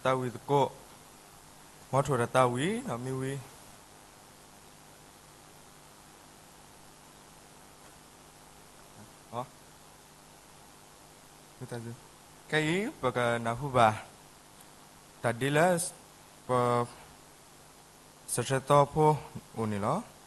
တၢ်ဝံသကိး, မ်ထိးဒီးတၢ်ဝံၤဒီးမ့ၢ်ဝံၤ, ခဲအံၤ ပကနၢ်ဟူဘၣ် တၢ်ဒ်လၢ ပ စးထီၣ်သီဖိအိၣ်န့ၣ်လီၤ.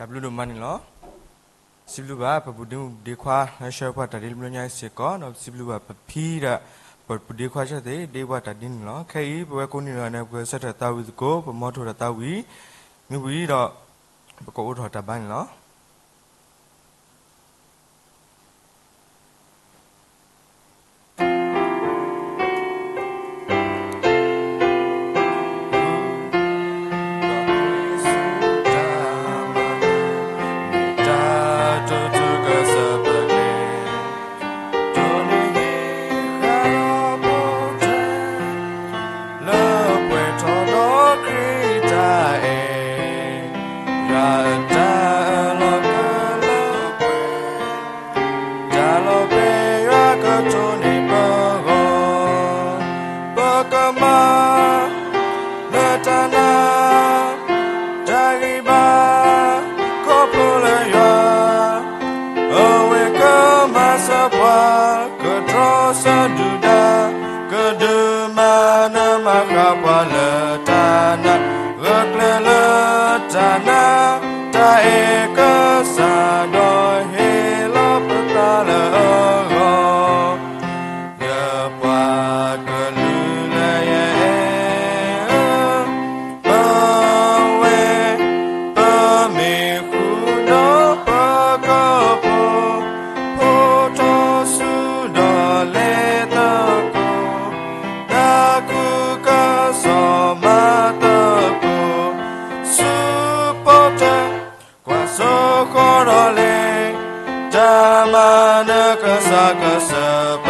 တၢ်ဘျုးဒိၣ်မးန့ၣ်လီၤ. စံးဘျုးဘၣ်ပဘူးဒ့မုၣ်ဘူးဒ့ခွါ လၢဆှၢပှၤတၢ်ဒ့လၢညါစ့ၢ်ကီး, ဒီးစံးဘျုးဘၣ်ပဖံဒီးပ ပဒ့ခွါဆၢသ့ၣ် ဒ့ပှၤတၢ်ဒ်န့ၣ်လီၤ. ခဲအံၤ ပဝဲကိးနံၤဒဲးန့ၣ် ပကဆၢထၢၣ်သးဝံၣ်သကိး ပမၤထီၣ်တၢ်သးဝံၣ် မ့ၢ်ဝံၤဒီး ပကအိးထီၣ်တၢ်ဘါန့ၣ်လီၤ. လၢပှဲၤထီၣ်ဒီးခရံာ်တၢ်အဲၣ်, ယွၤအတၢ်လီၤပှဲၤလၢပှဲၤ, တၢ်လီၤပှဲၤယွၤကတိၤန့ၢ်ပဂီၢ်, ပကမၤ လၢတၢ်နာ် တၢ်ဂံၢ်ဘါ ခီဖျိလၢယွၤ, အဝဲကမၤစၢၤပှၤ ကတြီဆၢဒုၣ်ဒါ, ကဒုးမၤနၢၤမၤဃၣ်ပှၤလၢတၢ်နာ်, ဂၢၢ်ကျၢၤလၢတၢ်နာ်, တၢ်အဲၣ်ကစၢ်ဒီးဟ့ၣ်လီၤပသးလၢအဂီၢ် ယပှၤကလုာ်လၢယအဲၣ်ဧၢ, ပဝဲ ပမ့ၢ်ဃူဒီးပကဖိး, ဖိထီၣ်ဆူဒီးလဲၤသကိး, တၢ်ကူၣ်ကစီၣ်မၤသကိး, ဆူပီၣ်တၢၢ် ကွၢ်စိဃီဒီးလဲၤ, တၢ်မၤနၢၤကစၢ်ကစၢၢ်ပ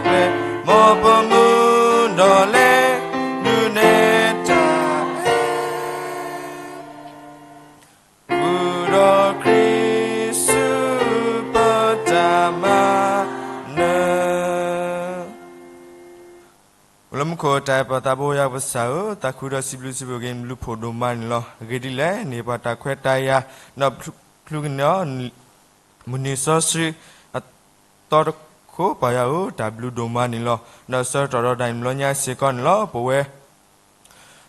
ကျဲ, မ်ပမုၢ်ဒီးလဲၤ ဒုးနဲၣ်တၢ် ဃုာ်ဒီးခရံာ်ဆူပတၢ်မၤနၢၤ အိၣ်လၢမူခိၣ်တၢ်အဲၣ်ပၢ်သးဘိယွၤပကစၢ်ဧၢ, သးခုဒီးစံးဘျုးစံးဖှိၣ်က့ၤနဘျုးဖှိၣ်ဒိၣ်မးန့ၣ်လီၤ. အဂ့ၢ်ဒ်လဲၣ်န့ၣ် ပှၤတၢ်ခွဲးတၢ်ယာ် ဒီးချုးကန့ၢ်အီၤ မုၢ်နံၤစီဆှံ အသီတခိၣ် ပၢ်ယွၤဧၢ, တၢ်ဘျုးဒိၣ်မးန့ၣ်လီၤ. ဒီးဆၢကတီၢ်ဒီးတၢ်အံၤတဘျီညါစ့ၢ်ကီးန့ၣ်လီၤ. ပဝဲ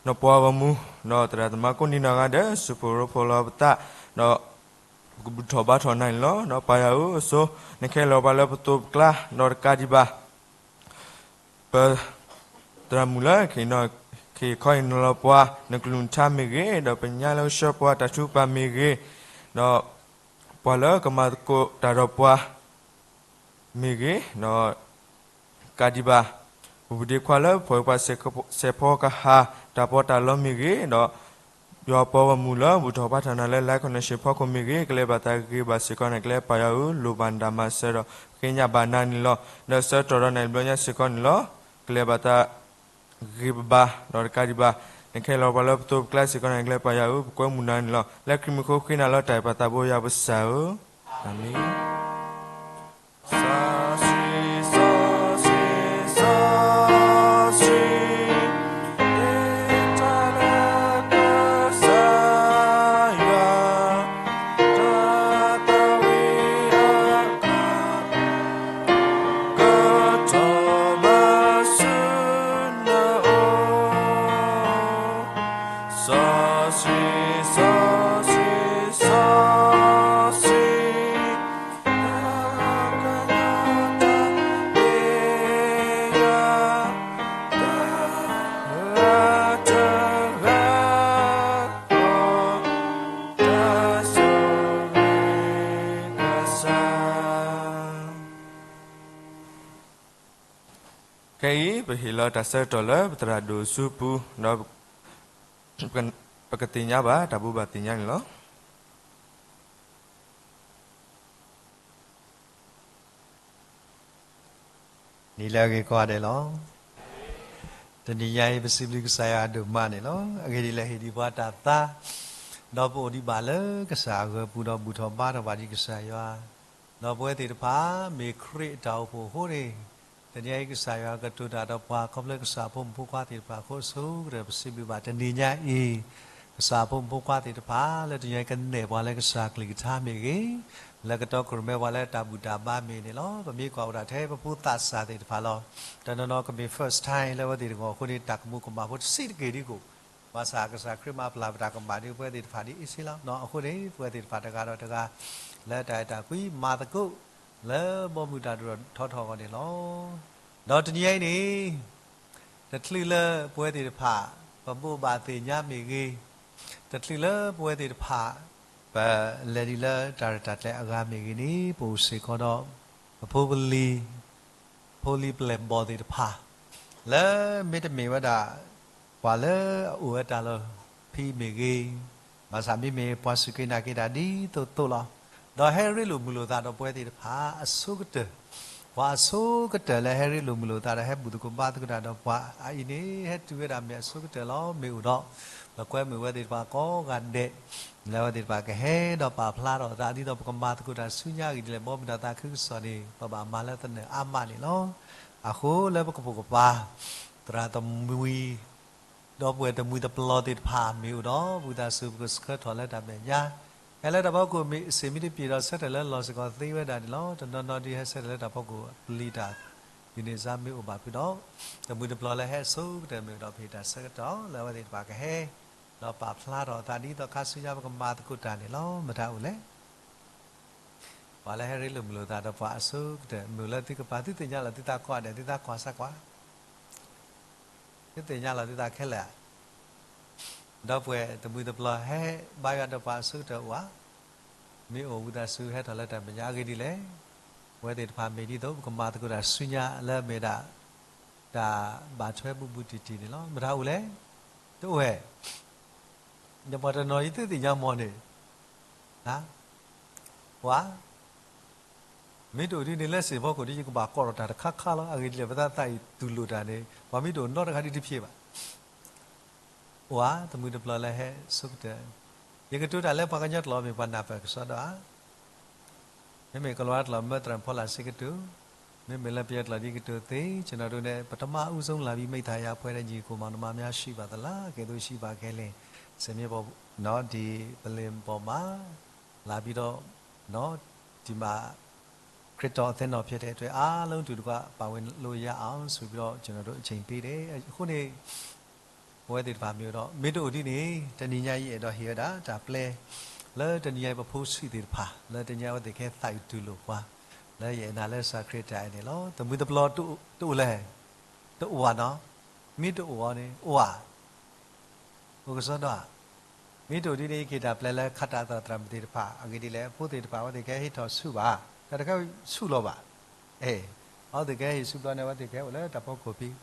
နီၢ်ပှၤဂီၢ်မုၢ် ဒီးသရၣ်သမါကိးနံၤဒဲးဂၤဒဲး စူးဖှိၣ်ရိဖှိၣ်လီၤပသး ဒီး ပကဘူၣ်ထီၣ်ဘါထီၣ်နၤန့ၣ်လီၤ. ဒီးပၢ်ယွၤဧၢ, အဆိ နကဟဲလီၤပှၤလၢပသိးပကျါ ဒီးတကးဒံးဘၣ် ပသရၣ်မုၣ်လၢ ခ့ၣ်ခီအံၤနီၤလီၤပှၤ နကလုၢ်နကထါမ့ၢ်ဂ့ၤ, ဒီးပညါလၢကဆှၢပှၤတၢ်ထုကဖၣ်မ့ၢ်ဂ့ၤ, ဒီးပှၤလၢကမၤသကိးတၢ်ဒီးပှၤ မ့ၢ်ဂ့ၤ, ဒီး ကးဒံးဘၣ် ပပူၤဒ့ခွါလၢပဖီၣ်ပှၤစဲးဖီကဟၣ် တၢ်ပီးတၢ်လီမ့ၢ်ဂ့ၤ, ဒီး ယွၤပှၤဂီၢ်မုၢ်လၢဘူၣ်ထီၣ်ဘါထီၣ်နၤလၢ live connection ဖီခိၣ်မ့ၢ်ဂ့ၤ, ကလဲၤဘၣ်သးဂ့ၤဘၣ်စ့ၢ်ကီးန့ၣ် ကလဲၤပၢ်ယွၤဧၢ, လိၣ်ဘၣ်နတၢ်မၤစၢၤဒီး ဃ့ညါဘၣ်နၤန့ၣ်လီၤ. ဒီးဆၢကတီၢ်ဒီးနၤတဘျီညါစ့ၢ်ကီးန့ၣ်လီၤ. ကလဲၤဘၣ်သး ဂ့ၤဘၣ်ဘၣ်, ဒီးတကးဒံးဘၣ် နကဟဲလီၤပှၤလၢပသိးပကျါစ့ၢ်ကီးန့ၣ် ကလဲၤပၢ်ယွၤဧၢ, ပကွဲမုာ်နၤန့ၣ်လီၤ. လၢခရံာ်မံၤဃိဃ့နၤလီၤ တၢ်အဲၣ်ပၢ်သးဘိယွၤပကစၢ်ဧၢ, အၤမ့ၣ်. စီဆှံ, စီဆှံ, စီဆှံ, တၢ်လၢကစၢ်ယွၤ တၢ်သးဝံၣ်အကါ ကထီၣ်ဘၣ်ဆူနအိၣ်, စီဆှံ, စီဆှံ, စီဆှံ, တၢ်ကညီၤတၢ်ဘျုးယွၤ တၢ်တဂၤဃီ တၢ်ဆိၣ်ဂ့ၤကစၢ်. ခဲအံၤ ပဟ့ၣ်လီၤတၢ်ဆၢကတီၢ်လၢပသရၣ်ဒိၣ်အစုပူၤ, ဒီးပကသ့ၣ်ညါဘၣ်တၢ်ဘိးဘၣ်သ့ၣ်ညါန့ၣ်လီၤ. နံၤလၢအဂ့ၤကိးဂၤဒဲးလီၤ. တနံၤညါအံၤ ပစံးဘျုးကစၢ်ယွၤဒိၣ်မးန့ၣ်လီၤ. အဂ့ၢ်ဒ်အံၤ, ဟ့ၣ်ဒံးပှၤတၢ်သါ, ဒီးပအိၣ်ဒံးဘၣ်လၢကစၢ်အဂၢၤပူၤ ဒီးဘူၣ်ထီၣ်ဘါထီၣ်ဘၣ်ဒံးကစၢ်ယွၤ, ဒီးပဝဲသ့ၣ်တဖၣ် မ့ၢ်ခရံာ်အတၢ်အိၣ်ဖှိၣ်အဃိန့ၣ်, တနံၤအံၤ ကစၢ်ယွၤကတိၤတၢ်ဒီးပှၤ ခီဖျိကစၢ်အဖိမုၣ်ဖိခွါသ့ၣ်တဖၣ်အဃိ ဆိကတၢၢ်ပစံးဘျုးဘၣ်. တနံၤညါအံၤ ကစၢ်အဖိမုၣ်ဖိခွါသ့ၣ်တဖၣ် လၢတနံၤအံၤကနဲၣ်ပှၤလၢကစၢ်ကလုၢ်ကထါမ့ၢ်ဂ့ၤ, လၢကတီၢ်ကရၢၢ်မဲပှၤလၢတၢ်ဘူၣ်တၢ်ဘါမ့ၢ်ဂ့ၤန့ၣ်လီၤ. ပမ့ၢ်ကွၢ်အိၣ်ဒၣ်ထဲပဖိသးစၢ်သ့ၣ်တဖၣ်လီၤ. တနီၤနီၤကမ့ၢ် first time လၢအဝဲသ့ၣ်တဂီၢ်အဃိန့ၣ် တၢ်ကမူၤကမၣ်ဖိတဆံးတက့ၢ်ဒ်ကိၣ်, ဘၣ်ဆၣ်ကစၢ်ခရံာ်မၤပျၢ်ပတၢ်ကမၣ်ဒ်ပဝဲသ့ၣ်တဖၣ်ဒ်အံၤစ့ၢ်လီၤ. အဃိန့ၣ် ပဝဲသ့ၣ်တဖၣ်တဂၤဒီးတဂၤ လၢတၢ်အဲၣ်တၢ်ကွံမၤသကိး လၢဘီမုၢ်တၢ်ဒိၣ်ထီၣ်ထီထီၣ်အဂီၢ်န့ၣ်လီၤ. ဒီးတနံၤအံၤန့ၣ် တချုးလၢပဝဲသ့ၣ်တဖၣ် ပဘိးဘၣ်သ့ၣ်ညါမ့ၢ်ဂ့ၤ, တချုးလၢပဝဲသ့ၣ်တဖၣ် ပလဲၤဒ်လၢတၢ်ရဲၣ်တၢ်ကျဲၤအဂၤမ့ၢ်ဂ့ၤန့ၣ် ပအိၣ်စ့ၢ်ကီးဒီး ပဖိပလံၤ ဖိလံၤပျဲၢ်ဘီၣ်သ့ၣ်တဖၣ် လၢမ့တမ့ၢ်ဝဲဒၣ် ပှၤလၢအအိၣ်ဝဲတၢ်လီၢ်ဖဲအံၤမ့ၢ်ဂ့ၤ, ဘၣ်ဆၣ်မ့မ့ၢ်ပှၤစူၢ်က့ၤနာ်က့ၤတၢ်ဒ်သိးသိးလီၤ. ဒီးဟဲရ့လိာ်မုာ်လိာ်သးဒီးပဝဲသ့ၣ်တဖၣ်အဆိကတၢၢ်, ပှၤအဆိကတၢၢ်လၢဟဲရ့လိာ်မုာ်လိာ်သးဒီးဟဲဘူၣ်သကိးဘါသကိးတၢ်ဒီးပှၤအအံၤန့ၣ် ဟဲတုၤဝဲဒၣ်မ့ၢ်အဆိကတၢၢ်လီၤ. မ့ၢ်အိၣ်ဒီး ပကွဲမုာ်ဝဲသ့ၣ်တဖၣ်ကိးဂၤဒဲး လၢအဝဲသ့ၣ်တဖၣ်ကဟဲဒီးပာ်ဖျါထီၣ်အသး ဒ်သိးပကမၤသကိးတၢ်ဆူညါအဂ့ၢ်ဒ်လဲၣ် ဘီမုၢ်တၢ်သးခုကစီၣ်န့ၣ် ပဘၣ်မၤလၢသနၢၣ်အါမးန့ၣ်လီၤ. အဃိလၢပကပိာ်ကပၤ သရၣ်သမံ ဒီပုၢ်ဝဲၢ်တမှံၤတပျီၤသ့ၣ်တဖၣ်မ့ၢ်အိၣ်ဒီး ဝံသးစူၤပကဆှၢထီၣ်လၢတၢ်မဲာ်ညါ, ဟဲလၢတၢ်ဖီခိၣ်မ့ၢ်စ့ၢ်မ့ၢ်တပျံၤဒီးဆၢထၢၣ်လၢလီၢ်စ့ၢ်ကီးသ့ဝဲဒၣ်န့ၣ်လီၤ. တနီၤနီၤဒ်ဟဲဆၢထၢၣ်လၢတၢ်ဖီခိၣ်ပျံၤတၢ် ဒ်န့ၣ်စါမ့ၢ်အိၣ်ဘၣ်ဖုးဒီး တမှံၤတပျီၤလၢဟဲအဆိကတၢၢ်မ့ၢ်အိၣ်ဒီး ပဟ့ၣ်တၢ်ဆၢကတီၢ်လၢအဝဲသ့ၣ်တဖၣ်ကဟဲ ဒီးပာ်ဖျါထီၣ်အသးဒ်သိးခါဆူညါပကမၤသကိးတၢ်န့ၣ်လီၤ. မတၤအိၣ်လဲၣ် ပှၤလၢဟဲရ့လိာ်မုာ်လိာ်သးဒီးပှၤအဆိကတၢၢ် မုာ်လၢသုကပၤ သုသ့ၣ်ညါလီၤသုသးကိးဂၤဒဲး သုသးကွၢ်စၢ်ကွၢ် သုသ့ၣ်ညါလီၤသုသးခဲလၢာ်ဧါ. ဒီပုၢ်ဝဲၢ်တမှံၤတပျီၤဟဲဘါယွၤဒီးပှၤအဆိကတၢၢ်အိၣ်ဧါ. မ့ၢ်အိၣ်ဝံသးစူၤဟဲထီၣ်လၢတၢ်မဲာ်ညါအဂ့ၢ်ဒ်လဲၣ်. ပဝဲသ့ၣ်တဖၣ်မ့ၢ်ဒ်သိးပကမၤသကိးတၢ်ဆူညါလၢအမ့ၢ်ဒၣ် တၢ်ဘၣ်ထွဲဘူးဘူးတံၢ်တံၢ်န့ၣ်လီၤ. မတၤအိၣ်လဲၣ်. တအိၣ်ဝဲ ဒီးပှၤတနီၤယသုသ့ၣ်ညါမီၢ်န့ၣ် ပှၤ မ့ၢ်တအိၣ်ဒ်န့ၣ်လၢစ့ၢ်ဖီခိၣ်ဒ်ယကဘၣ်ကိးထီၣ်တၢ်တခါခါလီၤ. အဂ့ၢ်ဒ်လဲၣ် ပသးသးအံၤတူၢ်လိာ်တၢ်န့ၣ် ပှၤမ့ၢ်တအိၣ်နီတဂၤဒ်တဖျ့ဘၣ်. အိၣ်ဧါ တမှံၤတပျီၤလၢဟဲဆိကတၢၢ်, ယကတိၤတၢ်လၢပှၤကညီကျိာ်မ့ၢ်ပှၤနၢ်ပၢၢ်ကစီဒီဧါ. မ့မ့ၢ်ကလံးဝါကျိာ်မၢသရၣ်ဖီလာ်စ့ကတိၤ, မ့မ့ၢ်လၢပယီၤကျိာ်ဒ်ကတိၤသ့, ကျွန်တော်တို့နဲ့ ပထမဦးဆုံးလာပြီး မိတ်ဆက်ရတဲ့ ညီအစ်ကိုမောင်နှမများရှိပါသလား, ကယ်သို့ရှိပါခဲလျှင် စမ့ၢ်ပနီၣ်ဒံးပလ့ၢ်ဘီၣ်မး လာပြီးတော့ ဒီမှာ ခရစ်တော်အသင်းတော်ဖြစ်တဲ့အတွက် အားလုံးတူတကွပါဝင်လို့ရအောင်ဆိုပြီးတော့ ကျွန်တော်တို့အချိန်ပေးတယ်. အဃိန့ၣ် ပဝဲသ့ၣ်တဖၣ်မ့ၢ်အိၣ်ဒီး မ့ၢ်တအိၣ်ဒ်န့ၣ် တနံၤညါအံၤအဲၣ်ဒိးဟ့ၣ်ဝဲဒၣ်တၢ်ပျဲ လၢတနံၤညါအံၤပဖိဆံးသ့ၣ်တဖၣ် လၢတနံၤညါအဝဲသ့ၣ်ကဟဲသးအုးတူၢ်လိာ်ပှၤ လၢယအဲၣ်နၤလၢကစၢ်ခရံာ်တၢ်အဲၣ်န့ၣ်လီၤ. တမှံၤတပျီၤတအိၣ်လဲၣ်, တအိၣ်ဧါနီၤ, မ့ၢ်တအိၣ်အီၤန့ၣ် အိၣ်ဧါ အိၣ်ကစီဒီဧါ. မ့ၢ်တအိၣ်ဒ်န့ၣ် ယကဟ့ၣ်တၢ်ပျဲလၢခးတၢ်သရၣ်သရၣ်မုၣ်သ့ၣ်တဖၣ် အဂ့ၢ်ဒ်လဲၣ် အဖိသ့ၣ်တဖၣ် အဝဲသ့ၣ်ကဟဲဟ့ၣ်ထီၣ်ဆူၣ်ဘၣ်, တၢ်တခါဆူၣ်လီၤဘၣ်. အဝဲသ့ၣ်ကဟဲဟ့ၣ်ဆူၣ်ဘျီန့ၣ် အဝဲသ့ၣ်ကဟဲအိၣ်လၢတၢ်ဖီခိၣ်ဖံး,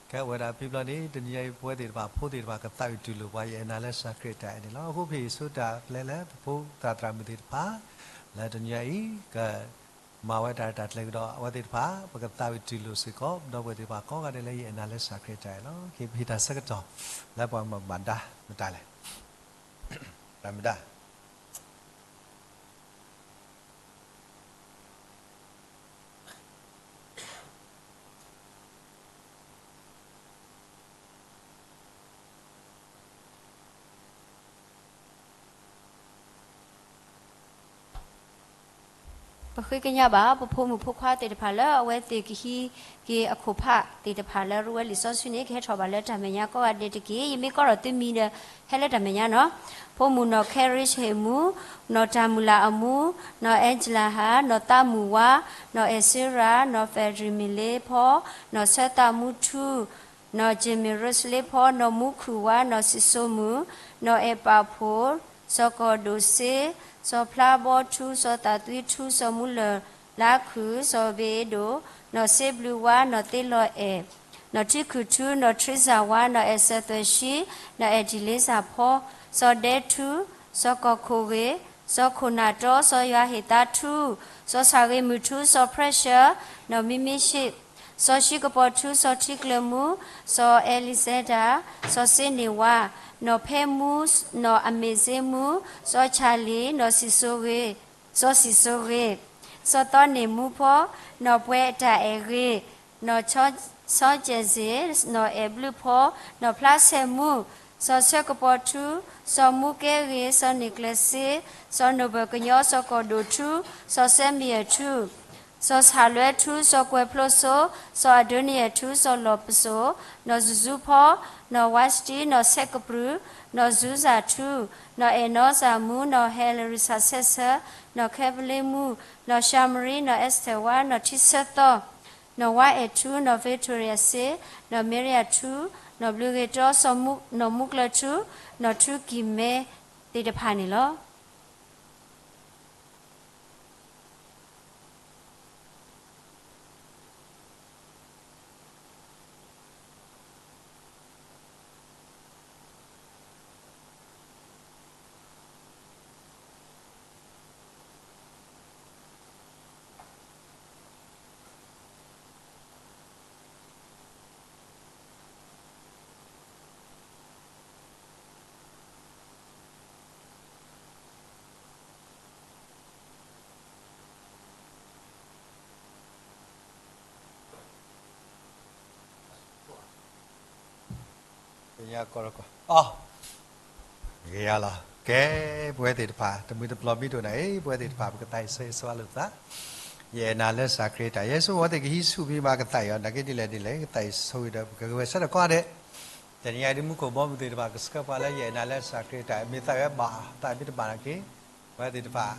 ကဟဲအိၣ်ဝဲဒၣ်ဖံးဘျီန့ၣ် တနံၤညါအံၤ ပဝဲသ့ၣ်တဖၣ် ဖိသ့ၣ်တဖၣ် ကသးအုးတူၢ်လိာ်ပှၤ ယအဲၣ်နၤလၢကစၢ်ခရံာ်တၢ်အဲၣ်န့ၣ်လီၤ. အဃိပဟ့ၣ်ဆူၣ်တၢ်ပျဲလၢပဖိသရၣ်သရၣ်မုၣ်သ့ၣ်တဖၣ် လၢတနံၤညါအံၤ က မၤဝဲတၢ်ရဲၣ်တၢ်ကျဲၤကဒီး အဝဲသ့ၣ်တဖၣ် ပကသးဝံၣ်တူၢ်လိာ်စ့ၢ်ကီး ဒီပုၢ်ဝဲၢ်သ့ၣ်တဖၣ်ကိးဂၤဒဲးလၢယအဲၣ်နၤလၢကစၢ်ခရံာ်တၢ်အဲၣ်လီၤ. ကဟ့ၣ်တၢ်ဆၢကတီၢ် လၢပှၤမၤဘၣ်ဒါမတၤလဲၣ်, မတၤ ပဃ့ကညးဘၣ် ပဖိမုၣ်ဖိခွါသ့ၣ်တဖၣ်လၢ အဝဲသ့ၣ်ကဟံးက့ၤအခိၣ်ဖးသ့ၣ်တဖၣ်လၢ ရူဝဲလံာ်စီဆှံန့ၣ် ကဟဲထီၣ်ဘၣ်လၢတၢ်မဲာ်ညါကိးဂၤဒဲးတက့ၢ်. ယမ့ၢ်ကိးထီၣ်သုမံၤဒီး ဟဲလၢတၢ်မဲာ်ညါနီၤ. ဖိမုၣ်နီၢ်ခဲရ့ၣ်ဟ့ၣ်မူ, နီၢ်တၢ်မုၢ်လၢ်အမူ, နီၢ်အဲကလၤဟၣ်, နီၢ်သးမုၢ်ဝါ, နီၢ်အဲၣ်စ့ရၤ, နီၢ်ဖဲးဒရံးမ့ၢ်လ့ဖီ, နီၢ်ဆၢသးမူထူ, နီၢ်ကၠ့မ့ၢ်ရၢစလ့ဖီ, နီၢ်မူခုၣ်ဝါ, နီၢ်စံၣ်စိမုၣ်, နီၢ်အဲၣ်ပာ်ဖိၣ်, စီၤကီၢ်ဒိၣ်စ့, စီၤဖျါဘီထူ, စီၤသးသွံထူ, စီၤမူလၢၢ်လါခုၣ်, စီၤဘ့ၣ်ဒိၣ်, နီၢ်စ့ဘျုးဝါ, နီၢ်သ့လီၤအဲၣ်, နီၢ်ထံခုၣ်ထူ, နီၢ်ထရံစၢ်ဝါ, နီၢ်အဲၣ်စၢၤသွဲၣ်ဆံ, နီၢ်အဲၣ်ဒံၣ်လ့စၢ်ဖီ, စီၤဒဲထူ, စီၤကီၢ်ခိၣ်ဂ့ၤ, စီၤခိၣ်နၢ်တီ, စီၤယွၤဟ့ၣ်သါထူ, စီၤဆၣ်ဂ့ၤမုၢ်ထူ, စီၤဖြဲၣ်ရှၢၣ်, နီၢ်မံမ့ၢ်ၡ့, စီၤၡံကပီၤထူ, စီၤထံကျၢၤမူ, စီၤအဲလံစဲဒၤ, စီၤစ့န့ၢ်ဝါ, နီၢ်ဖဲမူ, နီၢ်အမ့ၢ်စ့မူ, စီၤဆၣ်လံၤ, နီၢ်စံၣ်စိဂ့ၤ, စီၤစံၣ်စိဂ့ၤ, စီၤသီန့ၢ်မူဖီ, နီၢ်ပှဲၤအတၢ်အဲၣ်ဂ့ၤ, နီၢ်ဆီကဲၣ်စ့ၣ်, နီၢ်အဲၣ်ဘျုးဖီ, နီၢ်ဖျါဆဲးမူ, စီၤဆၢကပီၤထူ, စီၤမူကဲဂ့ၤ, စီၤန့ၢ်ကျဲၤစ့, စီၤနိၣ်ဘၢၣ်ကညီ, စီၤကီၢ်ဒိၣ်ထူ, စီၤစဲမံယဲၢ်ထူ, စီၤဆၣ်လွဲထူ, စီၤကွဲၤဖျိစိ, စီၤအဒိနယဲၢ်ထူ, စီၤလီၢ်ပစိာ်, နီၢ်စူၤစူဖီ, နီၢ်ဝါစတံ, နီၢ်ဆဲးကပြုၢ်, နီၢ်စူၤစၢ်ထူ, နီၢ်အဲၣ်နီစၢ်မူ, နီၢ်ဟဲလရံစၢ်ဆဲးဆၢ, နီၢ်ခဲပလ့မူ, နီၢ်ၡၤမရံ, နီၢ်အ့စထဲၣ်ဝါ, နီၢ်ထံဆၢသီ နီၢ်ဝါအဲၣ်ထူ, နီၢ် Victoria စ့, နီၢ် Maria ထူ, နီၢ်ဘျုးဂ့ၤတီ, နီၢ်မူကျၢၢ်ထူ, နီၢ်ထူကံၢ်မဲသ့ၣ်တဖၣ်န့ၣ်လီၤ. ကဲ ပဝဲသ့ၣ်တဖၣ် တမှံၤတပျီၤမံၤဒိၣ်နၤအံၤ ပဝဲသ့ၣ်တဖၣ် ပကသးဆၢဂ့ၤဆၢဝါလိာ်သး, ယအဲၣ်နၤလၢကစၢ်ခရံာ်တၢ်, ယဲဆိဝဲသ့ၣ်ကဟံးဆူၣ်ဖံးမၤကသးအံၤအီၤ နာ်က့ဒ်လဲၣ်ဒ်လဲၣ် ကသးအံၤဆိၣ်ဂ့ၤဒီး ပကဂဲၤဆၢထၢၣ်ကိးဂၤဒဲး, တနံၤအံၤဒ်မူခိၣ်ဘီမုၢ်သ့ၣ်တဖၣ် ကဆှၢပှၤလၢယအဲၣ်နၤလၢကစၢ်ခရံာ်တၢ် မ့ၢ်သးဝဲဘၣ်သးမ့ၢ်တဘၣ်နာ်က့ ပဝဲသ့ၣ်တဖၣ်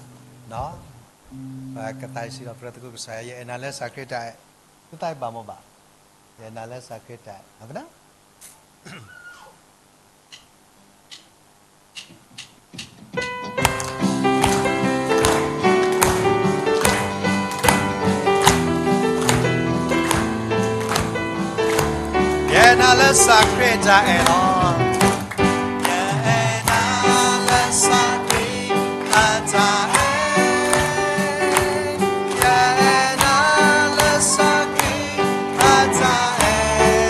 ပကသးဆံးဒီး ပတြၢၤသကိးကစၢ်ယွၤ ယအဲၣ်နၤလၢကစၢ်ခရံာ်တၢ်, သုသးဘၣ်မ့ၢ်ဘၣ်, ယအဲၣ်နၤလၢကစၢ်ခရံာ်တၢ် ယအဲၣ်နၤလၢကစၢ်ခရံာ်တၢ်အဲၣ်လီၤ. ယအဲၣ်နၤလၢကစၢ်ခရံာ်အတၢ်အဲၣ်, ယအဲၣ်နၤလၢကစၢ်ခရံာ်အတၢ်အဲၣ်,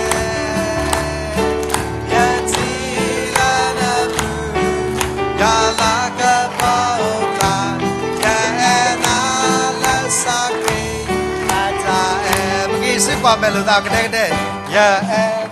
ယထံၣ်လၢနပူၤ ယွၤလၤကပီၤအိၣ်ဖျါ, ယအဲၣ်နၤလၢကစၢ်ခရံာ်အတၢ်အဲၣ်, ပကစံးကွၢ်မဲာ်လိာ်သးကဒဲကဒဲ, ယအဲၣ်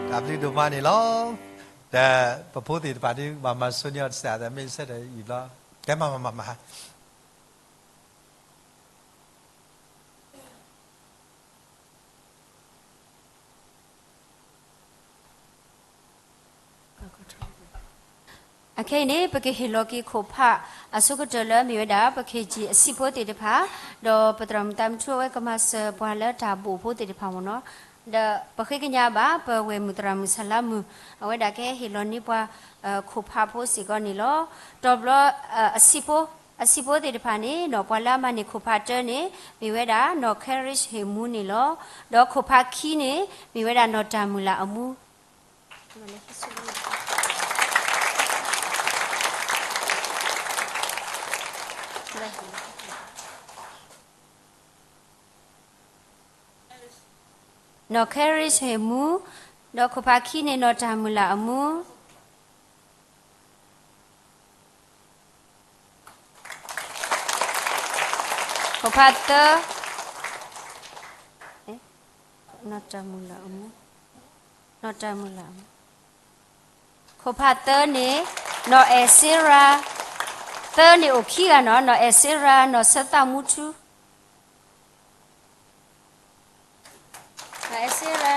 တၢ်ဘျုးဒိၣ်မးန့ၣ်လီၤ. ဒီးပဖိသ့ၣ်တဖၣ်ဒ်ဘၣ်မၤစိၤန့ၢ်အီၤတစဲး မ့ၢ်ဆၢထၢၣ်အံၤဘျီ, ကဲမၤမၤမၤမၤ အခဲအံၤန့ၣ် ပကဟ့ၣ်လီၤက့ၤခိၣ်ဖးအဆိကတၢၢ်လၢမ့ၢ်ဝဲဒၣ် ပ ခ့ၣ်ကၠံၣ် အဆံးဖိသ့ၣ်တဖၣ်, ဒီးပသရၣ်မုၣ်သးမုၢ်ထူအဝဲကမၤစၢၤပှၤလၢတၢ်ဘိၣ်ဖိသ့ၣ်တဖၣ်မ့ၢ်နီၤ, ဒီးပဃ့ကညးဘၣ် ပဝဲၢ်မုၣ်သရၣ်မုၣ်ဆၣ်လါမုၣ် အဝဲဒၣ်ကဟဲဟ့ၣ်လီၤန့ၢ်ပှၤ ခိၣ်ဖးဖိစ့ၢ်ကီးန့ၣ်လီၤ. ဒီးဘျီ အဆံးဖိ အဆံးဖိသ့ၣ်တဖၣ်န့ၣ်နီၤ ပှၤလၢအမၤန့ၢ်ခိၣ်ဖးတၢန့ၣ် မ့ၢ်ဝဲဒၣ်နီၢ် Cherish ဟ့ၣ်မူန့ၣ်လီၤ. ဒီးခိၣ်ဖးခံန့ၣ် မ့ၢ်ဝဲဒၣ်နီၢ်တၢ်မုၢ်လၢ်အမူ နီၢ် Cherish ဟ့ၣ်မူ, ဒီးခိၣ်ဖးခံန့ၣ် နီၢ်တၢ်မုၢ်လၢ်အမူ, ခိၣ်ဖးသၢ, နီၢ်တၢ်မုၢ်လၢ်အမူ, နီၢ်တၢ်မုၢ်လၢ်အမူ, ခိၣ်ဖးသၢန့ၣ် နီၢ်အဲၣ်စ့ရၤ, သၢန့ၣ်အိၣ်ခံဂၤနီၤ, နီၢ်အဲၣ်စ့ရၤ, နီၢ်ဆၢသးမူထူ နီၢ်အဲၣ်စ့ရၤ,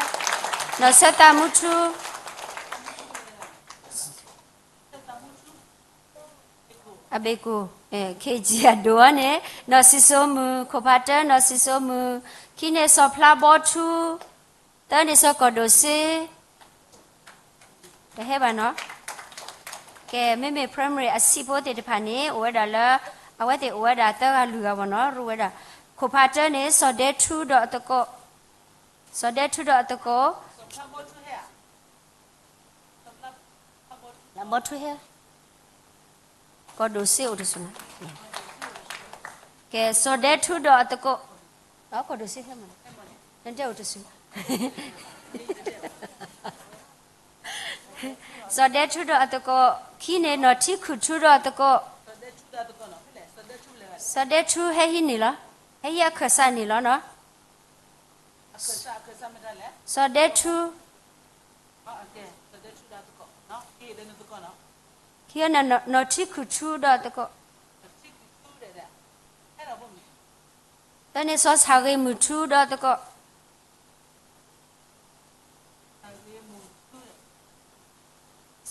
နီၢ်ဆၢသးမူထူ, အဘ့ၣ်ကိၣ်, ခ့ၣ်ကၠံၣ်အဒိၣ်အီၤန့ၣ် နီၢ်စံးစိမုၢ်, ခိၣ်ဖးတၢ နီၢ်စံးစိမုၢ်, ခံန့ၣ်စီၤဖျါဘီထူ, သၢန့ၣ်စီၤကီၢ်ဒိၣ်စ့ တဟဲဘၣ်နီၤ. ကဲ မ့မ့ၢ် primary အဆံးဖိသ့ၣ်တဖၣ်န့ၣ် အိၣ်ဝဲဒၣ်လၢ အဝဲသ့ၣ်အိၣ်ဝဲဒၣ်သၢဂၤလွံၢ်ဂၤဘၣ်နီၤ, ရူဝဲဒၣ် ခိၣ်ဖးတၢန့ၣ် စီၤဒဲထူဒီးအသကိး, စီၤဒဲထူဒီးအသကိး, လၢဘီထူဟဲ ကီၢ်ဒိၣ်စ့အိၣ်တစူၢ်, ကဲ စီၤဒဲထူဒီးအသကိး, ကီၢ်ဒိၣ်စ့ဟဲမး, နတဲအိၣ်တစူၢ်, စီၤဒဲထူဒီးအသကိး, ခံန့ၣ် နီၢ်ထံခုၣ်ထူဒီးအသကိး, စီၤဒဲထူဟဲဟံးန့ၣ်လီၤ, ဟဲဟံးအခၢၣ်စးန့ၣ်လီၤနီၤ. စီၤဒဲထူ, စီၤဒဲထူဒီးအသကိး, စီၤဒဲထူဒီးအသကိး, ခံန့ၣ် နီၢ်ထံခုၣ်ထူဒီးသကိး, သၢန့ၣ် စီၤဆၣ်ဂ့ၤမုၢ်ထူဒီးသကိး,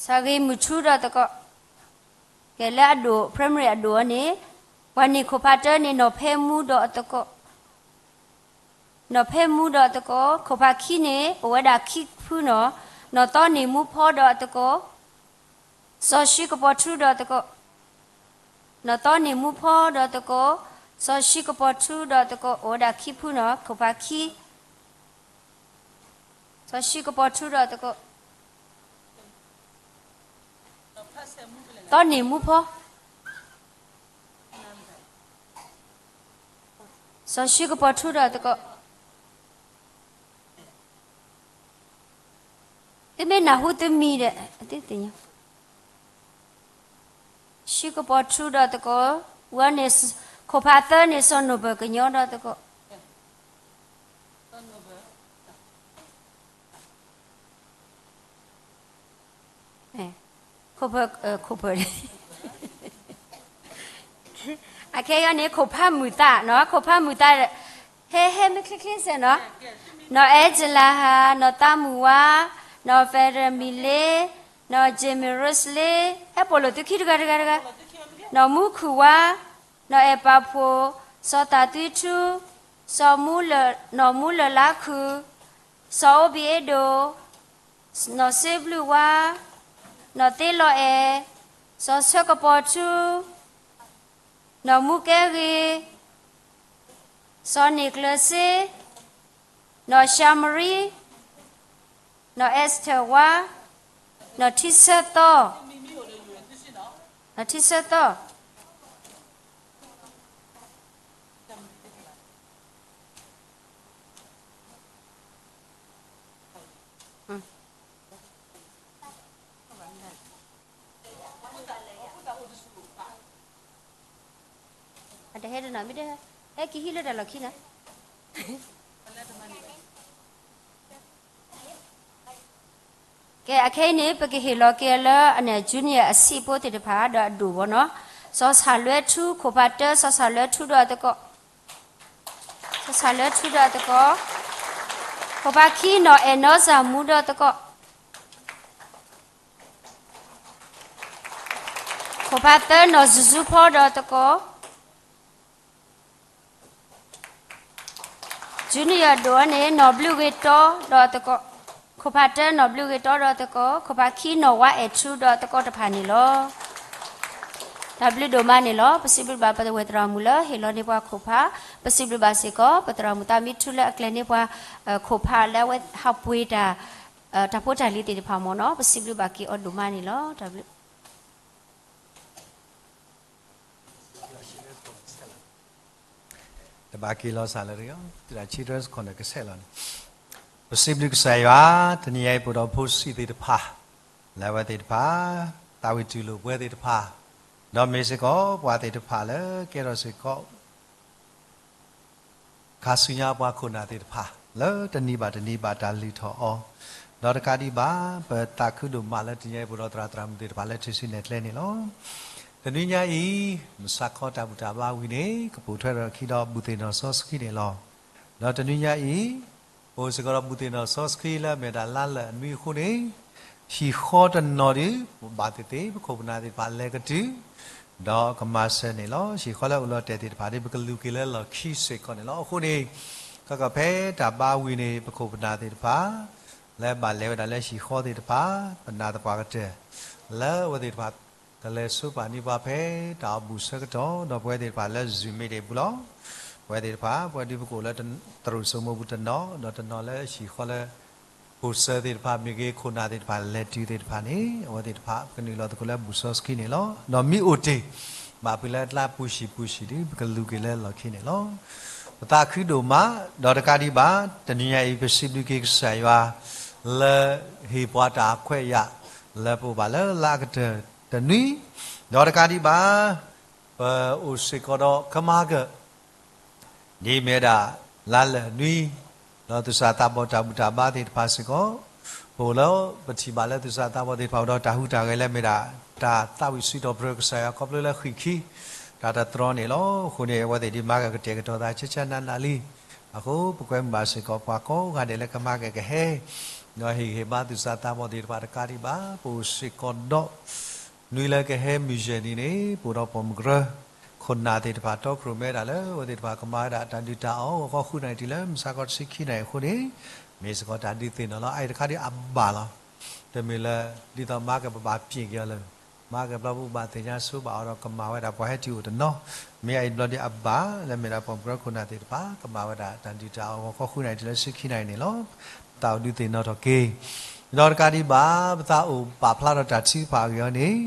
ဆၣ်ဂ့ၤမုၢ်ထူဒီးသကိး, ကဲလၢအဒိၣ် primary အဒိၣ်အီၤန့ၣ်, ပှၤန့ၢ်ခိၣ်ဖးတၢန့ၣ် နီၢ်ဖဲမူဒီးအသကိး, နီၢ်ဖဲမူဒီးအသကိး, ခိၣ်ဖးခံန့ၣ် အိၣ်ဝဲဒၣ်ခံဖုနီၢ်, နီၢ်သီန့ၢ်မူဖီဒီးအသကိး, စီၤၡံကပီၤထူဒီးအသကိး, နီၢ်သီန့ၢ်မူဖီဒီးအသကိး, စီၤၡံကပီၤထူဒီးအသကိး, အိၣ်ဝဲဒၣ်ခံဖုနီၢ်, ခိၣ်ဖးခံ, စီၤၡံကပီၤထူဒီးအသကိး, သီန့ၢ်မူဖီ, စီၤၡံကပီၤထူဒီးအသကိး, သုမ့ၢ်နၢ်ဟူသုမံၤဒီး, သုသ့ၣ်ညါ, ၡံကပီၤထူဒီးအသကိး, ဝဲန့ၣ်, ခိၣ်ဖးသၢန့ၣ် စီၤနိၣ်ဘၢၣ်ကညီဒီးအသကိး, ခိၣ်ဖၢၣ်, ခိၣ်ဖၢၣ်, အခဲအံၤန့ၣ် ခိၣ်ဖးမုာ်သးနီၢ်, ခိၣ်ဖးမုာ်သး, ဟဲဟဲမ့ၢ်ချ့ချ့စဲးနီၢ်, နီၢ်အဲၣ်ကလၤဟၣ်, နီၢ်သးမုၢ်ဝါ, နီၢ်ဖဲရမံၤလ့, နီၢ်ကၠ့မ့ၣ်ရၢစလ့, ဟဲပိာ်လိာ်သုခံတဂၤတဂၤတဂၤ, နီၢ်မူခုၣ်ဝါ, နီၢ်အဲၣ်ပာ်ဖှိၣ်, စီၤသးသွံထူ, စီၤမူ, နီၢ်မူလၢၢ်လါခုၣ်, စီၤအိဘံၤအ့ဒိၣ်, နီၢ်စ့ဘျုးဝါ, နီၢ်သ့လီၤအဲၣ်, စီၤဆၢကပီၤထူ, နီၢ်မူကဲဂ့ၤ, စီၤန့ၢ်ကျၢၤစ့, နီၢ်ၡၤမရံ, နီၢ်အဲစထၢၣ်ဝါ, နီၢ်ထံဆၢသီ, နီၢ်ထံဆၢသီ. အတဟဲတနီၤမ့ၢ်တဟဲ, ဟဲက့ၤဟံးလၢတၢ်လီၢ်ခံနီၤ. ကဲ အခဲအံၤန့ၣ် ပကဟ့ၣ်လီၤက့ၤလၢအန့ၣ် junior အဆံးဖိသ့ၣ်တဖၣ်ဒီးအဒိၣ်ဘီနီၤ. စီၤဆၣ်လွဲထူ ခိၣ်ဖးတၢ စီၤဆၣ်လွဲထူဒီးအသကိး, စီၤဆၣ်လွဲထူဒီးအသကိး, ခိၣ်ဖးခံ နီၢ်အဲၣ်နီစၢ်မူဒီးအသကိး, ခိၣ်ဖးသၢ နီၢ်စူၤစူၤဖီဒီးအသကိး, junior အဒိၣ်န့ၣ် နီၢ်ဘျုးဂ့ၤတီဒီးအသကိး, ခိၣ်ဖးတၢ နီၢ်ဘျုးဂ့ၤတီဒီးအသကိး, ခိၣ်ဖးခံ နီၢ်ဝါအဲၣ်ထူဒီးအသကိးတဖၣ်န့ၣ်လီၤ. တၢ်ဘျုးဒိၣ်မးန့ၣ်လီၤ. ပစံးဘျုးဘၣ်ပဝဲသရၣ်မုၣ်လၢဟ့ၣ်လီၤန့ၢ်ပှၤခိၣ်ဖး, ပစံးဘျုးဘၣ်စ့ၢ်ကီး ပသရၣ်မုၣ်သးမံထူလၢအကျဲၤန့ၢ်ပှၤ ခိၣ်ဖးလၢအဝဲဟးပှ့ၤတၢ်, တၢ်ဖိတၢ်လံၤသ့ၣ်တဖၣ်မ့ၢ်နီၤ, ပစံးဘျုးဘၣ်က့ၤအီၤဒိၣ်မးန့ၣ်လီၤ. တၢ်ဘျုး တဘၣ်က့ၤလီၤစၢ်လၢတဂ့ၤ, သုတၢ် Children's Corner ကဆဲးလီၤန့ၣ်, ပစံးဘျုးကစၢ်ယွၤ, တနံၤအံၤပအိၣ်ဒီးဖိဆံးသ့ၣ်တဖၣ်, လၢအဝဲသ့ၣ်တဖၣ်, သးဝံၣ်တူၢ်လိာ်ပဝဲသ့ၣ်တဖၣ်, ဒီးမ့ၢ်စ့ၢ်ကီးပှၤသ့ၣ်တဖၣ်လၢကဲထီၣ်စ့ၢ်ကီး ခါဆူညါပှၤခိၣ်နၢ်သ့ၣ်တဖၣ်, လၢတနံၤဘၣ်တနံၤဘၣ်တၢ်လုၢ်ထီၣ်အီၤ, ဒီးတကးဒံးဘၣ်, ပသးခုဒိၣ်မးလၢတနံၤအံၤပအိၣ်ဒီးသရၣ်သရၣ်မုၣ်သ့ၣ်တဖၣ်လၢထူၣ်စုနဲၣ်ကျဲန့ၣ်လီၤ. တနံၤညါအံၤ, မုၢ်ဆါခီတၢ်ဘူၣ်တၢ်ဘါဝံၤန့ၣ် ကပိာ်ထွဲထီၣ်အခံဒီးဘူၣ်သ့ၣ်နီၣ်စီဆှံန့ၣ်လီၤ. ဒီးတနံၤညါအံၤ, အိၣ်စ့ၢ်ကီးဒီးဘူၣ်သ့ၣ်နီၣ်စီဆှံလၢအမ့ၢ်ဒၣ်လါလၢာ်အနွံအဃိန့ၣ်, ဟံၣ်ဃီတနီၤဒီး, ပဘၣ်သ့ၣ်သ့ၣ် ပခိၣ်ပနၢ်သ့ၣ်တဖၣ်လဲၤကတုၤ ဒီးကမၤစၢၤန့ၣ်လီၤ. ဟံၣ်ဃီလၢအအိၣ်လီၤတဲာ်သ့ၣ်တဖၣ်ဒီး ပကလူၤက့ၤလၢလီၢ်ခံစ့ၢ်ကီးန့ၣ်လီၤ. အဃိန့ၣ်, ကကီၢ်ဖဲတၢ်ဘါဝံၤန့ၣ် ပခိၣ်ပနၢ်သ့ၣ်တဖၣ်, လၢဘၣ်လဲၤဝဲဒၣ်လၢဟံၣ်ဃီသ့ၣ်တဖၣ်, ပနာ်သပှၢ်ကတၢၢ်, လၢအဝဲသ့ၣ်တဖၣ်, ကလဲၤဆိပာ်န့ၢ်ပှၤဖဲတၢ်အီၣ်ဘူၣ်ဆၢကတီၢ်, ဒီးပဝဲသ့ၣ်တဖၣ်လၢ Zoom meeting ပူၤလီၤ. ပဝဲသ့ၣ်တဖၣ်, ပဝဲဒုးပကအိၣ်လၢသရိာ်စိမိၢ်ပူၤတနီၤ, ဒီးတနီၤလၢဟံၣ်ဃီလၢ ပိာ်စၢၤသ့ၣ်တဖၣ်မ့ၢ်ဂ့ၤ, ခိၣ်နၢ်သ့ၣ်တဖၣ်လဲၤတုၤသ့ၣ်တဖၣ်န့ၣ်, အဝဲသ့ၣ်တဖၣ် ပကနုာ်လီၤသကိးလၢဘူၣ်စီဆှံန့ၣ်လီၤ. ဒီးမ့ၢ်အိၣ်တ့ၢ်, ဘၣ်ဖုးလၢအကျါပူၤဆံးပူၤဆံးဒီး ပကလူၤက့ၤလၢလီၢ်ခံန့ၣ်လီၤ. ပသးခုဒိၣ်မး, ဒီးတကးဒံးဘၣ်, တနံၤညါအံၤ ပစံးဘျုးက့ၤကစၢ်ယွၤ, လၢဟ့ၣ်ပှၤတၢ်ခွဲးယာ်, လၢပအိၣ်ဘၣ်လၢလါအကတၢၢ်တနွံ, ဒီးတကးဒံးဘၣ်, ပအိၣ်စ့ၢ်ကီးဒီးကမၤကၢၢ် ဒ်မ့ၢ်ဝဲဒၣ်လါလၢာ်နွံ, ဒီးသူၣ်စၢ်သးဘီၣ်တၢ်ဘူၣ်တၢ်ဘါသ့ၣ်တဖၣ်စ့ၢ်ကီး, ပအိၣ်လၢပထံၣ်ဘၣ်လၢသူၣ်စၢ်သးဘီၣ်သ့ၣ်တဖၣ်အိၣ်ဒီးတၢ်ဟူးတၢ်ဂဲၤလၢမ့ၢ်ဒၣ် တၢ်သးဝံၣ်စံးထီၣ်ပတြၢၤကစၢ်ယွၤခီဖျိလၢဃံၣ်ခံ တၢ်တတြီန့ၣ်လီၤ. အဃိန့ၣ် အဝဲသ့ၣ်ဒ်မၤကကတဲာ်ကတီၤသးဆၢဆၢနးနးလံ. အဃိပကွဲမုာ်ဘၣ်စ့ၢ်ကီး ပှၤကိးဂၤဒဲးလၢကမၤကကဟဲ ဒီးဟ့ၣ်ဂံၢ်ဟ့ၣ်ဘါသူၣ်စၢ်သးဘီၣ်သ့ၣ်တဖၣ်တကးဒံးဘၣ် ပအိၣ်စ့ၢ်ကီးဒီး နွံလၢကဟဲမုၢ်ယဲၢ်နံၤန့ၣ် ပအိၣ်ဒီးပိာ်မုၣ်ကရၢ ခိၣ်နၢ်သ့ၣ်တဖၣ် တီခိၣ်ရိၣ်မဲဒၣ်လၢအဝဲသ့ၣ်တဖၣ်ကမၤဝဲဒၣ်တၢ်ဒုၣ်တၢ်အီၣ် ဂီၤခီဃုနၣ်ရံၣ်တုၤလၢမုၢ်ဆါခီတဆံခံနၣ်ရံၣ်အဃိန့ၣ် မ့ၢ်စ့ၢ်ကီးတၢ်ဒုးသ့ၣ်နီၣ်လီၤ. အအံၤတခါဒ်အဘၣ်လီၤ. တမ့ၢ်လၢ ဒ်သိးမၤကပဘၣ်ပျ့ၤက့ၤအီၤလၢ မၤကဘျီပဘၣ်သ့ၣ်ညါဆိဘၣ်အီၤဒီးကမၤဝဲဒၣ်ပှၤဟဲတုၤအိၣ်တနီၤ, မ့ၢ်အအံၤတဘျီဒ်အဘၣ် လၢမ့ၢ်ဒၣ်ပိာ်မုၣ်ကရၢခိၣ်နၢ်သ့ၣ်တဖၣ် ကမၤဝဲဒၣ်တၢ်ဒုၣ်တၢ်အီၣ် ဂီၤခီဃုနၣ်ရံၣ်တုၤလၢဆံခံနၣ်ရံၣ်န့ၣ်လီၤ. ပသးအိၣ်ဒုးသ့ၣ်နီၣ်ထီၣ်က့ၤ ဒီးတကးဒံးဘၣ် ပသးအိၣ်ပာ်ဖျါထီၣ်တၢ်ထုကဖၣ်အဂ့ၢ်အီၤန့ၣ်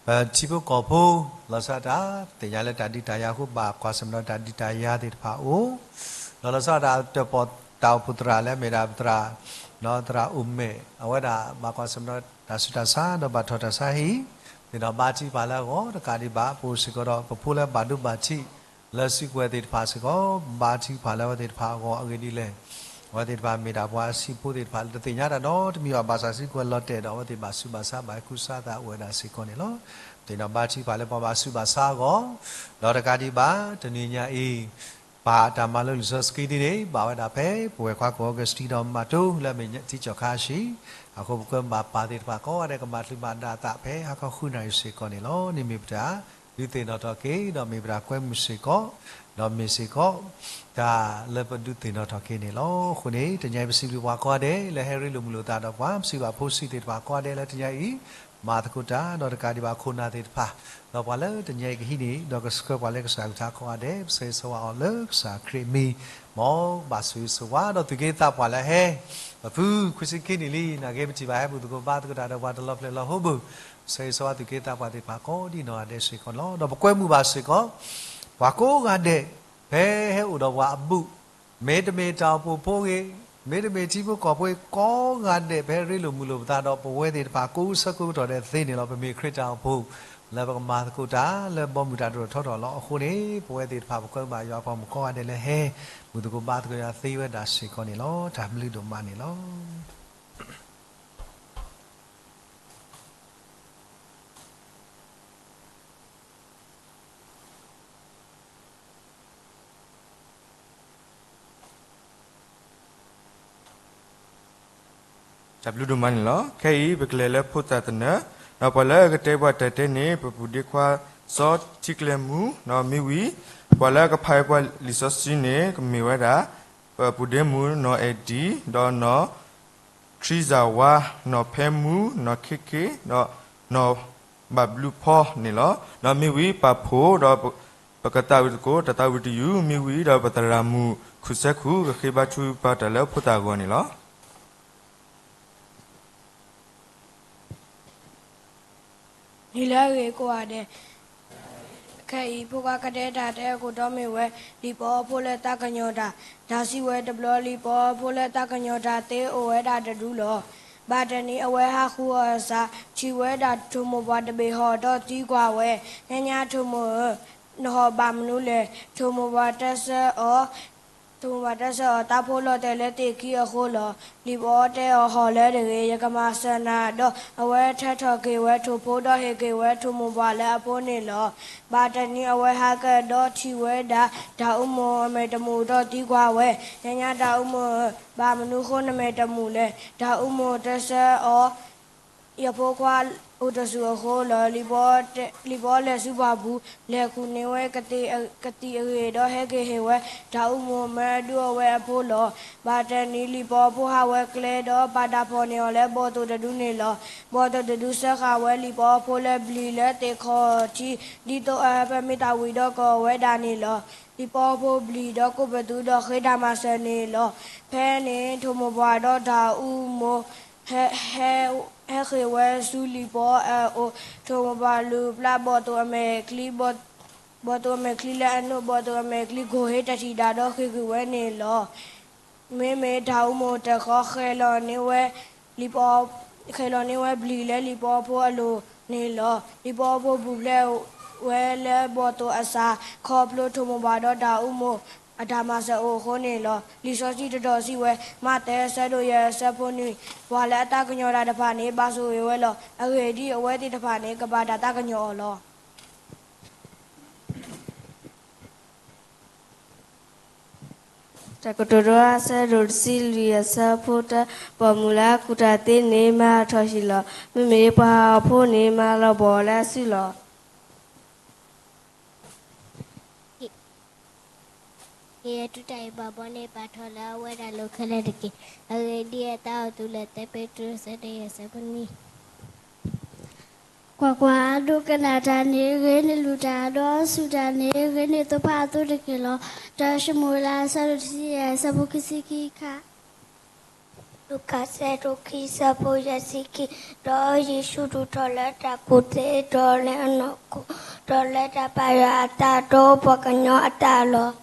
ပထံဖိကီၢ်ဖိ လီၤဆီဒၣ်တၢ် သ့ၣ်ညါလၢတၢ်ဒုးတၢ်ယၤအဃိ ဘၣ်ကွၢ်ဆၢၣ်မဲာ်ဒီးတၢ်ဒုးတၢ်ယၤသ့ၣ်တဖၣ်အအိၣ် ဒီးလီၤဆီဒၣ်တၢ်တၢၣ်ပီၣ်တၢ်အိၣ်ဖှိၣ်သရၣ်လၢမ့ၢ်ဒၣ်ပသရၣ် သရၣ်အိၣ်မဲာ် အဝဲဒၣ်ဘၣ်ကွၢ်ဆၢၣ်မဲာ်ဒီးတၢ်ဆူးတၢ်ဆါ ဒီးဘၣ်ထီၣ်တၢ်ဆါဟံၣ် သ့ၣ်နီၣ်ဘါထုကဖၣ်လၢအဂီၢ် တကးဒံးဘၣ် ပအိၣ်စ့ၢ်ကီးဒီးပဖိလၢဘၣ်ဒိဘၣ်ထံး လၢစုကဝဲၤသ့ၣ်တဖၣ်စ့ၢ်ကီး ဘါထုကဖၣ်လၢအဝဲသ့ၣ်တဖၣ်အဂီၢ်အဂ့ၢ်ဒ်လဲၣ်. အဝဲသ့ၣ်တဖၣ်မ့ၢ်ဒၣ်ပှၤအဆံးဖိသ့ၣ်တဖၣ်လၢတသ့ၣ်ညါတၢ်နီတမံၤဘၣ် ဘၣ်ဆၣ်စုကဝဲၤလီၤတဲာ်ဒီး အဝဲသ့ၣ်ဘၣ်ဆူးဘၣ်ဆါဘၣ်ဟဲကူစါသးအိၣ်ဝဲဒၣ်စ့ၢ်ကီးန့ၣ်လီၤ. သ့ၣ်နီၣ်ဘါထုကဖၣ်လၢပှၤဘၣ်ဆူးဘၣ်ဆါအဂီၢ် ဒီးတကးဒံးဘၣ် တနံၤညါအံၤ ပတၢ်မၤလိလံာ်စီဆှံဒ်န့ၣ် ဘၣ်ဝဲဒၣ်ဖဲပဝဲၢ်ခွါကီၢ်အီကူးစတံဒီးမၤတိ လၢအမ့ၢ်ထံကၠီၣ်ခါအဟံၣ် အဃိပကွဲမုာ်ဘၣ်ပၢ်သ့ၣ်တဖၣ်ကိးဂၤဒဲး ကမၤချုးမၤဒၣ်သးဖဲဟါခီဃုနၣ်ရံၣ်စ့ၢ်ကီးန့ၣ်လီၤ. န့ၣ်မ့ၢ်ပတၢ်ဒုးသ့ၣ်နီၣ်ထီၣ်က့ၤ ဒီးမ့ၢ်ပတၢ်ကွဲမုာ်စ့ၢ်ကီး ဒီးမ့ၢ်စ့ၢ်ကီး တၢ်လၢပဒုးသ့ၣ်နီၣ်ထီၣ်က့ၤန့ၣ်လီၤ. အဃိန့ၣ် တနံၤအံၤပစံးဘျုးပှၤကိးဂၤဒဲး လၢဟဲရ့လိာ်မုာ်လိာ်သးဒီးပှၤ ပစံးဘၣ်ဖိဆံးသ့ၣ်တဖၣ်ကိးဂၤဒဲးလၢတနံၤအံၤ မၤသကိးတၢ် ဒီးတကးဒံးဘၣ်ခိၣ်နၢ်သ့ၣ်တဖၣ် ဒီးပှၤလၢတနံၤအံၤကဟံးန့ၢ် ဒီးကဆှၢပှၤလၢကစၢ်အကလုၢ်ကထါကိးဂၤဒဲး ပဆၢဂ့ၤဆၢဝါအီၤလၢကစၢ်ခရံာ်အမံၤ မ်ဘၣ်ဆိၣ်ဂ့ၤဆိၣ်ဝါ ဒီးသူၣ်က့သးပှၢ်လၢဟဲ ပဖုခွံဆံခံနံၣ်လံ နာ်က့ပထံၣ်ဘၣ်ဟဲဘူၣ်သကိးဘါသကိးတၢ်ဒီးပှၤတလီၤဖျဲၣ်လီၤဟိဘၣ် ပဆၢဂ့ၤဆိၣ်ဝါသူၣ်က့သးပှၢ်သ့ၣ်တဖၣ်ကိးဒ်နီၢ်ဂၤဒဲးစ့ၢ်ကီးလီၤ. ဒီးပကွဲမုာ်ဘၣ်စ့ၢ်ကီး ပှၤကိးဂၤဒဲး ဖဲဟဲအိၣ်ဒီးပှၤအဘူး မ့တမ့ၢ်တၢ်အိၣ်ဖှိၣ်ဖိဂ့ၤ, မ့တမ့ၢ်ထံဖိကီၢ်ဖိဂ့ၤ ကိးဂၤဒဲး ပဟဲရ့လိာ်မုာ်လိာ်ပသးဒီးပဝဲသ့ၣ်တဖၣ် ကိးဆၢကိးကတီၢ်ဒဲးသ့န့ၣ်လီၤ. ပမ့ၢ်ခရံာ်တၢ်အိၣ်ဖှိၣ် လၢပကမၤသကိးတၢ်လၢဘီမုၢ်တၢ်ဒိၣ်ထီၣ်ထီထီၣ်လီၤ. အဃိန့ၣ် ပဝဲသ့ၣ်တဖၣ် ပကွဲမုာ်ဘၣ်ယွၤအပှၤမုၣ်ကိးဂၤဒဲးလၢဟဲ ဘူၣ်သကိးဘါသကိးယွၤသ့ဝဲဒၣ်စ့ၢ်ကီးန့ၣ်လီၤ. တၢ်ဘျုးဒိၣ်မးန့ၣ်လီၤ. တၢ်ဘျုးဒိၣ်မးန့ၣ်လီၤ. ခဲအံၤ ပကလဲၤလၢဖိသၣ်သနၢၣ်, ဒီးပှၤလၢအကတဲပှၤတၢ်တဲန့ၣ် ပပုၢ်ဒ့ခွါ စီၤထံကျဲမူ, ဒီးမ့ၢ်ဝံၤ ပှၤလၢအကဖးဝဲပှၤလံာ်စီဆှံန့ၣ် ကမ့ၢ်ဝဲဒၣ် ပပုၢ်ဒ့မူ နီၢ်အဲၣ်ဒံ, ဒီးနီၢ် ခရံာ်စၢ်ဝါ, နီၢ်ဖဲမူ, နီၢ်ခ့ခ့, ဒီးနီၢ်ဘၣ်ဘျုးဖီန့ၣ်လီၤ. ဒီးမ့ၢ်ဝံၤပာ်ဖှိၣ်ဒီး ပကသးဝံၣ်သကိးတၢ်သးဝံၣ်တယုၢ်, မ့ၢ်ဝံၤဒီးပသရၣ်မုၣ်ခူၣ်စဲခူၣ် ကဃ့ဘါထုကဖၣ်တၢ်လၢဖိသၣ်အဂီၢ်န့ၣ်လီၤ. နံၤလၢအဂ့ၤကိးဂၤဒဲး, ခဲအံၤ ဖိခွါကတဲတၢ်တဲအခိၣ်တီမ့ၢ်ဝဲ လံာ်ပီအီဖိလၢသးကညီၤတၢ်, တၢ်စံးဝဲတဘျီ လံာ်ပီအီဖိလၢသးကညီၤတၢ်သ့ အိၣ်ဝဲဒၣ်တဒူလီၤ. ဘၣ်တနံၤအဝဲဟးဃုအီၤအစၢ်, ထံၣ်ဝဲဒၣ်ထိၣ်မိၢ်ပှၢ်တဘ့ၣ်ဟီၣ်ဒီးသံကွၢ်ဝဲ, ညါညါထိၣ်မိၢ်ဧၢ, နဟီၣ်ဘၣ်မနုၤလဲၣ်. ထိၣ်မိၢ်ပှၢ်တဲဆၢအီၤ ထိၣ်မိၢ်ပှၢ်တဲဆၢအီၤ သးဖိလီၤတဲာ်လၢသ့ၣ်ခံအဃိလီၤ. လံာ်ပီအီတဲအီၤ ဟီၣ်လၢတဂ့ၤ, ယကမၤစၢၤနၤ, ဒီးအဝဲထၢထီၣ်က့ၤဝဲထိၣ်ဖိ ဒီးဟ့ၣ်က့ၤဝဲထိၣ်မိၢ်ပှၢ်လၢအဖိန့ၣ်လီၤ. ဘၣ်တနံၤအဝဲဟးကၢၣ်ဒီးထံၣ်ဝဲဒၣ် တၢ်အူမိၢ်အမဲာ်တမုာ်ဒီးသံကွၢ်ဝဲ, ညါညါတၢ်အူမိၢ်ဧၢ, ဘၣ်မနုၤဃိနမဲာ်တမုာ်လဲၣ်. တၢ်အူမိၢ်တဲဆၢအီၤ ယဖိခွါအိၣ်တဆူၣ်အဃိလီၤ. လံာ်ပီအီလဲၤဆူပှၢ်ပူၤ, လဲၤခူၣ်န့ၢ်ဝဲကသံၣ်အဂ့ၢ်ဒီး ဟဲက့ၤဟ့ၣ်ဝဲ တၢ်အူမိၢ်မၢအဒုးအီၣ်ဝဲအဖိလီၤ. ဘၣ်တနံၤလံာ်ပီအီဖိဟးဝဲကျဲဒီး ပာ်တၢ်ဖီၣ်န့ၢ်အီၤလၢဘီၣ်သိၣ်တဒုန့ၣ်လီၤ. ဘီၣ်သိၣ်တဒုစၢဃာ်ဝဲလံာ်ပီအီဖိလၢဘျံၤလၢသ့ၣ်ခီၣ်ထံး ဒ်သိးအပမ့ၢ်သးဝံၣ်ဒီးကအီၣ်ဝဲဒၣ်န့ၣ်လီၤ. လံာ်ပီအီဖိဘျံၤဒီးကိးပသူဒီးဃ့တၢ်မၤစၢၤန့ၣ်လီၤ. ဖဲန့ၣ် ထိၣ်မိၢ်ပှၢ်ဒီးတၢ်အူမိၢ် ဟဲဃ့ၢ်ဝဲဆူလံာ်ပီအီအအိၣ်, ထိၣ်မိၢ်ပှၢ်လူၤပျၢ်ဘီၣ်သိၣ်အမဲာ်ချံ, ဘီၣ်သိၣ်အမဲာ်ချံလၢအနိး, ဘီၣ်သိၣ်အမဲာ်ချံကိၢ်ဟ့တထံၣ်ဒၣ်ဒီးဃ့ၢ်ကွံာ်ဝဲန့ၣ်လီၤ. မ့မ့ၢ်တၢ်အူမိၢ်တခီဃဲၤလီၤန့ၢ်ဝဲ ဃဲၤလီၤန့ၢ်ဝဲဘျံၤလၢလံာ်ပီအီဖိအလိၤန့ၣ်လီၤ. လံာ်ပီအီဖိပူၤဖျဲးဝဲလၢဘီၣ်သိၣ်အစၢ် ခီဖျိထိၣ်မိၢ်ပှၢ်ဒီးတၢ်အူမိၢ် အတၢ်မၤစၢၤအိၣ်အဃိန့ၣ်လီၤ. လံာ်စီဆှံတတီၤစံးဝဲ, မးသဲ အဆၢဒိၣ်ယဲၢ် အဆၢဖိနွံ, ပှၤလၢအတၢ်ကညီၤတၢ်တဖၣ်န့ၣ် ဘၣ်ဆိၣ်ဂ့ၤဝဲလီၤ. အဂ့ၢ်ဒ်အံၤ, အဝဲသ့ၣ်တဖၣ်န့ၣ် ကဘၣ်တၢ်သးကညီၤအီၤလီၤ. တၢ်ကတိၤဒိ အဆၢဒိၣ်တဆံလွံၢ် အဆၢဖိတၢ, ပိာ်မုၣ်လၢအကူၣ်တၢ်သ့န့ၣ် မၤအထီၣ်ဟံၣ်လီၤ. မ့မ့ၢ်ပှၤဟးဂီၤဖိန့ၣ် မၤလီၤဘီၣ်အီၤလၢအစုလီၤ. ဟ့ၣ်အတုၤတၢ်အံၤဘၣ်ဘီန့ၣ် ပာ်ထီၣ်လၢအဝဲဒၣ်လိၤခဲလၢာ်တက့ၢ်. အဂ့ၢ်ဒ်အံၤ, တၢ်အိၣ်သူၣ်လၢ သၢပ့းတရူး အဆၢဒိၣ်ယဲၢ် အဆၢဖိနွံ. ကွၢ်ကွၢ်, ဒိကနၣ်တၢ်န့ၣ်ဂ့ၤန့ၢ်လုၢ်တၢ်, ဒီးစူၢ်တၢ်န့ၣ်ဂ့ၤန့ၢ်သိဖါအသိတက့ၢ်လီၤ. တၢၡမူၤအ့လး အဆၢဒိၣ်တဆံယဲၢ် အဆၢဖိခံဆံခံခါ. လူၤကၣ် အဆၢဒိၣ်ခံ အဆၢဖိယဲၢ်ဆံခံ, ဒီးယ့ၣ်ၡူးဒိၣ်ထီၣ်လၢတၢ်ကူၣ်သ့, ဒီးလၢအနီၢ်ခိ, ဒီးလၢတၢ်ပာ်ယွၤအသး, ဒီးပှၤကညီအသးလီၤ.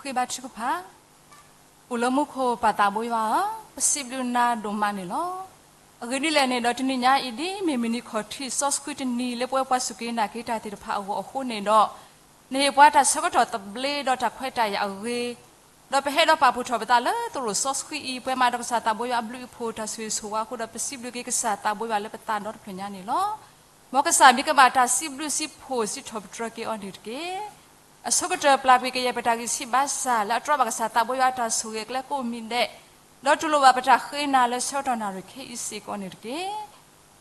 ဃ့ဘါထုကဖၣ်. အိၣ်လၢမူခိၣ်ပၢ်သးဘိယွၤဧၢ, ပစံးဘျုးနၤဒိၣ်မးန့ၣ်လီၤ. အဂ့ၢ်ဒ်လဲၣ်န့ၣ်ဒီး တနံၤညါအံၤ ဒ်မ့ၢ်မုၢ်နံၤခီၣ်ထံး စီဆှံတနံၤလၢပဝဲပှၤစူၢ်က့ၤနာ်က့ၤတၢ်သ့ၣ်တဖၣ်အဂီၢ်အဃိန့ၣ်ဒီး, နဟ့ၣ်ပှၤတၢ်ဆၢကတီၢ်သဘျ့ဒီးတၢ်ခွဲးတၢ်ယာ်အဂ့ၤ, ဒီးပဟဲဒီးပာ်ဖှိၣ်ထီၣ်ပသးလၢသရိာ်စီဆှံအံၤ ပှဲၤမးဒီးကစၢ်သးဘိယွၤအဘျုးအဖှိၣ် တၢ်ဆိၣ်ဂ့ၤဆိၣ်ဝါအဃိဒီး ပစံးဘျုးက့ၤကစၢ်သးဘိယွၤလၢပသးဒီတဖျၢၣ်ညါန့ၣ်လီၤ. မ်ကစၢ်မံၤကဘၣ်တၢ်စံးဘျုးစံးဖှိၣ် စံးထီၣ်ပတြၢၤက့ၤအီၤန့ၣ်တက့ၢ်. အဆိကတၢၢ်ပျၢ်ကွံာ်ကယဲၢ်ပတၢ်ဂံၢ်ဆံးဘါစၢ် လၢအတြီဘၣ်ကစၢ်သးဘိယွၤအတၢ်ဆိၣ်ဂ့ၤအကျဲကိးမံၤဒဲး, ဒီးတူၢ်လိာ်ဘၣ်ပတၢ်ဃ့နၤလၢဆၢကတီၢ်နၣ်ရံၣ်ခဲအံၤစ့ၢ်ကီးန့ၣ်တက့ၢ်.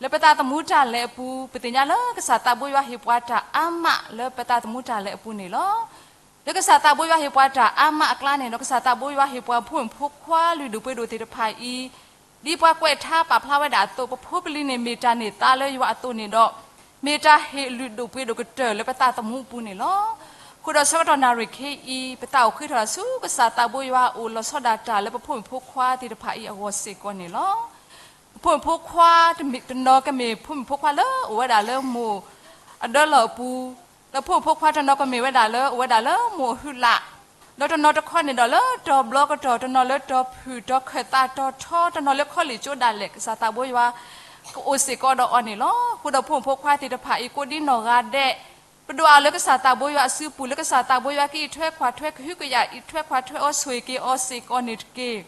လၢပသးသမူတၢ်လဲၤအပူၤ ပသ့ၣ်ညါလၢကစၢ်သးဘိယွၤဟ့ၣ်ပှၤတၢ်အါမးလၢပသးသမူတၢ်လဲၤအပူၤန့ၣ်လီၤ. လၢကစၢ်သးဘိယွၤဟ့ၣ်ပှၤတၢ်အါမးအကျါန့ၣ်ဒီး ကစၢ်သးဘိယွၤဟ့ၣ်ပှၤဖိမုၣ်ဖိခွါလုၢ်ဒိၣ်ပှ့ၤဒိၣ်သ့ၣ်တဖၣ်အံၤ, ဒ်ပှၤကွဲးထါပာ်ဖျါဝဲဒၣ်အသိး ပဖိပလံၤန့ၣ်မ့ၢ်တၢ်န့ၢ်သါလၢယွၤအသိးန့ၣ်ဒီး, မ့ၢ်တၢ်ဟ့ၣ်လုၢ်ဒိၣ်ပှ့ၤဒိၣ်ကတၢၢ်လၢပသးသမူအပူၤန့ၣ်လီၤ. အဃိဒီးဆၢကတီၢ်နၣ်ရံၣ်ခဲအံၤ ပသးအိၣ်ဃ့ထီၣ်တၢ်ဆူကစၢ်သးဘိယွၤအအိၣ် လီၤဆီဒၣ်တၢ်လၢပဖိမုၣ်ဖိခွါသ့ၣ်တဖၣ်အံၤအဂီၢ်စ့ၢ်ကီးန့ၣ်လီၤ. ပဖိမုၣ်ဖိခွါတနီၤကမ့ၢ် ဖိမုၣ်ဖိခွါလၢအိၣ်ဝဲဒၣ်လၢမိၢ်အဒၢလီၢ်အပူၤ, ဒီးဖိမုၣ်ဖိခွါတနီၤကမ့ၢ်ဝဲဒၣ်လၢ အိၣ်ဝဲဒၣ်လၢမိၢ်အဟုလၢ်, ဒီးတနီၤတခီန့ၣ်ဒီးလၢတီၤဘျီကတီၢ်, တနီၤလၢတီၤဖုၣ်, တီၤခၢၣ်သး, တီၤထီ, တနီၤလၢခီလ့ၣ်ကၠိဒၣ်လဲာ် ကစၢ်သးဘိယွၤကအိၣ်စ့ၢ်ကီးဒီးအီၤန့ၣ်လီၤ. အဃိဒီးဖိမုၣ်ဖိခွါသ့ၣ်တဖၣ်အံၤ ကိးဒံနီၢ်ဂၤဒဲး, ပဒိၣ်အီၤလၢကစၢ်သးဘိယွၤအစုပူၤ လၢကစၢ်သးဘိယွၤကအံးထွဲကွၢ်ထွဲ ကဟုကယာ်အံးထွဲကွၢ်ထွဲအီၤ ဆိၣ်ဂ့ၤက့ၤအီၤစ့ၢ်ကီးန့ၣ်တက့ၢ်.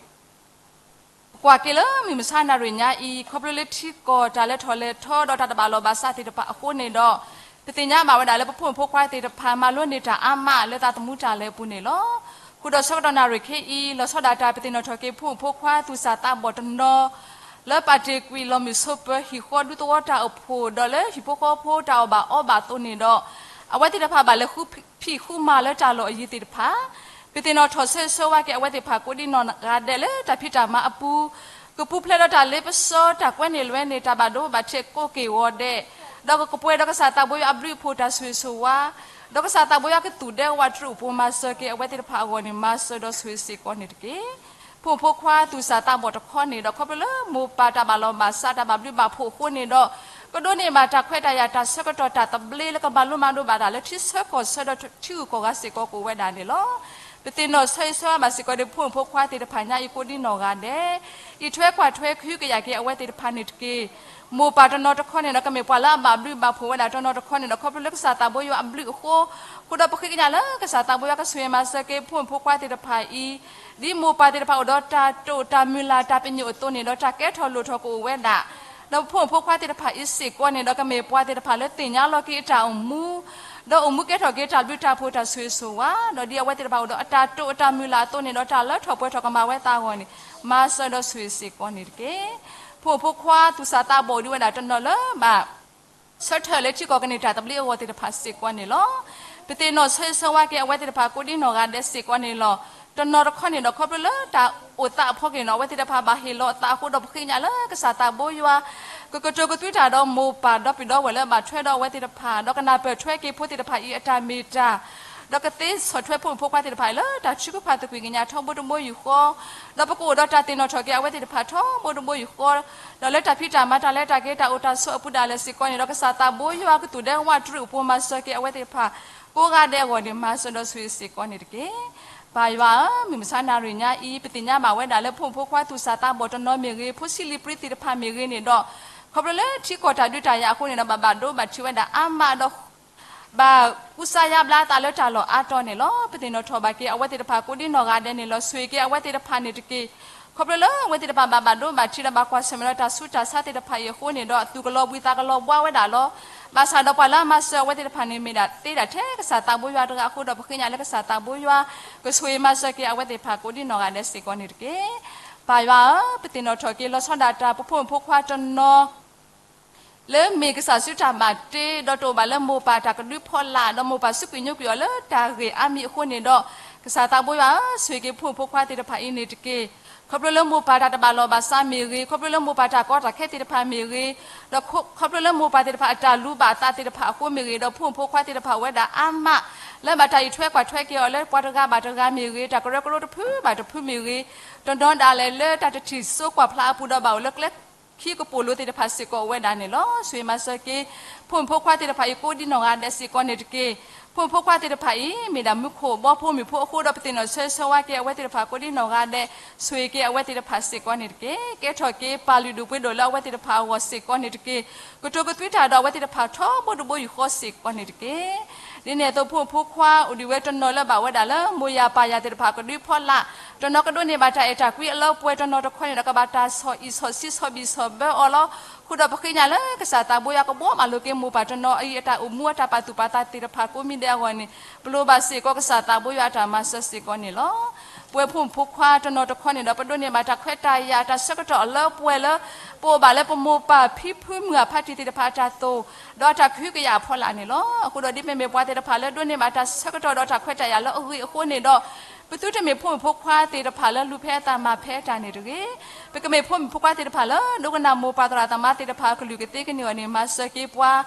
ပကွၢ်က့ၤလၢမုၢ်မဆါနၣ်ရံၣ်ညါအံၤ ခီဖျိလၢထံကီၢ်တၢ်လဲၤထီၣ်လဲၤထီဒီးတၢ်တဘၣ်လီၢ်ဘၣ်စးသ့ၣ်တဖၣ်အဃိန့ၣ်ဒီး, ပသ့ၣ်ညါဘၣ်ဝဲဒၣ်လၢပဖိမုၣ်ဖိခွါသ့ၣ်တဖၣ် မၤလိန့ၢ်တၢ်အါမးလၢသးသမူတၢ်လဲၤအပူၤန့ၣ်လီၤ. ဃုာ်ဒီးဆၢကတီၢ်နၣ်ရံၣ်ခဲအံၤ လီၤဆီဒၣ်တၢ် ပသ့ၣ်နီၣ်ထီၣ်က့ၤ ဖိမုၣ်ဖိခွါသူၣ်စၢ်သးဘီၣ်တနီၤ လၢပာ်တ့ၢ်ကွံာ်လီၢ်မုၢ်ဆိးပၢၤ ဟံၣ်ဃီဒူသဝီတၢ်အိၣ်ဖှိၣ် ဒီးလၢဟံၣ်ဖိဃီဖိတၢ်အီၣ်ဘၣ်အီဘၣ်အသိးန့ၣ်ဒီး, အဝဲသ့ၣ်တဖၣ်ဘၣ်လဲၤဃုဖံးဃုမၤလၢတၢ်လီၢ်အယံၤသ့ၣ်တဖၣ်, ပသ့ၣ်နီၣ်ထီၣ်ဆၢဂ့ၤဆၢဝါက့ၤအဝဲသ့ၣ်တဖၣ် ကိးဒံနီၢ်ဂၤဒဲးလၢတၢ်ဖံးတၢ်မၤအပူၤ, ကပူၤဖျဲးဒီးတၢ်လ့ပစီ တၢ်ကွဲန့ၢ်လွဲန့ၢ် တၢ်ဘၣ်ဒိဘၣ်ထံးကိးက့ၢ်ဂီၤဒဲး, ဒီးကကပှဲၤဒီးကစၢ်သးဘိယွၤအဘျုးအဖှိၣ် တၢ်ဆိၣ်ဂ့ၤဆိၣ်ဝါ, ဒီးကစၢ်သးဘိယွၤကသူၣ်ဒဲဝးတြူးအပူၤ မၤစၢၤက့ၤအဝဲသ့ၣ်တဖၣ်အဂီၢ်န့ၣ် မၤစၢၤဒီးဆိၣ်ဂ့ၤစ့ၢ်ကီးန့ၣ်တက့ၢ်. ဖိမုၣ်ဖိခွါသူၣ်စၢ်သးဘီၣ်တခီန့ၣ်ဒီး ခီဖျိလၢမိၢ်ပၢ်တၢ်ဘၣ်လီၢ်ဘၣ်စး တၢ်ဘၣ်ဘျုးဘၣ်ဖှိၣ်အဃိန့ၣ်ဒီး, ကဒိးန့ၢ်ဘၣ်တၢ်ခွဲးတၢ်ယာ် တၢ်ဆၢကတီၢ်တၢ်သဘျ့လၢကမၤလိမၤဒိးဘၣ်တၢ်လၢထံဆၢကီၢ်ဆၢဒီးထံဂုၤကီၢ်ဂၤစ့ၢ်ကီးကအိၣ်ဝဲဒၣ်န့ၣ်လီၤ. ပသ့ၣ်နီၣ်ဆၢဂ့ၤဆၢဝါဘၣ်စ့ၢ်ကီးဒီး ဖိမုၣ်ဖိခွါသ့ၣ်တဖၣ်ညါအံၤ ကိးဒံနီၢ်ဂၤဒဲး, အံးထွဲကွၢ်ထွဲကဟုကယာ်က့ၤအဝဲသ့ၣ်တဖၣ်န့ၣ်တက့ၢ်. မိၢ်ပၢ်တနီၤတခီန့ၣ်ဒီး ကမ့ၢ်ပှၤလၢအဘၣ်ဘျုးဘၣ်ဖှိၣ်ဝဲဒၣ်တနီၤတခီန့ၣ်ဒီး ခီဖျိလၢကစၢ်သးဘိယွၤအဘျုးအဃိ, ဃုာ်ဒီးပဃ့ကညးလၢကစၢ်သးဘိယွၤကဆိၣ်ဂ့ၤမၤစၢၤက့ၤ ဖိမုၣ်ဖိခွါသ့ၣ်တဖၣ်အံၤ, ဒ်မိၢ်ပၢ်သ့ၣ်တဖၣ်အိၣ်ဒီးတၢ်တိာ်တၢ်မုၢ်လၢ်တၢ်ပညိၣ်အသိးန့ၣ်ဒီး တၢ်ကဲထီၣ်လိၣ်ထီၣ်ကအိၣ်ဝဲဒၣ်, ဒီးဖိမုၣ်ဖိခွါသ့ၣ်တဖၣ်အံၤစ့ၢ်ကီးန့ၣ်ဒီး ကမ့ၢ်ပှၤသ့ၣ်တဖၣ်လၢသ့ၣ်ညါလီၤက့ၤအတၢ်အိၣ်မူ, ဒီးအိၣ်မူကဲထီၣ်က့ၤတၢ်ဘျုးတၢ်ဖှိၣ်တၢ်ဆိၣ်ဂ့ၤဆိၣ်ဝါ, ဒီးဒ်အဝဲသ့ၣ်တဖၣ်အိၣ်ဒီးအတၢ်တိာ်အတၢ်မုၢ်လၢ်အသိးန့ၣ်ဒီး တၢ်လၢထီၣ်ပှဲၤထီၣ်ကမၤဝဲသးအဂီၢ်န့ၣ် မၤစၢၤဒီးဆိၣ်ဂ့ၤစ့ၢ်ကီးန့ၣ်တက့ၢ်. ဖိမုၣ်ဖိခွါသူၣ်စၢ်သးဘီၣ်ဒံးဝဲဒၣ်တနီၤလၢဘၣ် ဆၢထၢၣ်လၢထံကီၢ်ကန့ၢ်တၢ်သဘျ့အဂီၢ်သ့ၣ်တဖၣ်စ့ၢ်ကီးန့ၣ်လီၤ. ပသ့ၣ်နီၣ်ဆၢဂ့ၤဆၢဝါက့ၤအဝဲသ့ၣ်တဖၣ် ကိးဒံနီၢ်ဂၤဒဲးစ့ၢ်ကီးန့ၣ်လီၤ. တနီၤတခီန့ၣ်ဒီး ခီဖျိလၢတၢ်အိၣ်သးအဖီက့ၤန့ၣ်ဒီး အဝဲသ့ၣ်တဖၣ်ဘၣ်ဟ့ၣ်လီၤအသးအဃိဒီး ပဃ့ကညးလၢကစၢ်သးဘိယွၤ ကကတိၤကသွံတၢ်ဒီးမိၢ်ပၢ်ဒီပုၢ်ဒီဝဲၢ်လၢအဘၣ်ထွဲဒီးအဝဲသ့ၣ်တဖၣ်, ဒီးကနၢ်ပၢၢ်ထွဲက့ၤဖိသ့ၣ်တဖၣ်အံၤအတၢ်မ့ၢ်တၢ်, ဒီးကသ့ဆီၣ်ထွဲဖိမုၣ်ဖိခွါသ့ၣ်တဖၣ်အံၤလၢတၢ်ထုကဖၣ်သကွံာ်ကညးထီဘိတဘိယူၢ်ဃီ, ဒီးပကအိၣ်ဒီးတၢ်သ့ၣ်နီၣ်ထီၣ်က့ၤအဝဲသ့ၣ်တဖၣ်ထီဘိတဘိယူၢ်ဃီ, ဒီးလၢတၢ်ဖံးတၢ်မၤတၢ်လဲၤတၢ်က့ၤတၢ်အိၣ်တၢ်ဆိးအပူၤဒၣ်လဲာ်စ့ၢ်ကီးန့ၣ်ဒီး ကစၢ်သးဘိယွၤကသူၣ်ဒဲဝးတြူးအပူၤ မၤစၢၤက့ၤအဝဲသ့ၣ်တဖၣ် ကိးဂၤဒဲးအဂီၢ်န့ၣ် မၤစၢၤဒီးဆိၣ်ဂ့ၤစ့ၢ်ကီးန့ၣ်တက့ၢ်. ပၢ်ယွၤဧၢ, မုၢ်မဆါနၣ်ရံၣ်ညါအံၤ ပသ့ၣ်ညါဘၣ်ဝဲဒၣ်လၢဖိမုၣ်ဖိခွါသူၣ်စၢ်သးဘီၣ်တနီၤမ့ၢ်ဂ့ၤ, ဖိဆံးလံာ်ပြံသ့ၣ်တဖၣ်မ့ၢ်ဂ့ၤန့ၣ်ဒီး, ခီဖျိလၢထံကီၢ်တၢ်ဒုးတၢ်ယၤအဃိန့ၣ်ဒီး ဘၣ်ဘၣ်ဒိဘၣ်ထံးဝဲဒၣ်အါမးဒီး ဘၣ်ကူစါယါဘျါအသးလၢတၢ်လီၢ်အါတီၤန့ၣ်လီၤ. ပသ့ၣ်နီၣ်ထီၣ်ဘၣ်က့ၤအဝဲသ့ၣ်တဖၣ်ကိးဒံနီၢ်ဂၤဒဲးန့ၣ်လီၤ. ဆိၣ်ဂ့ၤက့ၤအဝဲသ့ၣ်တဖၣ်န့ၣ်တက့ၢ်. ခီဖျိလၢအဝဲသ့ၣ်တဖၣ်ဘၣ်ဘၣ်ဒိဘၣ်ထံးဒီးဘၣ်ကွၢ်ဆၢၣ်မဲာ်ဒီးတၢ်ဆူးတၢ်ဆါသ့ၣ်တဖၣ်အံၤအဃိန့ၣ်ဒီး အသူၣ်ကလီၤဘှံးသးကလီၤဘှါဝဲဒၣ်လီၤ. ဘၣ်ဆၣ်ဒီးပှၤလၢအမၤစၢၤအဝဲသ့ၣ်တဖၣ်န့ၣ် မ့ၢ်ဒၣ်သ့ဒၣ်ထဲကစၢ်သးဘိယွၤတဂၤအဃိဒီး ပဃ့ကညးလၢကစၢ်သးဘိယွၤ ကဆိၣ်ဂ့ၤမၤစၢၤက့ၤအဝဲသ့ၣ်တဖၣ်ကိးဒံနီၢ်ဂၤဒဲးစ့ၢ်ကီးန့ၣ်တက့ၢ်. ပၢ်ယွၤဧၢ, ပသ့ၣ်နီၣ်ထီၣ်က့ၤလီၤဆီဒၣ်တၢ် ပဖိမုၣ်ဖိခွါတနီၤ လၢမ့ၢ်ကစၢ်စုတၢ်ဘၣ်တ့ ဒီးတအိၣ်ဘၣ်လၢမိၢ်ပၢ်တၢ်ကဒုဖီလာ် ဒီးမိၢ်ပၢ်စူးကွံာ်ညိကွံာ်အီၤလၢတၢ်ဂ့ၢ်အါမံၤအဃိန့ၣ်ဒီး, ကစၢ်သးဘိယွၤဧၢ, ဆိၣ်ဂ့ၤက့ၤဖိမုၣ်ဖိခွါသ့ၣ်တဖၣ်အံၤန့ၣ်တက့ၢ်. ခီဖျိလၢမိၢ်ပၢ်တၢ်တဘၣ်လီၢ်ဘၣ်စးမ့ၢ်ဂ့ၤ, ခီဖျိလၢမိၢ်ပၢ်တၢ်ကီတၢ်ခဲသ့ၣ်တဖၣ်မ့ၢ်ဂ့ၤ, ဒီးခီဖျိလၢမိၢ်ပၢ်သ့ၣ်တဖၣ်အတၢ်လူၤဘၣ်အသးသ့ၣ်တဖၣ်အဃိမ့ၢ်ဂ့ၤ, ဒီးဖိမုၣ်ဖိခွါသ့ၣ်တဖၣ်အိၣ်ဝဲဒၣ်အါမး လၢဘၣ်တၢ်အံးထွဲကွၢ်ထွဲက့ၤအီၤလၢပှၤတဂၤဘၣ်တဂၤမ့ၢ်ဂ့ၤ, တၢ်ကရၢကရိတဖုဘၣ်တဖုမ့ၢ်ဂ့ၤ, တနီၤဒၣ်လဲာ်လၢတၢ်တထံၣ်စိကွၢ်ဖျါအပူၤဒီး ဘၣ်အိၣ်လၢကျဲခံကပိာ်လိၤသ့ၣ်တဖၣ်စ့ၢ်ကီးအိၣ်ဝဲဒၣ်န့ၣ်လီၤ. ဆိၣ်ဂ့ၤမၤစၢၤက့ၤ ဖိမုၣ်ဖိခွါသ့ၣ်တဖၣ်အံၤကိးဒံနီၢ်ဂၤဒဲးစ့ၢ်ကီးန့ၣ်တက့ၢ်. ဖိမုၣ်ဖိခွါသ့ၣ်တဖၣ်အံၤ မ့ၢ်ဒၣ်မူခိၣ်ဘီဖိမုၣ်ဖိအဃိဒီး ပသ့ၣ်နီၣ်ဆၢဂ့ၤဆၢဝါက့ၤအဝဲသ့ၣ်တဖၣ်ကိးဒ်နီၢ်ဂၤဒဲး, ဆိၣ်ဂ့ၤက့ၤအဝဲသ့ၣ်တဖၣ်စ့ၢ်ကီးန့ၣ်တက့ၢ်. ကဲထီၣ်က့ၤပၢ်လုၢ်ဒိၣ်ပှ့ၤဒိၣ်လၢအဝဲသ့ၣ်တဖၣ်အဂီၢ်စ့ၢ်ကီးန့ၣ်တက့ၢ်. ကတိၤကသွံတၢ်ဒီးအဝဲသ့ၣ်တဖၣ်ထီဘိတဘိယူၢ်ဃီစ့ၢ်ကီးန့ၣ်တက့ၢ်. ဒ်န့ၣ်အသိးဖိမုၣ်ဖိခွါအိၣ်ဒံးဝဲတနီၤလၢဘၣ်ဝဲဒၣ်လၢ မိၢ်ယၤပၢ်ယၤသ့ၣ်တဖၣ်ကဒုဖီလာ်, တနီၤကဒိးန့ၢ်ဘၣ်တၢ်အဲၣ်တၢ်ကွံအလၢပှဲၤ, တနီၤတခီန့ၣ်ဒီးကဘၣ်တၢ်ဆီၣ်အံၣ်ဆီၣ်ဆံဆီၣ်ဘံၣ်ဆီၣ်ဘၢအီၤလီၤ. အဃိဒီးပဃ့ကညးလၢကစၢ်သးဘိယွၤကဘီမးလိာ်က့ၤမိၢ်ပၢ်တနီၤအံၤ အတၢ်အိၣ်မူအတၢ်ပာ်သူၣ်ပာ်သးသ့ၣ်တဖၣ်ကိးမံၤဒဲးအဂီၢ်န့ၣ် ပလိၣ်ဘၣ်စ့ၢ်ကီးကစၢ်သးဘိယွၤအတၢ်မၤစၢၤစ့ၢ်ကီးန့ၣ်လီၤ. ပဝဲဖိမုၣ်ဖိခွါတနီၤတခီန့ၣ်ဒီး ပဒိးန့ၢ်ဘၣ်တၢ်ခွဲးတၢ်ယာ်တၢ်ဆၢကတီၢ်အလၢပှဲၤလၢ ပအိၣ်ဘၣ်လၢပမိၢ်ပၢ်ဖံဖုမုၢ်အဖါတံၢ်သ့ၣ်တဖၣ်အတၢ်သိၣ်, ဒီးအတၢ်ကဟုကယာ်အဖီလာ်န့ၣ်လီၤ. အဃိဒီးဒ်ပမ့ၢ်ပှၤသ့ၣ်တဖၣ်လၢဒိးန့ၢ်ဘၣ်တၢ်ဆၢကတီၢ်ဒီးတၢ်ခွဲးတၢ်ယာ်လၢအဂ့ၤအဃိန့ၣ်ဒီး ပသုတမ့ၢ်ဖိမုၣ်ဖိခွါသ့ၣ်တဖၣ်လၢလူၤဖဲအသးမၤဖဲအတၢ်န့ၣ်တဂ့ၤ. ပကမ့ၢ်ဖိမုၣ်ဖိခွါသ့ၣ်တဖၣ်လၢ ဒိကနၣ်မိၢ်ပၢ်သရၣ်သမါသ့ၣ်တဖၣ်အကလုၢ်ကသ့ကန့ၢ်အီၤန့ၣ် မၤစၢၤက့ၤပှၤ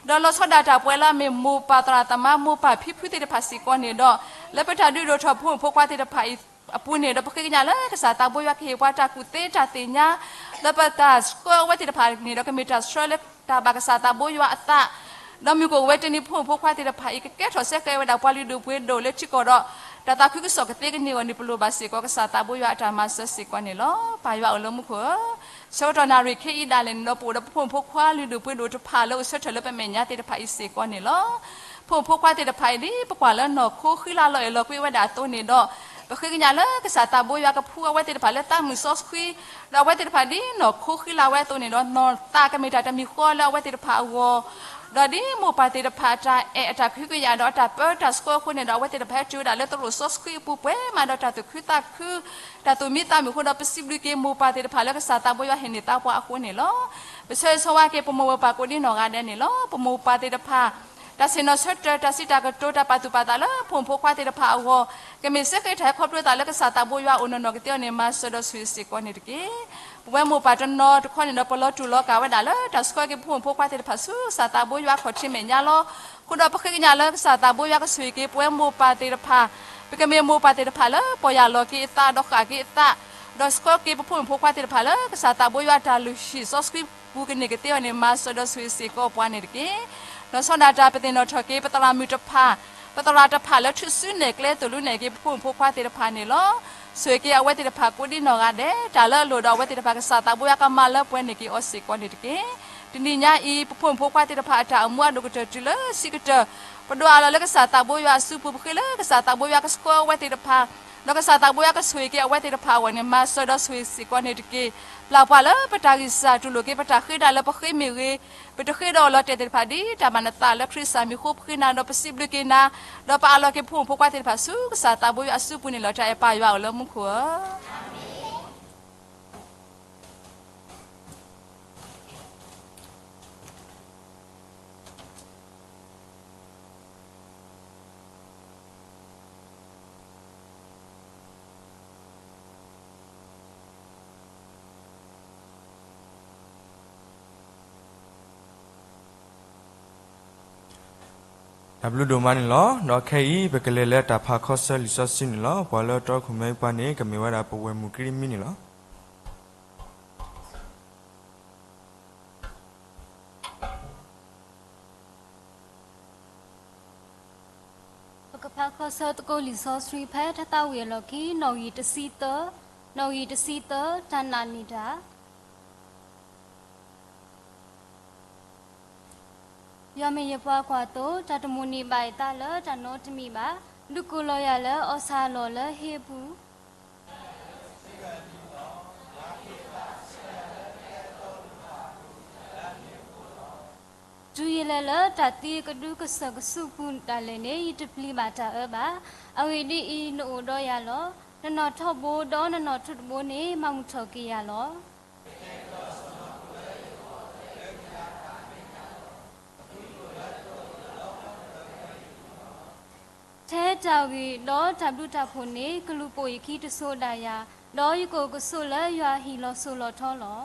ဒီးလီၤဆီဒၣ်တၢ်ပှဲၤလၢအမ့ၢ်မိၢ်ပၢ်သရၣ်သမါမိၢ်ပၢ်ဖံဖုသ့ၣ်တဖၣ်စ့ၢ်ကီးန့ၣ်ဒီး လၢပတၢ်ဒုးဒိၣ်ထီၣ်ဖိမုၣ်ဖိခွါသ့ၣ်တဖၣ်အံၤအပူၤန့ၣ်ဒီး ပဃ့ကညးလၢကစၢ်သးဘိယွၤကဟ့ၣ်ပှၤတၢ်ကူၣ်သ့တၢ်သ့ၣ်ညါ လၢပတၢ်ဆှၢအဝဲသ့ၣ်တဖၣ်န့ၣ်ဒီး ကမ့ၢ်တၢ်ဆှၢလၢတၢ်ဘၣ်ကစၢ်သးဘိယွၤအသး ဒီးမုၢ်ကအိၣ်ဝဲတနံၤဖိမုၣ်ဖိခွါသ့ၣ်တဖၣ်အံၤ ကကဲထီၣ်ဆၢကဲဝဲဒၣ်ပှၤလုၢ်ဒိၣ်ပှ့ၤဒိၣ်လၢထံကီၢ်ဒီး တၢ်သးခုကစီၣ်ကသ့ကန့ၢ်အီၤန့ၣ် ပလိၣ်ဘၣ်စ့ၢ်ကီးကစၢ်သးဘိယွၤအတၢ်မၤစၢၤစ့ၢ်ကီးန့ၣ်လီၤ. ပၢ်ယွၤအိၣ်လၢမူခိၣ်ဧၢ, ဆၢကတီၢ်နၣ်ရံၣ်ခဲအံၤဒၣ်လဲာ်န့ၣ်ဒီး ပအိၣ်ဒီးပဖိမုၣ်ဖိခွါလုၢ်ဒိၣ်ပှ့ၤဒိၣ်တဖၣ်လၢအိၣ်ဆၢထၢၣ်လၢပမဲာ်ညါသ့ၣ်တဖၣ်အံၤစ့ၢ်ကီးန့ၣ်လီၤ. ဖိမုၣ်ဖိခွါသ့ၣ်တဖၣ်အံၤ ဒ်ပကွၢ်လၢနီၢ်ခိဃံလၤလီၤအဲၣ်လီၤကွံအဝဲဒၣ်အသိးန့ၣ်ဒီး ပဃ့ကညးလၢကစၢ်သးဘိယွၤကဖှူအဝဲသ့ၣ်တဖၣ်လၢသးမုာ်စီဆှံ ဒီးအဝဲသ့ၣ်တဖၣ်ဒ်နီၢ်ခိဃံလၤဝဲအသိးန့ၣ်ဒီး နီၢ်သးကမ့ၢ်တၢ်တမံၤဃီလၢအဝဲသ့ၣ်တဖၣ်အဂီၢ် ဒီးဒ်မိၢ်ပၢ်သ့ၣ်တဖၣ်အတၢ်အဲၣ်အတၢ်ကဟုကယာ်ဒီးအတၢ်ပၢတၢ်ဆှၢအဃိန့ၣ်ဒီး အဝဲသ့ၣ်တဖၣ်ဟဲတုၤဝဲဒၣ်လၢသရိာ်စီဆှံအပူၤပှဲၤမးဒီးတၢ်သူၣ်ခုသးခု တၢ်သူၣ်မံသးမုာ်အဃိဒီး ပစံးဘျုးက့ၤမိၢ်ပၢ်သ့ၣ်တဖၣ်လၢကစၢ်သးဘိယွၤဟ့ၣ်န့ၢ်သါပှၤအဃိန့ၣ်လီၤ. ပဆၢဂ့ၤဆၢဝါက့ၤပမိၢ်ပၢ်ကိးဒ်နီၢ်ဂၤဒဲးန့ၣ်လီၤ. ပမိၢ်ပၢ်သ့ၣ်တဖၣ် တၢ်ဆ့ၣ်နီၤဆၢထၢၣ် တၢ်စံးတၢ်ကတိၤ တၢ်ပာ်သူၣ်ပာ်သးလၢဖိမုၣ်ဖိခွါသ့ၣ်တဖၣ်အဂီၢ် ကမ့ၢ်စ့ၢ်ကီးတၢ်ဟဲခီဖျိသးလၢကစၢ်သးဘိယွၤအိၣ်နီၢ်နီၢ်ကသ့အီၤန့ၣ် မၤစၢၤဒီးဆိၣ်ဂ့ၤစ့ၢ်ကီးန့ၣ်တက့ၢ်. ပဝဲမိၢ်ပၢ်တနီၤတခီန့ၣ်ဒီး ပလီၤတူာ်လီၤကာ်ဝဲဒၣ်လၢ တၢ်ဆှၢက့ၤပဖိမုၣ်ဖိခွါသ့ၣ်တဖၣ်ဆူကစၢ်သးဘိယွၤအခီၣ်ထံးမဲာ်ညါလီၤ. အဃိဒီးပဃ့ကညးလၢကစၢ်သးဘိယွၤကဆိၣ်ဂ့ၤက့ၤပဝဲမိၢ်ပၢ်သ့ၣ်တဖၣ် ပကမ့ၢ်မိၢ်ပၢ်သ့ၣ်တဖၣ်လၢ ပီၢ်ယၢ်လီၤက့ၤအသးဒီးဃၣ်က့ၤအသး ဒီးဆှၢက့ၤပဖိမုၣ်ဖိခွါသ့ၣ်တဖၣ်လၢ ကစၢ်သးဘိယွၤအတၢ်လုၢ်ဟံၣ်စီဆှံပူၤကန့ၢ်ကသ့အီၤန့ၣ် မၤစၢၤဒီးဆိၣ်ဂ့ၤစ့ၢ်ကီးပှၤန့ၣ်တက့ၢ်. လီၤဆီဒၣ်တၢ်ပသ့ၣ်နီၣ်ထီၣ်က့ၤပသရၣ်မုၣ်တဖၣ်, ပသရၣ်တဖၣ်လၢထူၣ်စုနဲၣ်ကျဲသိၣ်လိနဲၣ်က့ၤပဖိမုၣ်ဖိခွါသ့ၣ်တဖၣ်န့ၣ်လီၤ. ဆိၣ်ဂ့ၤက့ၤအဝဲသ့ၣ်တဖၣ်ကိးဒ်နီၢ်ဂၤဒဲး, တၢ်လၢအလိၣ်ဒီးအဝဲသ့ၣ်တဖၣ်ကစၢ်သးဘိယွၤကမၤလၢပှဲၤန့ၢ်က့ၤအီၤစ့ၢ်ကီးန့ၣ်တက့ၢ်. တနံၤညါအံၤ ပဖိမုၣ်ဖိခွါသ့ၣ်တဖၣ်အတၢ်အိၣ်မူအဒိၣ်ကတၢၢ်တုၤလၢဆံးကတၢၢ်, ပဒိးအးလီၤလၢကစၢ်သးဘိယွၤအစုပူၤ, ပဃ့လၢကစၢ်သးဘိယွၤကဆှၢအဝဲသ့ၣ်တဖၣ်, ဒီးကစၢ်သးဘိယွၤကဆိၣ်ဂ့ၤက့ၤအဝဲသ့ၣ်တဖၣ်အဂီၢ်န့ၣ် မၤစၢၤဒီးဆိၣ်ဂ့ၤစ့ၢ်ကီးန့ၣ်တက့ၢ်. ပျၢ်ပှၤလၢပတၢ်ဂံၢ်စၢ်တူၢ်လိာ်က့ၤ ပတၢ်ဃ့ဒၣ်လၢပဃ့မ့ၢ်ဂ့ၤ, ပတဃ့ဒီးအီၤလီၤတဲာ်သ့ၣ်တဖၣ် ဒ်တၢ်ဘၣ်နသးလၢခရံာ်စၢ်မံၤဃိ ပဃ့နၤဒီး ပစံးဘျုးက့ၤနၤ, ဒီးပအးလီၤက့ၤပဖိမုၣ်ဖိခွါသ့ၣ်တဖၣ်ဆူကစၢ်သးဘိယွၤအစုပူၤန့ၣ်လီၤ. တၢ်အဲၣ်ပၢ်ယွၤအိၣ်လၢမူခိၣ်ဧၢ. တၢ်ဘျုးဒိၣ်မးန့ၣ်လီၤ. ဒီးခဲအံၤ ပကလဲၤလၢတၢ်ဖးခီဆၢလံာ်စီဆှံန့ၣ်လီၤ. ပှၤလၢတြီခိၣ်မဲပှၤန့ၣ် ကမ့ၢ်ဝဲဒၣ်ပဝဲၢ်မုၣ်ကရံမံန့ၣ်လီၤ. ပကဖးခီဆၢသကိးလံာ်စီဆှံဖဲ တၢသးဝံၣ်အလီၢ်ခံ နီၣ်ဂံၢ်တဆံသၢ, နီၣ်ဂံၢ်တဆံသၢ, တၢ်နာ်န့ၢ်တၢ် ယွၤမ့ၢ်ယပှၤကွၢ်သိ, တၢ်တမိၣ်န့ၢ်ဘၣ်ယသးလၢတၢ်နီတမံၤဘၣ်. ဒုးကိးလီၤယၤလၢအီၣ်ဆၣ်အလီၢ်လၢဟ့အပူၤ တုၤယလဲၤလၢတၢ်သံအကဒုကစၢၢ်ကဆူးပူၤဒၣ်လဲာ်န့ၣ် ယတပျံၤဘၣ်တၢ်အၢဘၣ်. အဂ့ၢ်ဒ်အံၤ, နအိၣ်ဒီးယၤလီၤ. နနီၣ်ထီဘိဒီးနနီၣ်ထိးတဘိန့ၣ် မၤမုာ်ထီၣ်က့ၤယၤလီၤ. ထဲတၢ်ဂ့ၤဒီးတၢ်ဘျုးတၢ်ဖှိၣ်န့ၣ် ကလူၤပိာ်ယခံတစိၤဒၣ်ယၤ, ဒီးယကအိၣ်ကဆိးလၢယွၤအဟံၣ်လီၤစိၤလီၤထီလီၤ.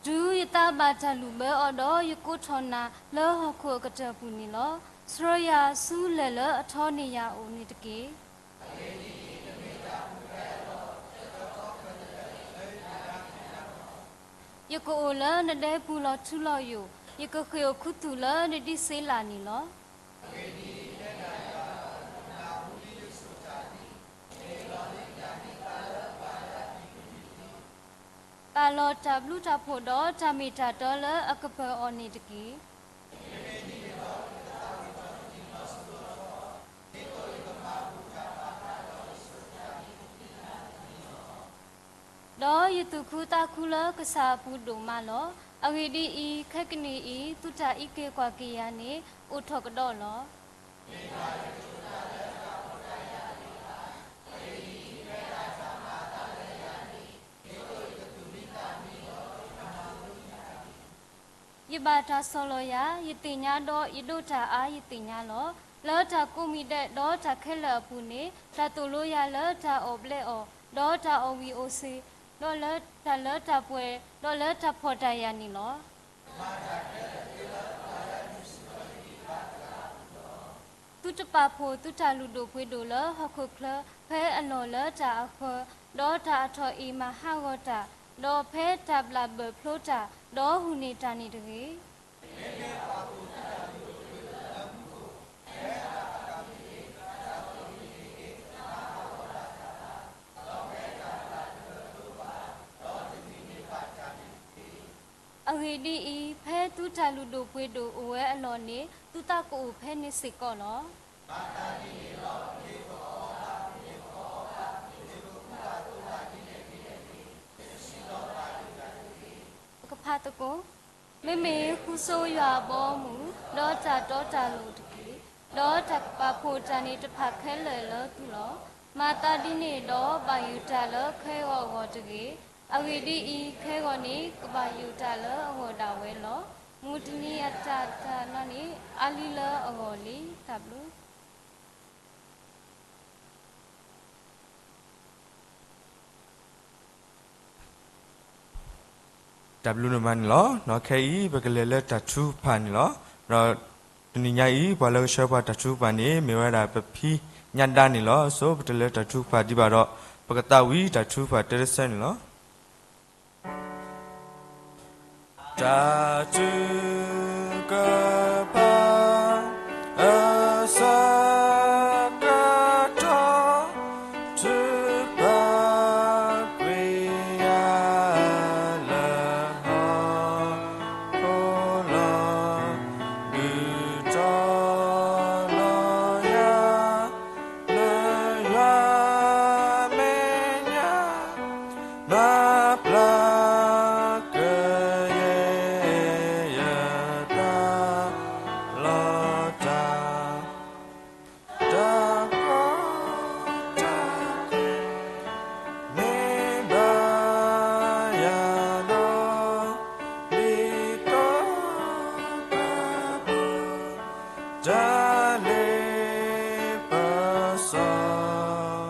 တုၤယသးဘၣ်တၢ်လုၢ်ဘၢအီၤဒီး ယကိးထီၣ်နၤလၢဟီၣ်ခိၣ်အကတၢၢ်ပူၤန့ၣ်လီၤ. ဆှၢယၤဆူလဲၢ်လၢအထီန့ၢ်ယၤအအိၣ်န့ၣ်တက့ၢ်. ယကအိၣ်လၢနဒဲပူၤလီၤထူလီၤယိာ်, ယကဃ့ၢ်အိၣ်ခူသူၣ်လၢနဒံးစ့လးန့ၣ်လီၤ. ပာ်လီၤတၢ်ဘျုးတၢ်ဖှိၣ်ဒီးတၢ်မ့ၢ်တၢ်တီလၢအကပၢၤအီၤန့ၣ်တက့ၢ်. ဒီးယသူၣ်ခုသးခုလၢကစၢ်အပူၤဒိၣ်မးလီၤ. အဂ့ၢ်ဒ်အံၤ, ခဲကနံၣ်အံၤ သုတၢ်အံးက့ၤကွၢ်က့ၤယၤန့ၣ် အိၣ်ထီၣ်ကဒီးလီၤ. ယဘၣ်တၢ်ဆီၣ်လီၤယၤ, ယသ့ၣ်ညါဒီး ယဒိးတၢ်အါယသ့ၣ်ညါလီၤ. လၢတၢ်ကိးမံၤဒဲး ဒီးတၢ်ခဲလၢာ်အပူၤန့ၣ်, တၢ်သိၣ်လိယၤလၢတၢ်အီၣ်ဘျဲအီၣ်, ဒီးတၢ်အီၣ်ဝံၣ်အီၣ်စ့ၤ, ဒီးလၢတၢ်လၢတၢ်ပှဲၤ, ဒီးလၢတၢ်ဖှီၣ်တၢ်ယာ်န့ၣ်လီၤ. သုတပာ်ဖှိၣ်သုတၢ်လုၢ်ဒိၣ်ပှ့ၤဒိၣ်လၢဟီၣ်ခိၣ်ချၢ ဖဲအလီၢ်လၢတၢ်အဃၢၤ, ဒီးတၢ်အထီၣ်အ့ၣ်မၤဟးဂီၤတၢ်, ဒီးဖဲတၢ်ဘျၣ်ဘၢၣ်ဖျိတၢ်, ဒီးဟူးန့ၢ်တၢ်န့ၣ်တဂ့ၤ. အဂ့ၢ်ဒ်အံၤ, ဖဲသုတၢ်လုၢ်ဒိၣ်ပှ့ၤဒိၣ်အိၣ်ဝဲအလီၢ်န့ၣ်, သုသးကအိၣ်ဖဲန့ၣ်စ့ၢ်ကီးလီၤ. တကဖးသကိး, မ့မ့ၢ်ဃုဆိယွၤအဘီအမုၢ်, ဒီးတၢ်တီတၢ်လိၤတက့ၢ်. ဒီးတၢ်ကပာ်ဖှိၣ်တၢ်န့ၣ်တဖၣ်ခဲလၢာ်လၢသုလီၤ. မၤသးဒ်န့ၣ်ဒီးဘၣ်ယိၣ်တၢ်လၢခဲဂီၤအဂီၢ်တဂ့ၤ. အဂ့ၢ်ဒ်အံၤ, ခဲဂီၤန့ၣ်ကဘၣ်ယိၣ်တၢ်လၢအဂီၢ်ဒၣ်ဝဲလီၤ. မုၢ်တနံၤအတၢ်တၢ်လီၤန့ၣ် အါလံလၢအဂီၢ်လံ. တၢ်ဘျုး တၢ်ဘျုးနမၤန့ၣ်လီၤ. ခဲအံၤ ပကလဲၤလၢတၢ်ထုကဖၣ်န့ၣ်လီၤ. ဒီးတနံၤညါအံၤ ပှၤလၢကဆှၢပှၤတၢ်ထုကဖၣ်န့ၣ် မ့ၢ်ဝဲဒၣ်ပဖံညါဒါန့ၣ်လီၤ. အဆိ ပတလဲၤတၢ်ထုကဖၣ်ဒံးဘၣ်ဒီး ပကသးဝံၣ်တၢ်ထုကဖၣ်တၢတဆၢန့ၣ်လီၤ. တၢ်ထုကဖၣ် အဆၢကတီၢ် ထုကဖၣ်ကွံာ်ယၤလၢဟီၣ်ခိၣ်လီၤ. ဘူၣ်ထီၣ်လီၤယၤ လၢယွၤမဲာ်ညါ မၤပျၢ်ကယဲၢ်ယပျၢ်လီၤတၢ်, တၢ်ကီတၢ်ခဲ မ့ၢ်ဘၣ်ယၤဒီး လံာ်ကိးပၤပူၤ တၢ်လ့ပစီ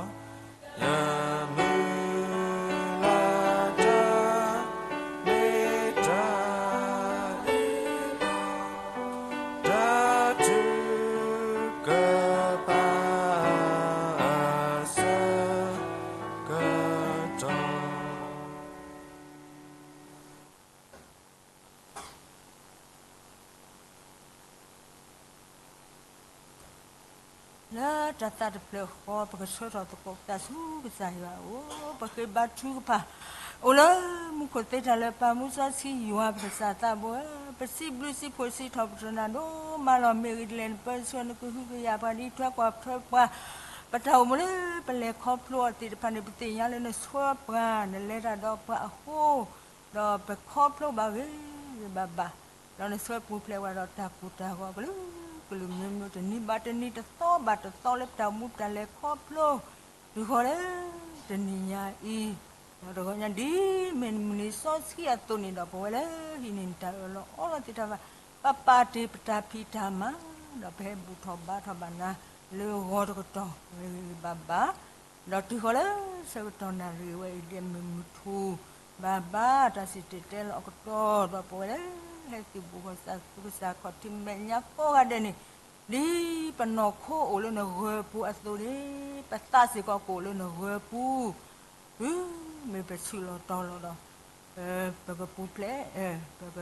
ယမုၢ်လၢ်တၢ် မ့ၢ်တၢ်အံၤလီၤ. တၢ်ထုကဖၣ် အဆၢကတီၢ် လၢတၢ်သးတဖျၢၣ်ဃီ ပကဆှၢထီၣ်သကိးပသးဆူကစၢ်ယွၤအအိၣ်, ပဃ့ဘါထုကဖၣ် အိၣ်လၢမူခိၣ်သ့တၢ်လၢပၢ်မူစီဆှံယွၤပကစၢ်သးဘိဧၢ, ပစံးဘျုးစံးဖှိၣ်စံးထီၣ်ပတြၢၤနၤဒိၣ်မးလီၤ. မ့ၢ်ဂ့ၤဒ်လဲၣ် နပၢဆှၢနကဟုကယာ်ပှၤ နအံးထွဲကွၢ်ထွဲပှၤ, ပတၢ်အိၣ်မူလၢပလဲၤခီဖျိအီၤသ့ၣ်တဖၣ်န့ၣ် ပသ့ၣ်ညါလၢနဆှၢပှၤ နလဲၤတၢ်ဒီးပှၤအဃိ ဒီးပခီဖျိဘၣ်ဂ့ၤဂ့ၤဘၣ်ဘၣ်, ဒီးနဆှၢပူၤဖျဲးဝဲဒီးတၢ်ကူၣ်တၢ်ဂီၤကလုာ်ကလုာ် မျိုးမျိုး တနံၤဘၣ်တနံၤ တသီဘၣ်တသီ လၢပတၢ်အိၣ်မူပတၢ်လဲၤခီဖျိ တုၤဃီၤလၢတနံၤညါအံၤ, ဒီးတဂီၤညါဒ်မ့ၢ်နမုၢ်နံၤစီဆှံအသိးန့ၣ်ဒီး ပဝဲလၢဟံးန့ၢ်နတၢ်အၢၣ်လီၤအီလီၤသ့ၣ်တဖၣ် ပပာ်တ့ၢ်ပတၢ်ဖံးတၢ်မၤ, ဒီးပဟဲဘူၣ်ထီၣ်ဘါထီၣ်ဘၣ်နၤ လၢဂီၤတကတီၢ်ဂ့ၤဂ့ၤဘၣ်ဘၣ် ဒီးတုၤဃီၤလၢဆၢကတီၢ်နၣ်ရံၣ်ဝဲအံၤ ဒ်မုၢ်မုၢ်ထူၣ်ဘၣ်ဘၣ် တၢ်စံၣ်တဲၤတဲလီၤအကတီၢ် ဒီးပဝဲလၢ ဟဲသုးဘူးကစၢ်သူၣ်ကစၢ်ခီၣ်ထံးမဲာ်ညါကိးဂၤဒဲးန့ၣ်, ဒ်ပနီၢ်ခိအိၣ်လၢနဂၢၤပူၤအသိးန့ၣ်, ပသးစ့ၢ်ကီးကအိၣ်လၢနဂၢၤပူၤ, တုၤမ့ၢ်ပဆူးလီၤတီၤလီၤဒီး ပကပူၤဖျဲး, ပက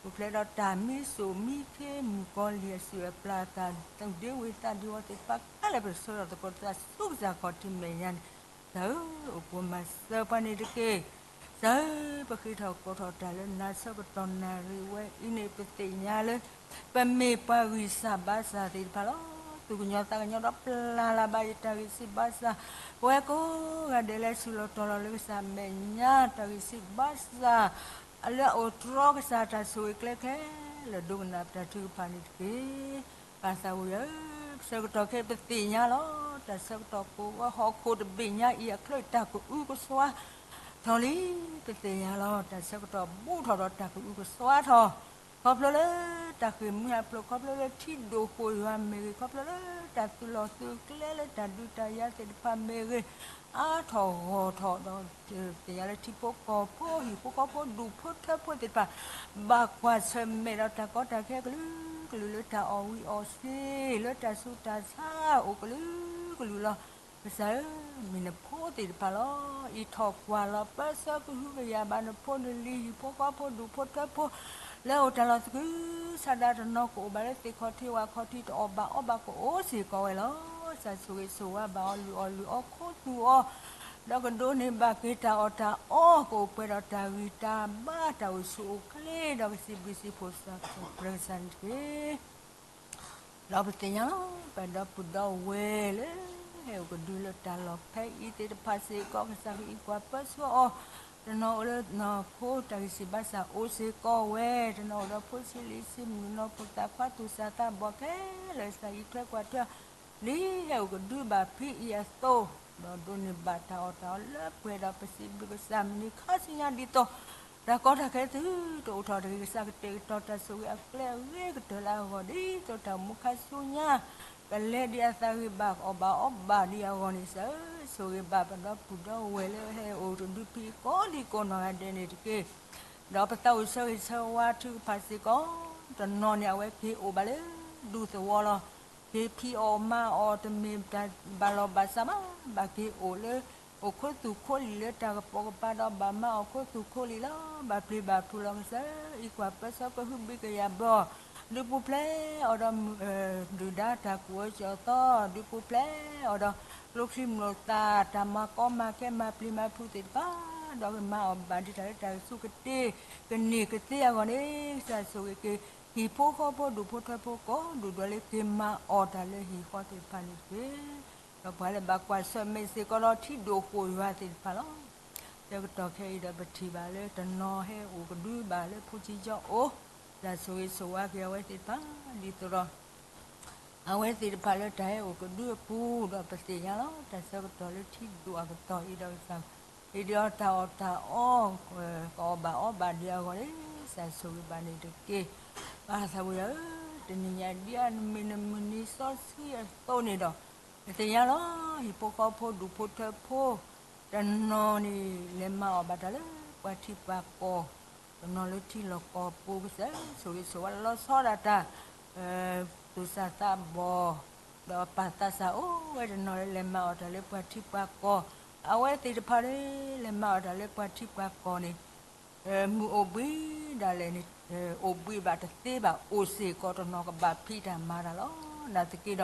ပူၤဖျဲးဒီးတၢ်မံစိာ်မံခ့ မုၣ်ကီၤလံၢ်အစုၣ်အပျၢ် တၢ်သူၣ်ဒ့ဝ့ၢ်သးဒ့ဝီၤသ့ၣ်တဖၣ်ခဲလၢာ် ပကဆၢထၢၣ်သကိးသးဆူကစၢ်ခီၣ်ထံးမဲာ်ညါန့ၣ်, ကစၢ်ဧၢ, အိၣ်ဖှိၣ်မၤစၢၤပှၤန့ၣ်တက့ၢ်. ကစၢ်ဧၢ, ပဃ့ထီၣ်ကိးထီၣ်တၢ်လၢနၤဆၢကတီၢ်နၣ်ရံၣ်ဝဲအံၤန့ၣ် ပသ့ၣ်ညါလၢ ပမ့ၢ်ပှၤဂံၢ်စၢ်ဘါစၢ်သ့ၣ်တဖၣ်လီၤ. သူၣ်ကညီၤသးကညီၤဒီးပျၢ်လၢ်ဘၣ်ယတၢ်ဂံၢ်စၢ်ဘါစၢ်, ပဝဲကိးဂၤဒဲးလၢဆူၣ်လီၤတီၤလီၤလၢကစၢ်မဲာ်ညါ တၢ်ဂံၢ်စၢ်ဘါစၢ် လၢအအိၣ်တြီကစၢ်တၢ်ဆိၣ်ဂ့ၤကျဲခဲလၢာ် ဒိကနၣ်ပတၢ်ထုကဖၣ်န့ၣ်တက့ၢ်. ပၢ်သးဝံၣ်ဧၢ, ဆၢကတီၢ်ခဲအံၤပသ့ၣ်ညါလီၤ. တၢ်ဆၢကတီၢ်ကိးဝဲဟီၣ်ခိၣ်တဘ့ၣ်ညါအံၤအချၢ တၢ်ကအုကစွါထီၣ်လံ. ပသ့ၣ်ညါလီၤ. တၢ်ဆၢကတီၢ်ဘူးထီၣ်ဒီးတၢ်ကအုကစွါထီၣ်, ခီဖျိလၢတၢ်ဃ့ၢ်မှံဟးဖျိး, ခီဖျိလၢထံဒိၣ်ဃိၣ်ယွၤမ့ၢ်ဂ့ၤ, ခီဖျိလၢတၢ်သုးလီၢ်သုးကျဲလၢတၢ်ဒုးတၢ်ယၤသ့ၣ်တဖၣ်မ့ၢ်ဂ့ၤ, အါထီၣ်ဂီၢ်ထီၣ်ဒီး သ့ၣ်ညါလၢထံဖိကီၢ်ဖိ ဟံၣ်ဖိဃီဖိ ဒူၣ်ဖိထၢဖိသ့ၣ်တဖၣ် ဘၣ်ကွၢ်ဆၢၣ်မဲာ်ဒီးတၢ်ကီတၢ်ခဲကလုာ်ကလုာ် လၢတၢ်အီၣ်ဝံၤအီၣ်စ့ၤ လၢတၢ်ဆူးတၢ်ဆါအိၣ်ကလုာ်ကလုာ်လီၤ. ကစၢ်ဧၢ, မ့ၢ်နဖိသ့ၣ်တဖၣ်လီၤ. အံးထီၣ်ကွၢ်လီၤ ပၢဆှၢကဟုကယာ်ဘၣ်နဖိနလံၤ ဟံၣ်ဖိဃီဖိဒူၣ်ဖိထၢဖိ လၢအိၣ်တၢ်လီၢ်သကုၤဆးဒး တနီၤကအိၣ်ဘၣ်လၢသ့ၣ်ခီၣ်ထံးဝၣ်ခီၣ်ထံး တအီၣ်ဘၣ်အီဘၣ် ကအိၣ်စ့ၢ်ကီးဝဲလီၤ. ကစၢ်ဆိၣ်ဂ့ၤဆိၣ်ဝါဘၣ်အီၤ လုၢ်အီၣ်လုၢ်အီ ခူသူၣ်အီၤ ဒီးကဒိးန့ၢ်ဘၣ်က့ၤတၢ်အီၣ်တၢ်အီ ကအိၣ်ပှဲၤဒီးတၢ်ဂံၢ်တၢ်ဘါ တၢ်အိၣ်ဆူၣ်အိၣ်ချ့ ဒီးကစံးဘျုးစံးဖှိၣ်ပတြၢၤကစၢ်န့ၣ်တက့ၢ်. ဒီးပသ့ၣ်ညါလီၤ ပဒီပုၢ်ဒီဝဲၢ်လၢ ဟဲအိၣ်ကဒုလၢတၢ်လီၢ်ဖဲအံၤသ့ၣ်တဖၣ်စ့ၢ်ကီး ကစၢ်ကအံးကွၢ်ပၢဆှၢအီၤ, တနီၤအိၣ်လၢနီၢ်ခိ တၢ်ဂံၢ်စၢ်ဘါစၢ်အိၣ်စ့ၢ်ကီးဝဲ, တနီၤအိၣ်ဒီးဖိဆံးလံၤဆံးမုၣ် နီၢ်ခိသးခွါ သူၣ်စၢ်သးဘီၣ်ခဲလၢာ် ကစၢ်အံးထွဲကွၢ်ထွဲ ဒ်ဟဲအိၣ်ကဒုဘၣ်ဖဲအံၤအသိး, ဒီးဒိးန့ၢ်ဘၣ်တၢ်အီၣ်တၢ်အီလၢပှဲၤဒီး ပစံးဘျုးကစၢ်မုၢ်နံၤခါဆူညါဒ်သိး တၢ်ကီတၢ်ခဲသုတအိၣ်ထီၣ်တဂ့ၤ, ကစၢ်ကတဲာ်ကတီၤတၢ်ဆိၣ်ဂ့ၤအကျဲအဂ့ၤကတၢၢ်လၢအဂီၢ် ဒ်သိးတၢ်အိၣ်မူခါဆူညါ ကလဲၤဒ်အသးဂ့ၤဘၣ်အီၣ်ဘၣ်အီဘၣ်ဒံးအဂီၢ်န့ၣ် ကစၢ်ဧၢ, ဆိၣ်ဂ့ၤဘၣ်ပဒီပုၢ်ဒီဝဲၢ်လၢဟဲအိၣ်တဒုဖံးကိးဒံကိးနီၢ်ဂၤဒဲးန့ၣ်တက့ၢ်. ဒီးပသးအိၣ်ဆၢဂ့ၤဆၢဝါထုကဖၣ်စ့ၢ်ကီး, တနီၤန့ၣ် အဝဲက့ၤအိၣ်ဘၣ်လၢဒူသဝီလီၤ. က့ၤဖံးအီၣ်မၤအီၣ်တမ့ၢ်တၢ်ဘၣ်လီၢ်ဘၣ်စးဘၣ်, ဘၣ်က့ၤအိၣ်လၢ အိၣ်ခိသူၣ်ခိလံၤလၢတၢ်ကပိာ်ကပၤဒီးဘၣ်မၤအီၣ်ခိသူၣ်ခိလံၤလီၤ. ဘၣ်ပျံၤဘၣ်ဖုးလီၤကစၢ်, အံးကွၢ်ပၢဆှၢကဟုဘံကယာ်ဘျီ, ဒုးပူၤဖျဲးအီၤဒီး ဒုၣ်ဒါတၢ်ကူၣ်အၢကၠီသီ, ဒုးပူၤဖျဲးအီၤဒီး ကျိချံမျိာ်သၣ် တၢ်မၤကီမၤခဲမၤပျံၤမၤဖုးသ့ၣ်တဖၣ်, ဒီးကမၤအီၣ်ဘၣ်ဒံးတၢ်လၢတၢ်ကဆူးကတ့ၢ် ကန့ၢ်ကသ့အဂီၢ်န့ၣ် ကစၢ်ဆိၣ်ဂ့ၤက့ၤ ဟံၣ်ဖိဃီဖိဒူၣ်ဖိထၢဖိကိးဒူၣ်ဒီးလၢက့ၤမၤအီၣ်တၢ်လၢဟံၣ်ဃီသ့ၣ်တဖၣ်န့ၣ်တက့ၢ်. ဒီးပှၤလၢဘၣ်ကွၢ်ဆၢၣ်မဲာ်စ့ၢ်ကီးဒီးထံဒိၣ်ဃိၣ်ယွၤသ့ၣ်တဖၣ်လီၤ. ဆၢကတီၢ်ခဲအံၤဒီးပထံၣ်ဘၣ်လၢတနီၤဟဲအိၣ်ကဒုဘၣ်လၢဖိဆံးကၠီအိၣ်, ကစၢ်ဆိၣ်ဂ့ၤဆိၣ်ဝါက့ၤအဝဲသ့ၣ်တဖၣ် ဒ်သိးဒီး အဝဲသ့ၣ်တဖၣ်လၢတၢ်ဟဲအိၣ်ကဒုအပူၤဒီးပသ့ၣ်ညါလီၤ. တၢ်ဆၢကတီၢ်လၢထံဒိၣ်အကတီၢ်အံၤဒီးကစၢ် ဟ့ၣ်ဒုးအီၤတၢ်အီၣ်တၢ်အီ ကအီၣ်ဘၣ်အီဘၣ်ဒံးအဂီၢ်န့ၣ် ကစၢ်ဆိၣ်ဂ့ၤဘၣ်န့ၣ်တက့ၢ်. ပၢ်သးဝံၣ်ဧၢ, တနံၤညါဒ်အမ့ၢ်နမုၢ်နံၤစီဆှံအသိးန့ၣ်ဒီး ပသ့ၣ်ညါလီၤ. ဟံၣ်ဖိဃီဖိဒူၣ်ဖိထၢဖိ တနီၤန့ၣ် လဲၤမၤအီၣ်ဘၣ်တၢ်လၢပှၤထံပှၤကီၢ်, တနီၤလၢထံလီၢ်ကီၢ်ပူၤ ကစၢ်ဆိၣ်ဂ့ၤဆိၣ်ဝါလီၤဆီဒၣ်တၢ် သူၣ်စၢ်သးဘီၣ် ဒီးပာ်သးစၢ်အိၣ်ဝဲတနီၤလၢ လဲၤမၤအီၣ်တၢ်လၢပှၤထံပှၤကီၢ်, အဝဲသ့ၣ်တဖၣ်လၢ လဲၤမၤအီၣ်တၢ်လၢပှၤထံပှၤကီၢ်န့ၣ် မုၢ်အိၣ်ဘှံးဒၣ်လဲာ်န့ၣ် အိၣ်ဘှံးဘၣ်တသ့ဘၣ် အိၣ်စ့ၢ်ကီးတနီၤကဘၣ်ဖံးတၢ်မၤတၢ်လီၤ. နာ်သက့ဒီး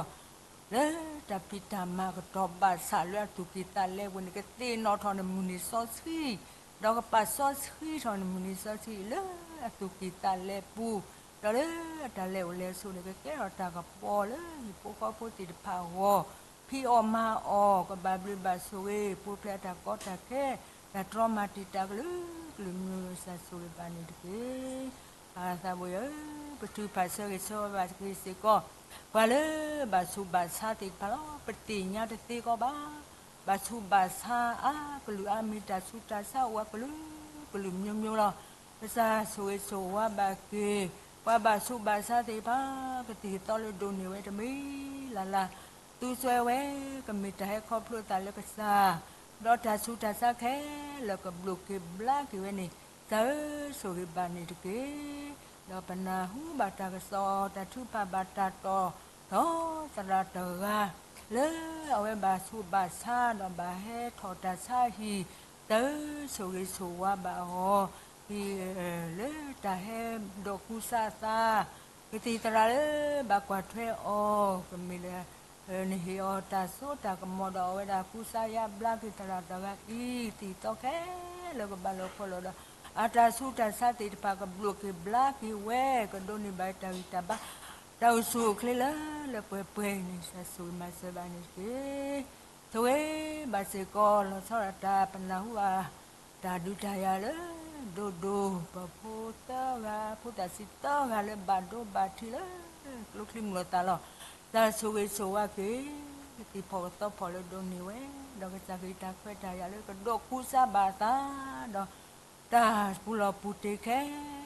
လၢတၢ်ဖံးတၢ်မၤကတီၢ်ဘၣ်ဆၣ်လၢအသူၣ်ကံၢ်သးလဲပူၤန့ၣ် ကသ့ၣ်နီၣ်ထီၣ်နမုၢ်နံၤစီဆှံ, ဒီးကပာ်စီဆှံထီၣ်နမုၢ်နံၤစီဆှံလၢအသူၣ်ကံၢ်သးလဲပူၤ, ဒီးလၢအတၢ်လဲၤအိၣ်လဲၤဆိးန့ၣ် ကကဲထီၣ်တၢ်ကပီၤလၢဟံၣ်ဖိဃီဖိသ့ၣ်တဖၣ်အဂီၢ်, ဖံးအီၣ်မၤအီၣ် ကဘၣ်ဘျုးဘၣ်ဆိၣ်ဂ့ၤ ပူၤဖျဲးတၢ်ကီတၢ်ခဲ တၢ်တြီမၤတံာ်တာ်ကလုာ်ကလုာ် မုၢ်မုၢ်ကစၢ်ဆိၣ်ဂ့ၤဘၣ်န့ၣ်တက့ၢ်. ပၢ်သးဝံၣ်ဧၢ, ပထုကဖၣ်ဆၢဂ့ၤဆၢဝါဘၣ်က့ၤစ့ၢ်ကီး ပှၤလၢဘၣ်ဆူးဘၣ်ဆါသ့ၣ်တဖၣ်လီၤ. ပသ့ၣ်ညါတသ့ကီးဘၣ်, ဘၣ်ဆူးဘၣ်ဆါအါကလုာ်အါမံၤ တၢ်ဆူးတၢ်ဆါအိၣ်အကလုာ်ကလုာ် မျိုးမျိုးလီၤ. ကစၢ်ဆိၣ်ဂ့ၤဆိၣ်ဝါဘၣ်က့ၤ ပှၤဘၣ်ဆူးဘၣ်ဆါသ့ၣ်တဖၣ် ကသံၣ်ကသီလၢဒိးန့ၢ်ဝဲတမံၤလၢ်လၢ် သူစွဲဝဲ ကမ့ၢ်တၢ်ဟဲခီဖျိသးလၢကစၢ်, ဒီးတၢ်ဆူးတၢ်ဆါခဲလၢာ်ကဘျိးက့ၤဘျါက့ၤဝဲန့ၣ် ကစၢ်ဧၢ ဆိၣ်ဂ့ၤဘၣ်န့ၣ်တက့ၢ်. ဒီးပနၢ်ဟူဘၣ်တၢ်ကစီၣ် တၢ်ထုကဖၣ်ဘၣ်တၢ်တီၢ်ထီၣ်သရၣ်တဂၤ လၢအဝဲဘၣ်ဆူးဘၣ်ဆါ ဒီးဘၣ်ဟဲထီၣ်တၢ်ဆါဟံၣ်, ကစၢ်ဧၢ ဆိၣ်ဂ့ၤဆိၣ်ဝါဘၣ်အီၤ က့ၤလၢတၢ်ဟဲဒိးကူစါအသး, ကသံၣ်သရၣ်လၢဘၣ်ကွၢ်ထွဲအီၤ, ကမ့ၢ်လၢ နဟ့ၣ်အီၤတၢ်စိတၢ်ကမီၤဒီးအဝဲဒၣ်ကူစါယါဘျါက့ၤသရၣ်တဂၤအံၤ, သံၣ်သီခဲလၢာ်ကဘၣ်လီၤဖီလီၤဒီး အတၢ်ဆူးတၢ်ဆါသ့ၣ်တဖၣ်ကဘျိၣ်က့ၤဘျါက့ၤဝဲ, ကဒိးန့ၢ်ဘၣ်တၢ်ဂံၢ်တၢ်ဘါ တၢ်အိၣ်ဆူၣ်အိၣ်ချ့လၢလၢပှဲၤပှဲၤန့ၣ် တၢ်ဆိၣ်ဂ့ၤမၤစၢၤဘၣ်န့ၣ်တက့ၢ်. ဆိၣ်ဂ့ၤဘၣ်စ့ၢ်ကီး လီၤဆီဒၣ်တၢ်ပနၢ်ဟူဘၣ် တၢ်ဒုးတၢ်ယၤလၢ ဒိၣ်ဒိၣ်ပဖိသၢဂၤ ဖိသၣ်ဆံးသၢဂၤလၢဘၣ်ဒိဘၣ်ထံးလၢ ကျိချံမျိာ်သၣ်လီၤ. တၢ်ဆိၣ်ဂ့ၤဆိၣ်ဝါက့ၤ ကသံၣ်ဖီၣ်ကသီဖီၣ်လၢဒိးန့ၢ်ဝဲ, ဒီးကစၢ်က့ၤတၢ်ခွဲးတၢ်ယာ်လၢကဒိးကူစါဘၣ်အသး, ဒီး တၢ်ပူၤလီၢ်ပူၤတ့ၤခဲ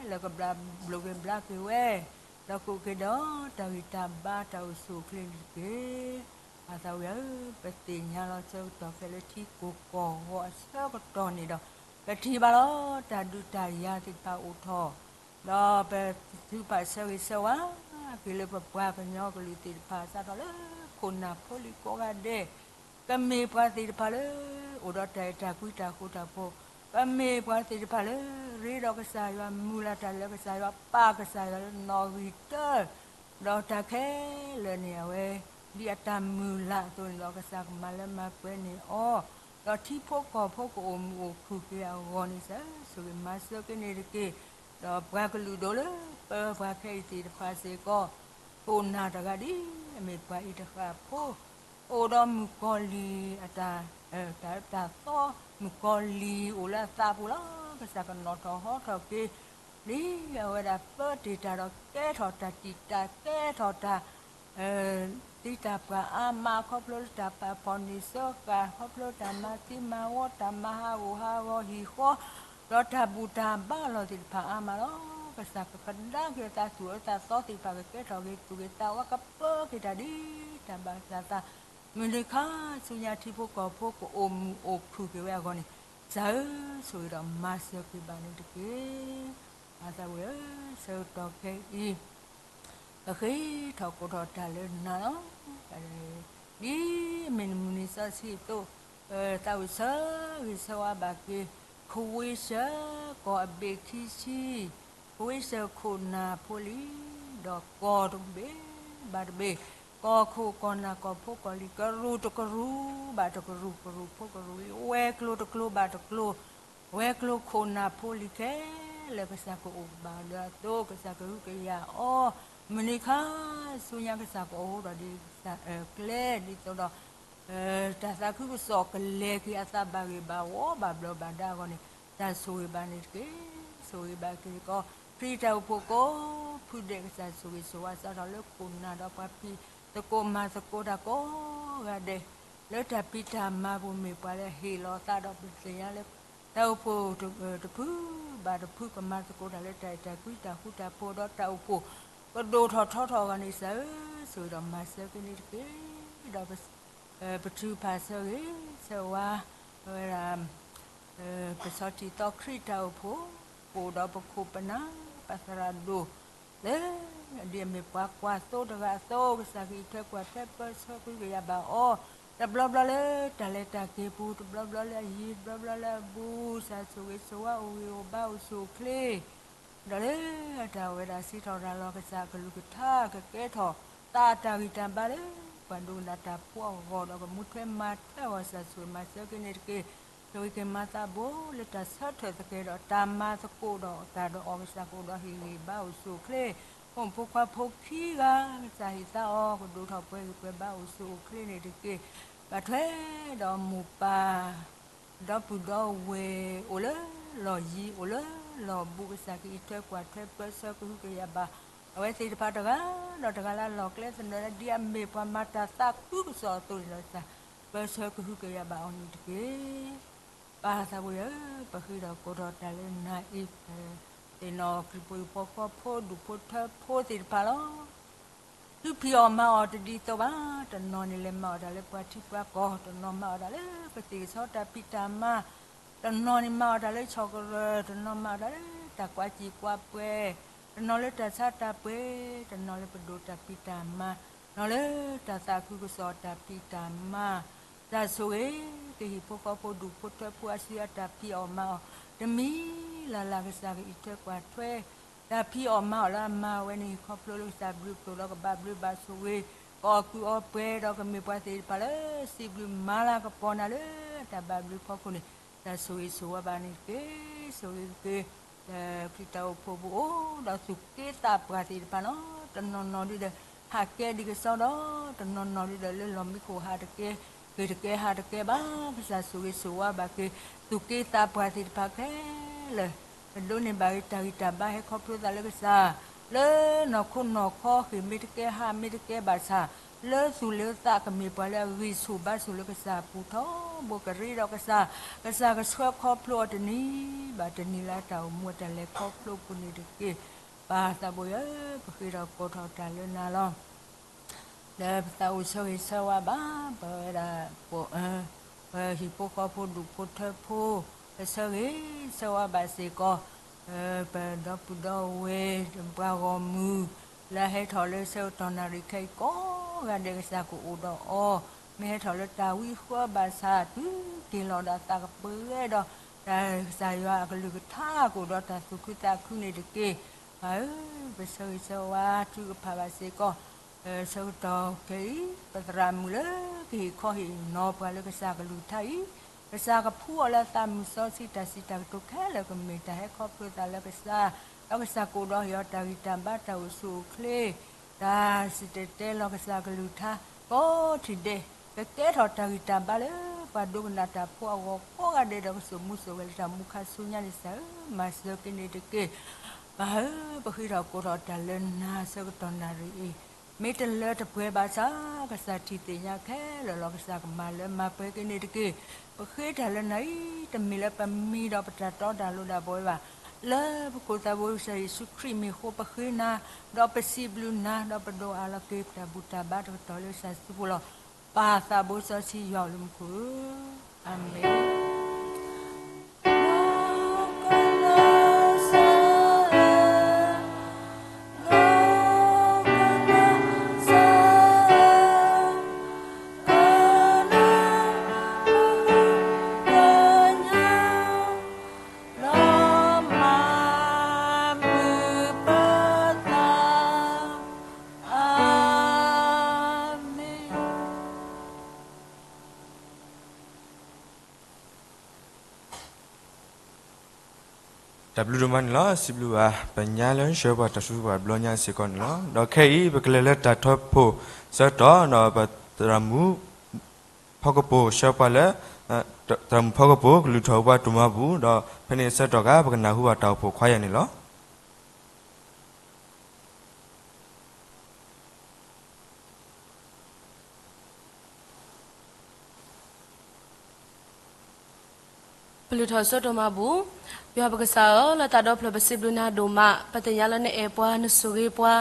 လၢာ်ကဘျိၣ်က့ၤဘျါက့ၤဝဲ, ဒီးကအိၣ်က့ၤဒီးတၢ်ဂံၢ်တၢ်ဘါတၢ်အိၣ်ဆူၣ်အိၣ်ချ့န့ၣ်တက့ၢ်. ပၢ်သးဝံၣ်ဧၢ, ပသ့ၣ်ညါလီၤဆၢကတီၢ်ခဲလၢာ်ထံကိၢ်ကီၢ်ဂီၤအဆၢကတီၢ်န့ၣ်ဒီး ပထံၣ်ဘၣ်လီၤတၢ်ဒုးတၢ်ယၤသ့ၣ်တဖၣ်အိၣ်ထီၣ်, ဒီးပထုးဖးဆၢဂ့ၤဆၢဝါက့ၤလၢပပှၤကညီကလုာ်သ့ၣ်တဖၣ် စးထီၣ်လၢခိၣ်နၢ်ဖိလံၤကိးဂၤဒဲး ကမ့ၢ်ပှၤသ့ၣ်တဖၣ်လၢ အိၣ်ဒီးတၢ်အဲၣ်တၢ်ကွံတၢ်ဃူတၢ်ဖိး, ကမ့ၢ်ပှၤသ့ၣ်တဖၣ်လၢ ရ့ဒီးကစၢ်ယွၤ မုၢ်လၢ်တၢ်လၢကစၢ်ယွၤ ပာ်ကစၢ်ယွၤလၢနီၣ်ဂံၢ်တၢ, ဒီးတၢ်ခဲလၢာ်န့ၣ်အဝဲ ဒ်အတၢ်မုၢ်လၢ်အသိးန့ၣ်ဒီး ကစၢ်ကမၤလၢမၤပှဲၤန့ၢ်အီၤ, ဒီးထံဖိကီၢ်ဖိကအိၣ်မုာ်အိၣ်ခုၣ်က့ၤအဂီၢ်န့ၣ် ဆိၣ်ဂ့ၤမၤစၢၤက့ၤန့ၣ်တက့ၢ်. ဒီးပှၤကလုာ်ဒိၣ်လၢပၢပှၤခဲအံၤသ့ၣ်တဖၣ်စ့ၢ်ကီး ခိၣ်နၢ်တဂၤဒ်အမ့ၢ်ပှၤအံၤတဃၣ်ဖိ အိၣ်ဒီးမုၣ်ကီၤလံၢ်အတၢ် တၢ်သီ မုၣ်ကီၤလံၢ်အိၣ်လၢအသးပူၤလီၤ. ကစၢ်ကနီၣ်ထီၣ်ဟီထီၣ်က့ၤ ဒ်အဝဲဒၣ်ပၢတ့ၢ်တၢ်ဒီးကဲထီၣ်တၢ်တံာ်တာ် ကဲထီၣ်တၢ် သံတၢ်ပှၢ်အါမး ခီဖျိလၢတၢ်ပာ်ဖှိၣ်န့ၢ်စၢဃာ် ခီဖျိတၢ်မၤသံမၤဝီ တၢ်မၤဟးဂူာ်ဟးဂီၤဟံၣ်ဃီ ဒီးတၢ်ဘူၣ်တၢ်ဘါလီၢ်သ့ၣ်တဖၣ်အါမးလီၤ. ကစၢ်ကကဒါက့ၤအသးသူၣ်အၢသးသီသ့ၣ်တဖၣ် ကကဲထီၣ်ဂ့ၤသူၣ်ဂ့ၤသးဝါ ကပၢက့ၤတၢ်ဒ်တၢ်ဘၣ်တၢ်သး မုၢ်နံၤခါဆူညါထံဖိကီၢ်ဖိကအိၣ်မုာ်အိၣ်ခုၣ်က့ၤဝဲအဂီၢ်န့ၣ် ကစၢ်ဧၢ ဆိၣ်ဂ့ၤဒီးမၤစၢၤက့ၤဘၣ်န့ၣ်တက့ၢ်. ပၢ်သးဝံၣ်ဧၢ, ဆၢကတီၢ်ခဲအံၤ ပဃ့ထီၣ်ကိးထီၣ်တၢ်လၢနၤလီၤ. ဒ်အမ့ၢ်နမုၢ်နံၤစီဆှံအသိး, သးအိၣ်ဆၢဂ့ၤဆၢဝါဘၣ်က့ၤ ခဝ့ၡၢၣ်ကီၢ်အဘ့ၣ်ခံဆံ, ခဝ့ၡၢၣ်ခိၣ်နၢ်ဖိလံၤ, ဒီးကီၢ်တဘ့ၣ်ဘၣ်တဘ့ၣ်, ကီၢ်ခိၣ်ကီၢ်နၢ်ကီၢ်ဖိကီၢ်လံၤ ကရူၢ်တကရူၢ်ဘၣ်တကရူၢ် ကရူၢ်ဖိကရူၢ်လံၤ ဝဲၤကျိၤတကျိၤဘၣ်တကျိၤ ဝဲၤကျိၤခိၣ်နၢ်ဖိလံၤခဲလၢာ် ကစၢ်ကအိၣ်ဘၣ်ဒီးအသိး ကစၢ်ကဟုကယာ်အီၤ, မုၢ်နံၤခါဆူညါကစၢ်ကအိၣ်ဒီးဒ်ကစၢ်ကျဲဒ်သိးဒီး တၢ်သးခုကစီၣ်ကလဲၤက့ၤအသးဘၣ်ဂ့ၤဘၣ်ဝီဘၣ်ဘျီးဘၣ်ဒါအဂီၢ်န့ၣ် တၢ်ဆိၣ်ဂ့ၤဘၣ်န့ၣ်တက့ၢ်. ဆိၣ်ဂ့ၤဘၣ်က့ၤသကိး ခရံာ်တၢ်အိၣ်ဖှိၣ်ကိးဖုဒဲး ကစၢ်ဆိၣ်ဂ့ၤဆိၣ်ဝါစးထီၣ်လၢခိၣ်နၢ်ဒီးပှၤဖံးသကိးမၤသကိးတၢ်ကိးဂၤဒဲး လၢတၢ်ဖံးတၢ်မၤပူၤမ့ၢ်ပှၤလၢဟ့ၣ်လီၤသးဒီးပသ့ၣ်ညါလၢ တၢ်အိၣ်ဖှိၣ်တဖုဘၣ်တဖု ကမၤသကိးတၢ်လၢတၢ်အဲၣ်တၢ်ကွံတၢ်ဃူတၢ်ဖိးဒီးတၢ်အိၣ်ဖှိၣ် ကဒိၣ်ထီၣ်ထီထီၣ်အဂီၢ်န့ၣ် ကစၢ်ဧၢ ဆိၣ်ဂ့ၤဒီးမၤစၢၤက့ၤန့ၣ်တက့ၢ်. ဒီးပထုးဖးဆၢဂ့ၤဆၢဝါ အဝဲဒၣ် ပဆီထံၣ်သီခရံာ်တၢ်အိၣ်ဖှိၣ် ပအိၣ်ဒီးပခိၣ်ပနၢ် ပသရၣ်ဒိၣ် လၢ ဒ်အမ့ၢ်ပှၤကွၢ်သိတဂၤအသိး ကစၢ်ကအံးထွဲကွၢ်ထွဲပၢဆှၢကဟုကယာ်ဘၣ်အီၤ တဘျီဘျီလၢတၢ်လဲၤတၢ်က့ၤပူၤ တဘျီဘျီလၢအယံၤ တဘျီဘျီလၢအဘူး ကစၢ်ဆိၣ်ဂ့ၤဆိၣ်ဝါအိၣ်ဂ့ၤအိၣ်ဘါအိၣ်ဆူၣ်အိၣ်ချ့ ဒီးလၢတၢ်ဝဲဒၣ်စံးထီၣ်ရၤလီၤကစၢ်အကလုၢ်ကထါ ကကဲထီၣ်သးအတၢ်ဂံၢ်တၢ်ဘါလၢ ပှၤဒိကနၣ်တၢ်ဖိအဂီၢ်ဒီးကမူထွဲမၤထွဲအဂီၢ် ကစၢ်ဆိၣ်ဂ့ၤမၤစၢၤက့ၤန့ၣ်တက့ၢ်. ဆိၣ်ဂ့ၤက့ၤမၤသးဘိလၢတၢ်ဆၢထၢၣ်သကဲးဒီးတၢ်မၤသကိးဒီးတၢ်ဒီးအီၤ ကစၢ်ကအိၣ်ဒီးဟ့ၣ်ဂံၢ်ဘါအိၣ်ဆူၣ်အိၣ်ချ့ ဖိမုၣ်ဖိခွါဖိခံဂၤ ကစၢ်ဟ့ၣ်သါအီၤ ကဒိၣ်ထီၣ်ပှဲၤဂံၢ်ပှဲၤဘါအိၣ်ဆူၣ်အိၣ်ချ့န့ၣ်တက့ၢ်. ဘၣ်ထွဲဒီးမိၢ်ပၢ် ဒီပုၢ်ဒီဝဲၢ် အိၣ်လၢလီၢ်ယံၤ အိၣ်လၢလီၢ်ဘူး ကစၢ်ကအံးထွဲကွၢ်ထွဲပၢဆှၢကဟုကယာ်ဘၣ် အဝဲသ့ၣ်တဖၣ်တဂၤဒီးတဂၤလၢလီၢ်ကျဲသနၢၣ်လၢ ဒ်အမ့ၢ်ပှၤမၤတၢ်သးခုကစီၣ်အသိးန့ၣ်ဒီး ကစၢ်ပၢဆှၢကဟုကယာ်ဘၣ်အီၤန့ၣ်တက့ၢ်. ပၢ်သးဝံၣ်ဧၢ, ပဃ့ဒီးကိးထီၣ်တၢ်လၢနၤအံၤ သ့ၣ်နီၣ်ခရံာ်ဖိဟံၣ်ဖိဃီဖိ ဒူၣ်ဖိထၢဖိသ့ၣ်တဖၣ်လီၤ. သုဖံးအီၣ်မၤအီၣ်တဒ်သိးဘၣ်. တနီၤန့ၣ်လဲၤမၤအီၣ်တၢ်လၢပှၤထံပှၤကီၢ်, တနီၤမၤအီၣ်တၢ်လၢကသ့ၣ်ကဆီတၢ်ဖံးတၢ်မၤ, တနီၤန့ၣ်မၤအီၣ်တၢ်လၢဆီၣ်ကရၢၢ်, တနီၤမၤအီၣ်တၢ်လၢတၢ်ကွၢ်စံၣ်ကွၢ်ပှဲၤ, တနီၤလၢတၢ်ဆါတၢ်ပှ့ၤ, တနီၤလၢပဒိၣ်တၢ်ဖံးတၢ်မၤ, တနီၤလၢတၢ်သးခုကစီၣ်တၢ်ဖံးတၢ်မၤ, တၢ်ဆိၣ်ဂ့ၤကဟံၣ်ဖိဃီဖိ ဒူၣ်ဖိထၢဖိအစုအတၢ်ဖံးအီၣ်မၤအီၣ် တမံၤ လၢ်လၢ် ကစၢ်ကအံးထွဲကွၢ်ထွဲ တၢ်ဖံးအီၣ်မၤအီၣ်လၢအမၤဝဲန့ၣ် ခီဖျိလၢကစၢ်ဘျုးဖျိၣ်ဒီးကဘၣ်ဘျုးဘၣ်ဆိၣ်ဂ့ၤ ကအီၣ်ကုၢ်အီပှဲၤဒီးကမ့ၢ်ပှၤသ့ၣ်တဖၣ်လၢ စံးဘျုးမၤလၤကပီၤနၤလၢတၢ်ဘၣ်ဘျုးဖီခိၣ်န့ၣ် တၢ်ဆိၣ်ဂ့ၤဆိၣ်ဝါဘၣ်န့ၣ်တက့ၢ်. ဆိၣ်ဂ့ၤက့ၤ လၢခရံာ်တၢ်အိၣ်ဖှိၣ်ပူၤအိၣ်ဒီးသူၣ်က့သးပှၢ်သ့ၣ်တဖၣ်လီၤ. တနီၤနီၤဒုဒီး ဟးကဲဒ်ကစီဒီ တနီၤနီၤဒုဒီးလၢလီၢ်မံခိၣ်ဟးတကဲ ဂ့ၤတကဲဟးတကဲဘၣ်. ကစၢ်ဆိၣ်ဂ့ၤဆိၣ်ဝါဘၣ်က့ၤ သူၣ်က့သးပှၢ်သ့ၣ်တဖၣ်ခဲလၢာ် ကဒိးန့ၢ်ဘၣ်က့ၤတၢ်ဂံၢ်တၢ်ဘါဟဲခီဖျိသးလၢကစၢ် လၢနီၢ်ခိနီၢ်ခီ ဂ့ၤမ့ၢ်တကဲ ဟးမ့ၢ်တကဲဘၣ်ဆၣ် လၢသူၣ်လၢသးကမ့ၢ်ပှၤလၢအဂံၢ်ဆူၣ်ဘါဆူၣ်လၢကစၢ်အပူၤထီဘိကရ့ဒီးကစၢ်, ကစၢ်ကဆှၢခီဖျိအီၤတနံၤဘၣ်တနံၤလၢတၢ်အိၣ်မူအတၢ်လဲၤခီဖျိပူၤန့ၣ်တက့ၢ်. ပၢ်သးဘိယွၤဧၢ, ပဃ့ထီၣ်ကိးထီၣ်တၢ်လၢနၤလီၤ. လၢပသးအိၣ်ဆၢဂ့ၤဆၢဝါဘၣ် ပဝဲဒၣ် ပ ပဟံၣ်ဖိဃီဖိဒူၣ်ဖိထၢဖိ ပဆၢဂ့ၤဆၢဝါဘၣ်စ့ၢ်ကီး ပဒီပုၢ်ဒီဝဲၢ် ပှၤဂီၢ်မုၢ် လၢဟဲထီၣ်လၢဆၢကတီၢ်နၣ်ရံၣ်ခဲအံၤကိးဂၤဒဲး ကစၢ်ကအိၣ်ဒီးအီၤ, မ့ၢ်ဟဲထီၣ်လၢတၢ်ဝံဃၢဘၣ်ဆၣ် တုၤက့ၤလီၤဒီးအသးကပှဲၤဒီး တၢ်ကစၢ်ယွၤအကလုၢ်ကထါကအိၣ်ဒီးတၢ်သူၣ်ခုသးခုန့ၣ်တက့ၢ်. ပၢ်ဧၢ, ပဆၢဂ့ၤဆၢဝါထုကဖၣ်ဘၣ်စ့ၢ်ကီး ဆၢကတီၢ်ခဲအံၤ ပသရၣ်မုၣ်လၢကဟ့ၣ်ခီဟ့ၣ်နီၤပှၤလၢကစၢ်ကလုၢ်ကထါအံၤ, ကစၢ်ကဖှူအီၤလၢအသးမုၢ်စီဆှံတၢ်စံးတၢ်ကတိၤခဲလၢာ်ကမ့ၢ်တၢ်ဟဲခီဖျိသးလၢကစၢ်, ဒီးကစၢ်ကအိၣ်ဒီးဟ့ၣ်အီၤတၢ်ဂံၢ်တၢ်ဘါတၢ်အိၣ်ဆူၣ်အိၣ်ချ့, တၢ်စံၣ်တဲၤတဲလီၤကစၢ်ကလုၢ်ကထါ ကိးထံၣ်ဒဲး ကကဲထီၣ်တၢ်ဂံၢ်တၢ်ဘါလၢ ပှၤဒိကနၣ်တၢ်ဖိအဂီၢ်ကိးဂၤဒဲးဒီးကစိာ်မူစိာ်ဂဲၤလၢတၢ်မူခါဆူညါန့ၣ် ကစၢ်ဧၢ, မၤစၢၤက့ၤန့ၣ်တက့ၢ်. ပၢ်ဧၢ, ပဃ့ထီၣ်ကိးထီၣ်တၢ်လၢနၤဆၢကတီၢ်နၣ်ရံၣ်အံၤ မ့ၢ်တလၢတပှဲၤဘၣ်ဆၣ် ကစၢ်ထံၣ်သ့ၣ်ညါခဲလၢာ်လီၤ. ကစၢ်ကမၤလၢမၤပှဲၤက့ၤန့ၣ်တက့ၢ်. ပဃ့တၢ်လၢနၤအံၤ တမ့ၢ်လၢပမံၤဒီးပတၢ်တီတၢ်လိၤဒၣ်ပဝဲဘၣ်. လၢပခိၣ်သးဘိကစၢ်ယ့ၣ်ၡူးခရံာ်မ့ၢ်အဃိ ပဃ့နၤ, ဒီးပစံးဘျုးနၤ, ဒီးပဒိးအးလီၤက့ၤပတၢ်ဘူၣ်တၢ်ဘါတကတီၢ်လၢကစၢ်စုပူၤလီၤ. ပၢ်သးဘိစီဆှံယွၤလၢမူခိၣ်ဧၢ, အၤမ့ၣ်.တၢ်ဘျုးဒိၣ်မးန့ၣ်လီၤ. စံးဘျုးဘၣ် ပညါလၢဆှၢပှၤတၢ်စုပှၤဘျီညါစ့ၢ်ကီးန့ၣ်လီၤ. ဒီးခဲအံၤ ပကလဲၤလၢတၢ်ထၢဖှိၣ်ဆၢကတီၢ် ဒီးပသရၣ်မုၣ်ဖီကပိာ်ဆှၢပှၤလၢ သရၣ်မုၣ်ဖီကပိာ်ကလုၢ်ထီၣ်ပှၤတိၢ်မၤဘူၣ် ဒီးဖဲန့ၣ်အဆၢကတီၢ်အခါ ပကနၢ်ဟူဘၣ်တၢ်အိၣ်ဖှိၣ်ခွါယၤန့ၣ်လီၤ. ပလုၢ်ထီၣ်စိတိၢ်မၤဘူၣ်, ယွၤပကစၢ်ဧၢ, လၢသးဒီဖျၢၣ်ပစံးဘျုးနၤဒိၣ်မး, ပသ့ၣ်ညါလၢနအဲၣ်ပှၤ, နဆိၣ်ဂ့ၤပှၤ,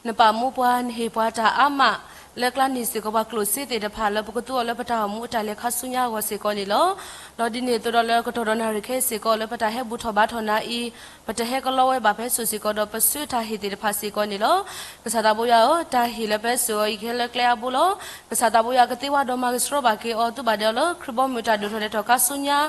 နပာ်မူပှၤ, နဟ့ၣ်ပှၤတၢ်အါမး, လၢကျါန့ၣ်စ့ၢ်ကီးပှၤကျိၣ်စ့သ့ၣ်တဖၣ်လၢပကသူအီၤလၢပတၢ်အိၣ်မူအတၢ်လဲၤခါဆူညါအဂီၢ်စ့ၢ်ကီးန့ၣ်လီၤ. ဒီးဒ်န့ၣ်အသိးဒီးလၢကတီၢ်ဒီးနၣ်ရံၣ်ခဲအံၤစ့ၢ်ကီး လၢပတၢ်ဟဲဘူၣ်ထီၣ်ဘါထီၣ်နၤအံၤ ပတဟဲကလီဝဲဘၣ်ဖဲစိၤစ့ၢ်ကီး ဒီးပဆှၢတၢ်ဟ့ၣ်သ့ၣ်တဖၣ်စ့ၢ်ကီးန့ၣ်လီၤ. ကစၢ်သးဘိယွၤဧၢ, တၢ်ဟ့ၣ်လၢပဟဲစိာ်အီၤအံၤကဟဲလၢကျဲအါဘိလီၤ. ကစၢ်သးဘိယွၤကသ့ဝါဒီးမၤကဆှီဘၣ်က့ၤအီၤ သူဘၣ်ဒဲးအီၤလၢခရံာ်ဘီမုၢ်တၢ်ဒိၣ်ထီၣ်လဲၤထီၣ်ခါဆူညါ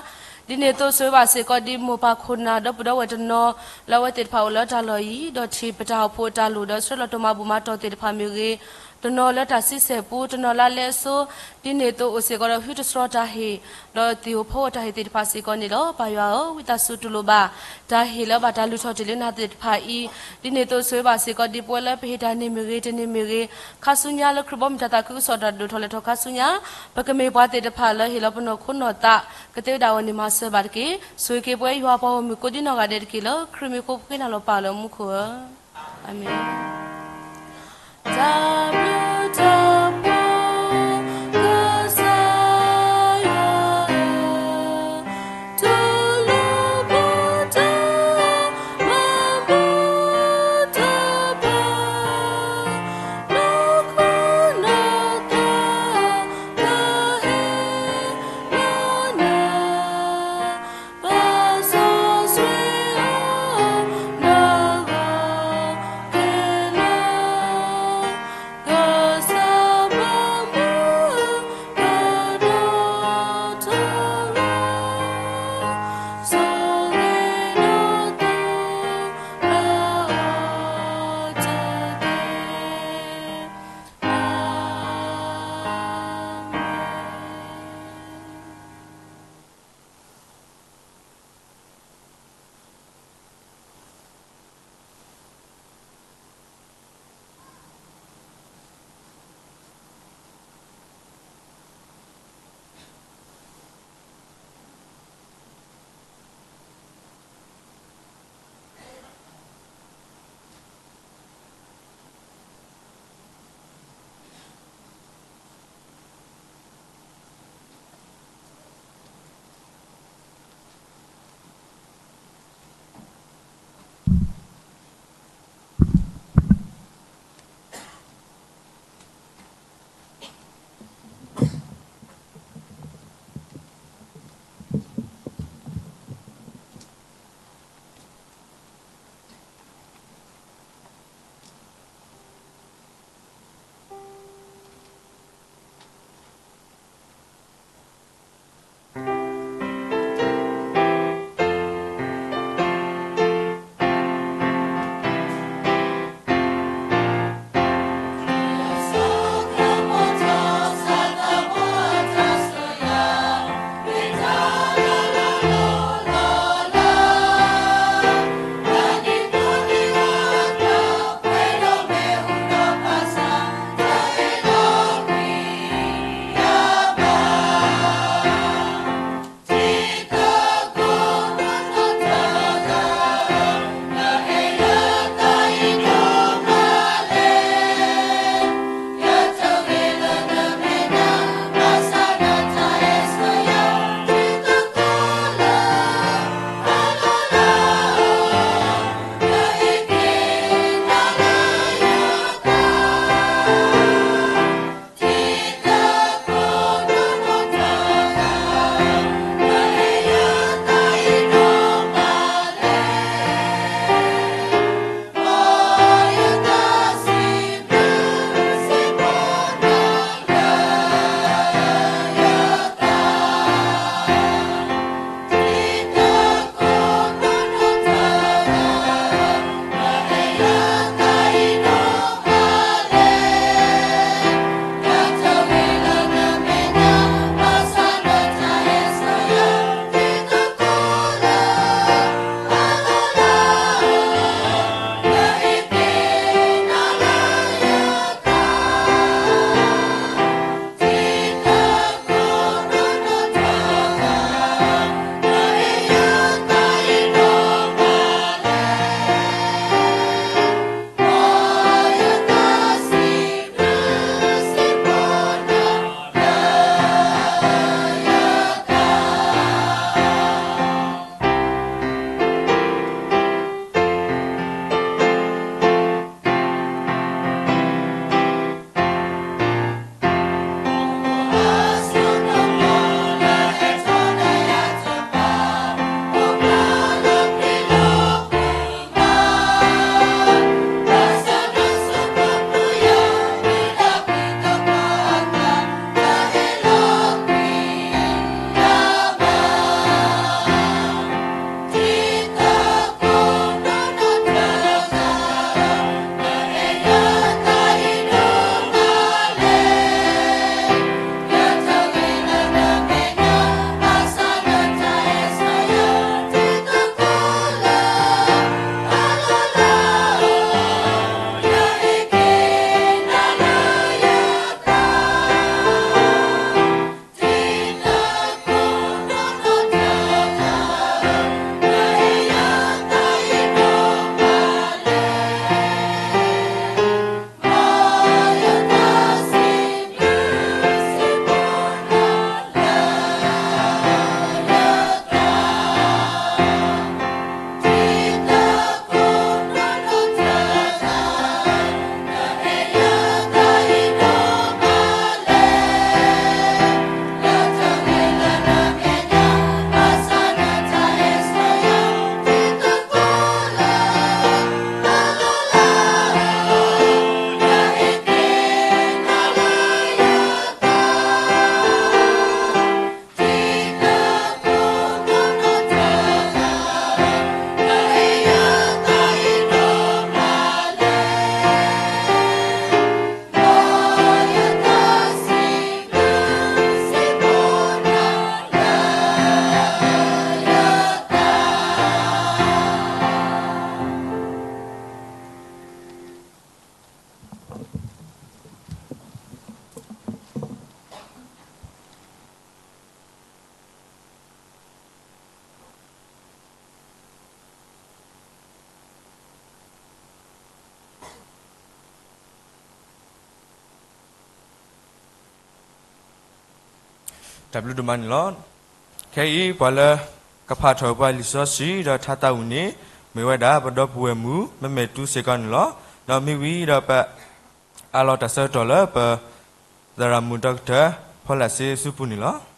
ဒ်န့ၣ်အသိးဆိၣ်ဂ့ၤဘၣ်စ့ၢ်ကီး ဒ်မိၢ်ပၢ်ခိၣ်နၢ်ဒီပုၢ်ဒီဝဲၢ်တနီၤ လၢအဝဲသ့ၣ်တဖၣ်အိၣ်လၢတၢ်လီၢ်အံၤ ဒီးထံၣ်ပတၢ်အိၣ်ဖှိၣ်အတၢ်လိၣ် ဒီးဆှၢလီၤတိၢ်မၤဘူၣ်မၤတီၢ်သ့ၣ်တဖၣ်မ့ၢ်ဂ့ၤ, တနီၤလၢတၢ်ဆံဆဲၣ်ပူၤ တနီၤလၢအလဲအစိ, ဒ်န့ၣ်အသိးအိၣ်စ့ၢ်ကီးဒီးဟုတဆှီတၢ်ဟ့ၣ် ဒီးသ့ၣ်အိၣ်ဖီအိၣ်တၢ်ဟ့ၣ်သ့ၣ်တဖၣ်စ့ၢ်ကီးန့ၣ်လီၤ. ပၢ်ယွၤဧၢ, ဝံသးစူၤတူၢ်လိာ်ဘၣ် တၢ်ဟ့ၣ်လၢဘၣ်တၢ်လုၢ်ထီၣ်တ့ၢ်လၢနၤသ့ၣ်တဖၣ်အံၤ, ဒ်န့ၣ်အသိးဆိၣ်ဂ့ၤဘၣ်စ့ၢ်ကီး ဒ်ပဝဲလၢပဟ့ၣ်တၢ်န့ၣ်မ့ၢ်ဂ့ၤ တန့ၢ်မ့ၢ်ဂ့ၤ ခါဆူညါလၢခရံာ်ဘီမုၢ်တၢ်သးခုကစီၣ်တၢ်ဒိၣ်ထီၣ်လဲၤထီၣ်ခါဆူညါ ပကမ့ၢ်ပှၤသ့ၣ်တဖၣ်လၢဟ့ၣ်လီၤပနီၢ်ခိနီၢ်သး ကသ့ဝဲဒၣ်အဂီၢ်န့ၣ်မၤစၢၤဘၣ်တက့ၢ်. ဆိၣ်ဂ့ၤက့ၤပဝဲယွၤပှၤဂီၢ်မုၢ်ကိးဒံနီၢ်ဂၤဒဲးတက့ၢ် လၢခရံာ်မံၤဃိပဃ့နၤလီၤပၢ်လၢမူခိၣ်ဧၢ, အၤမ့ၣ်. တၢ်ဘျုးဒိၣ်မးန့ၣ်လီၤ. ခဲအံၤပှၤလၢကဖးထီၣ်ပှၤလံာ်စီဆှံဒီးထါသးဝံၣ်န့ၣ် မ့ၢ်ဝဲဒၣ်ပဒီပုၢ်ဝဲၢ်မုၣ် မ့မ့ၢ်တူစ့ၢ်ကီးန့ၣ်လီၤ. ဒီးမ့ၢ်ဝံၤဒီးပအးလီၤတၢ်ဆၢကတီၢ်လၢပသရၣ်မုၣ်ဒီကထၢၣ် ဖီလးစ့စုပူၤန့ၣ်လီၤ.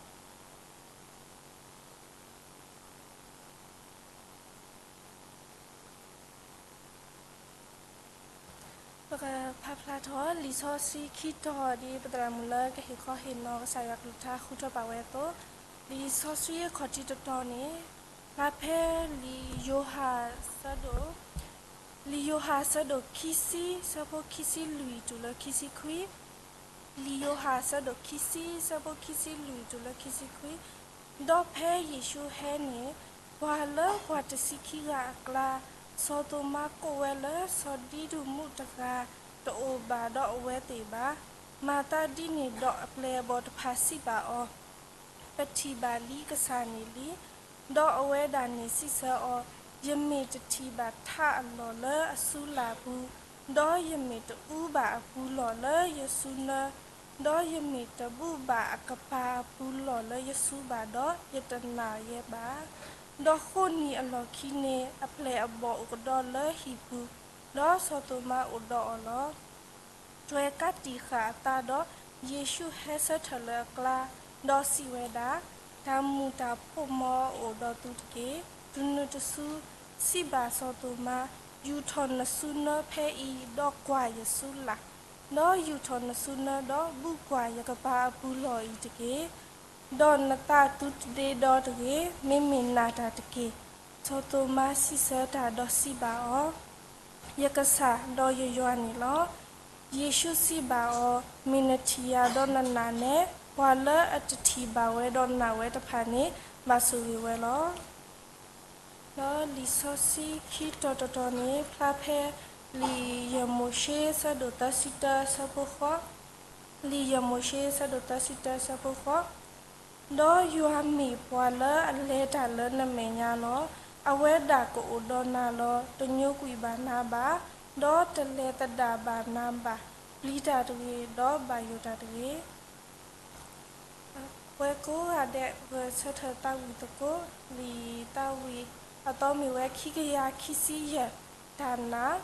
ပကဖးဖျါထီၣ်လံာ်စီဆှံခံတီၤ ဒ်ပသရၣ်မုၣ်လၢကဟ့ၣ်ခီဟ့ၣ်နီၤကစၢ်ယွၤကလုၢ်ကထါဃုထၢပာ်ဝဲအသိး, လံာ်စီဆှံအခီၣ်ထံးတတီၤန့ၣ် ဖျါဖဲလံာ်ယိၤဟၣ်ဆၢဒိၣ် လံာ်ယိၤဟၣ်ဆၢဒိၣ်ခံဆံ ဆၢဖိခံဆံလွံၢ်တုၤလၢခံဆံခွံ, လံာ်ယိၤဟၣ်ဆၢဒိၣ်ခံဆံ ဆၢဖိခံဆံလွံၢ်တုၤလၢခံဆံခွံ, ဒီးဖဲယ့ၣ်ၡူးဟဲန့ၣ် ပှၤလၢပှၤတဆံခံဂၤအကျါ စီၤသိၤမါကိးဝဲလၢစီၤဒံဒိၣ်မုၣ်တဂၤ တအိၣ်ဘၣ်ဒီးအဝဲသ့ၣ်ဘၣ်. မၤသးဒ်န့ၣ်ဒီး အပျဲၢ်အဘီၣ်တဖၣ်စံးဘၣ်အီၤ, ပထံၣ်ဘၣ်လံကစၢ်န့ၣ်လံ. ဒီးအဝဲဒၣ်န့ၣ်စံးဆၢအီၤ, ယမ့ၢ်တထံၣ်ဘၣ်ထးအလီၢ်လၢအစုလၢ်ပူၤ, ဒီးယမ့ၢ်တအူဘၣ်အပူၤလီၢ်လၢယစုနၢ, ဒီးယမ့ၢ်တဘူၣ်ဘၣ်အကပၤအပူၤလီၢ်လၢယစုဘၣ်ဒီး ယတနာ်ယဲဘၣ်. ဒီးဃိးနံၤအလီၢ်ခံန့ၣ် အပျဲၢ်အဘီၣ်အိၣ်ကဒီးလၢဟံၣ်ပူၤ, ဒီးစီၤသိၤမါအိၣ်ဒီးအီၤလီၤ. တွဲၤကးတံာ်ဃာ်အသးဒီး ယ့ၣ်ၡူးဟဲဆၢထၢၣ်လၢအကျါ, ဒီးစံးဝဲဒၣ်, တၢ်မုာ်တၢ်ဖိးမီၤအိၣ်ဒီးသုတက့ၢ်. တုၤနုၤတစု စံးဘၣ်စီၤသိၤမါ, ယူာ်ထီၣ်နစုနၢဖဲအံၤ ဒီးကွၢ်ယစုလၢ်, ဒီးယူာ်ထီၣ်နစုနၢဒီးဘူၣ်ကွၢ်ယကပၤအပူၤလီၢ်အံၤတက့ၢ်. ဒီးနသးသုတဒ့ဒီတဂ့ၤ, မ့မ့ၢ်နာ်တၢ်တက့ၢ်. စီၤသိၤမါစံးဆၢတၢ်ဒီးစံးဘၣ်အီၤ, ယကစၢ်ဒီးယယွၤန့ၣ်လီၤ. ယ့ၣ်ၡူးစံးဘၣ်အီၤ, မ့ၢ်နထံၣ်ယၤဒီးနနာ်နဲ, ပှၤလၢအတထံၣ်ဘၣ်ဝဲဒီးနာ်ဝဲတဖၣ်န့ၣ် ဘၣ်ဆိၣ်ဂ့ၤဝဲလီၤ. ဒီးလံာ်စီဆှံခံတီၤတတီၤန့ၣ် ဖျါဖဲလံာ်ယၤမိၤၡ့ ဆၢဒိၣ်သၢဆံတၢ ဆၢဖိဃိး, လံာ်ယၤမိၤၡ့ ဆၢဒိၣ်သၢဆံတၢ ဆၢဖိဃိး, ဒီးယွၤမ့ၢ်ပှၤလၢအလဲၤတၢ်လၢနမဲာ်ညါလီၤ. အဝဲဒၣ်ကအိၣ်ဒီးနၤလီၤ. တညိကွံာ်ဘၣ်နၤဘၣ်, ဒီးတလဲၤသဒၣ်ဘၣ်နၤဘၣ်. ပျံၤတၢ်တဂ့ၤ, ဒီးဘၣ်ယိၣ်တၢ်တဂ့ၤ. ပဝဲကိးဂၤဒဲး ပကဆၢထၢၣ်သးဝံၣ်သကိး လံာ်သးဝံၣ်အသီမ့ၢ်ဝဲ ခံကယၤခံဆံယဲၢ်တၢ်နာ်,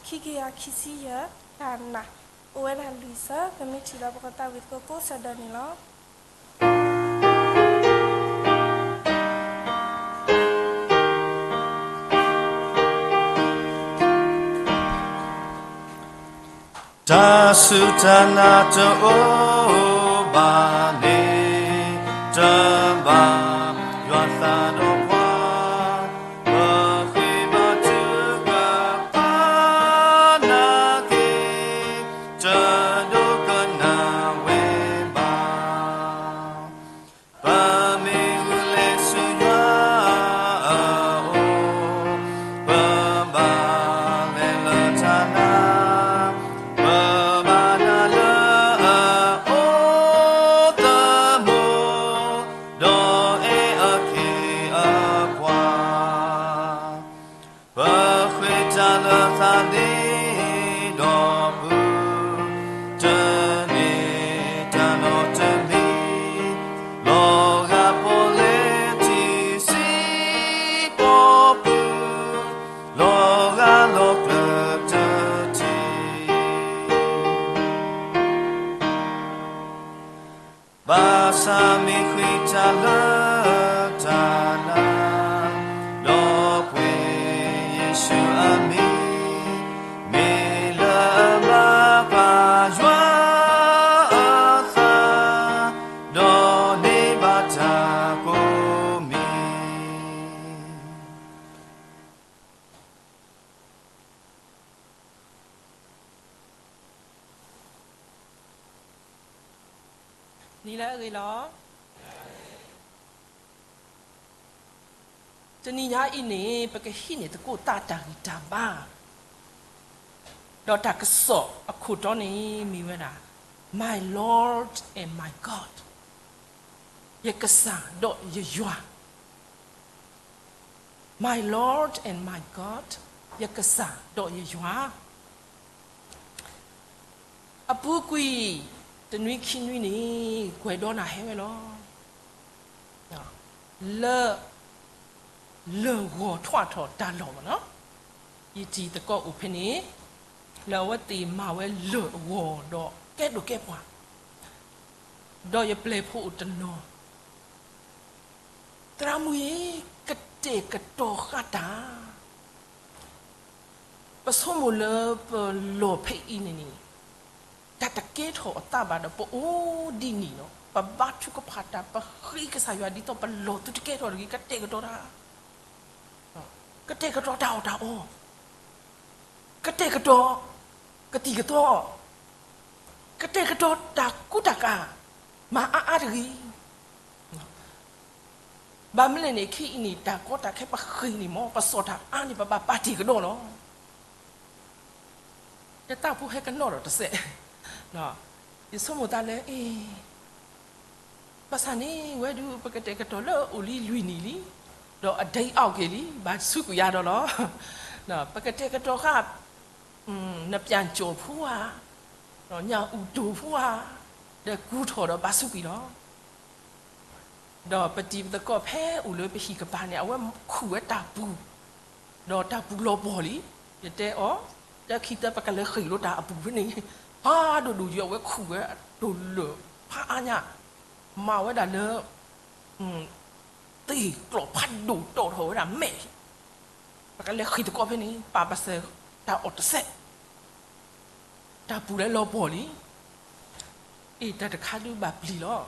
ခံကယၤခံဆံယဲၢ်တၢ်နာ်, အိၣ်ဝဲဒၣ်လွံၢ်ဆၢ, ပမ့ၢ်ထံၣ်လီၤ ပကသးဝံၣ်သကိးကိးဆၢဒၢန့ၣ်လီၤ. တၢ်စူၢ်တၢ်နာ်တအိၣ်ဘၣ်န့ၣ်, တဘၣ်ယွၤသးဒီးပှၤ, ပဃ့ဘါထုကဖၣ်နာ်က့ၤ, တဒိကနၣ်ဝဲဘၣ်. ပမ့ၢ်ဂုာ်လဲၤဆူယွၤအအိၣ်, ပဘၣ်လဲၤလၢတၢ်နာ်, ပဘၣ်နာ်လၢအအိၣ်သမိး, ဒီးအဲၣ်အခ့အပှၤ ပဃ့တၢ်လၢသးဒ့ဒီးပူၤ, တမ့ၢ်တၢ်နီတမံၤ, လီၤဂာ်ပီၣ်လဲၣ်ထံးစံးပီၣ်ပူၤ, လီၤဂာ်လီၤကျၢၤတထံး ဘၣ်ဆၣ်မ့ၢ်ဃ့တၢ်လၢတၢ်နာ်, ဒီးပှ့ၤယ့ၣ်ၡူးအမံၤ, မ့ၢ်လၢအဘၣ်ပာ်ယွၤအသး, ဒီးန့ၢ်ဘၣ်တၢ်ကိးမံၤ နံၤလၢအဂ့ၤလီၤ. တနံၤညါအံၤန့ၣ် ပကဟံးန့ၢ်သကိးသးတၢ်ဂံၢ်တၢ်ဘါ, ဒီးတၢ်ကစီၣ်အခိၣ်တီန့ၣ်မ့ၢ်ဝဲဒၣ် My Lord and my God, ယကစၢ်ဒီးယယွၤ. My Lord and my God, ယကစၢ်ဒီးယယွၤ. အပူၤကွံာ်တနွံခံနွံန့ၣ် ကွဲၤဒီနၢ်ဟဲဝဲလီၤ. လၢ လၢၢ်ဂီၤထွးထီၣ်တၢ်လီၢ်ဘၣ်နီၤ. ယတံၤသကိးအိၣ်ဖဲန့ၣ် လၢအဝဲသ့ၣ်မၤဝဲလၢၢ်အဂီၤဒီးကဲဒိၣ်ကဲပှၢ်, ဒီးယပျဲၢ်ဖိအိၣ်တနီၤ, သရၣ်မုၣ်အံၤ ကတဲာ်ကတီၤဃာ်တၢ် ပဆိကမိၣ်လၢပလီၢ်ဖဲအံၤန့ၣ်န့ၣ် တၢ်တကဲထီၣ်အသးဘၣ်ဒီး ပအိၣ်ဒ်န့ၣ်လီၤ. ပဘါထုကဖၣ်တၢ် ပဃ့ကစၢ်ယွၤဒ်သိးပလီၢ်သုတကဲထီၣ်တဂ့ၤ, ကတဲာ်ကတီၤတၢ်, ကတဲာ်ကတီၤတၢ်အီၣ်တၢ်အီ, ကတဲာ်ကတီၤ ကသံၣ်ကသီ, ကတဲာ်ကတီၤတၢ်ကူတၢ်ကၤ, မၤအါအါတဂ့ၤ. ဘၣ်မနုၤလဲၣ်န့ၣ် ခဲအံၤန့ၣ် တၢ်ကီတၢ်ခဲပဃ့န့ၣ်မ့ၢ် ပစီၣ်တၢ်အါန့ၣ် ပဘၣ်ပာ်တ့ၢ်ကဒီးလီၤ. ယသးဖိဟဲကနီၣ်ဒီးတစဲး, ယဆိကမိၣ်သးလၢ အ့ ဘၣ်ဆၣ်န့ၣ် ဝဲဒုး ပကတဲာ်ကတီၤလၢအိၣ်လံလွံၢ်နံၣ်လံ, ဒီးအဒဲအီၣ်က့ၤလံ ဘၣ်ဆူကွံာ်ယၤဒီးလီၤ. ပကတဲာ်ကတီၤဃာ် နပျံၤကၠီၣ်ဖိဧါ, ညၣ်အူၣ်တိၢ်ဖိဧါ, ဒီးကူထီၣ်ဒီးဘၣ်ဆူကွံာ်လီၤ. ဒီးပတံၤပသကိးဖဲအိၣ်လၢပဟံၣ်ကပၤန့ၣ် အဝဲခူၣ်ဝဲတၢ်ပူၤ, ဒီးတၢ်ပူၤလီၤပှီၢ်လံ. ယတဲအီၤ, တၢ်ခံသၢပကလဲၤဃ့ၢ်လိာ်တၢ်အပူၤဖဲန့ၣ်, ဖးဒိၣ်ဒိၣ်ယံၤ အဝဲခူၣ်ဝဲတိၢ်လၢာ်ဖးအါညါ, မၤဝဲဒၣ်လၢ သ့ၣ်ကျီၢ်ဖးဒိၣ်တီၢ်ထီၣ်ဝဲဒၣ်မဲာ်, ပကလဲၤဃ့ၢ်သကိးဖဲန့ၣ် ပာ်ပစဲးတၢ်အီၣ်တစဲး, တၢ်ပူၤလၢလီၤပှီၢ်လံ. အ့ တၢ်တခါဒုးဘၣ်ပျံၤလီၤ.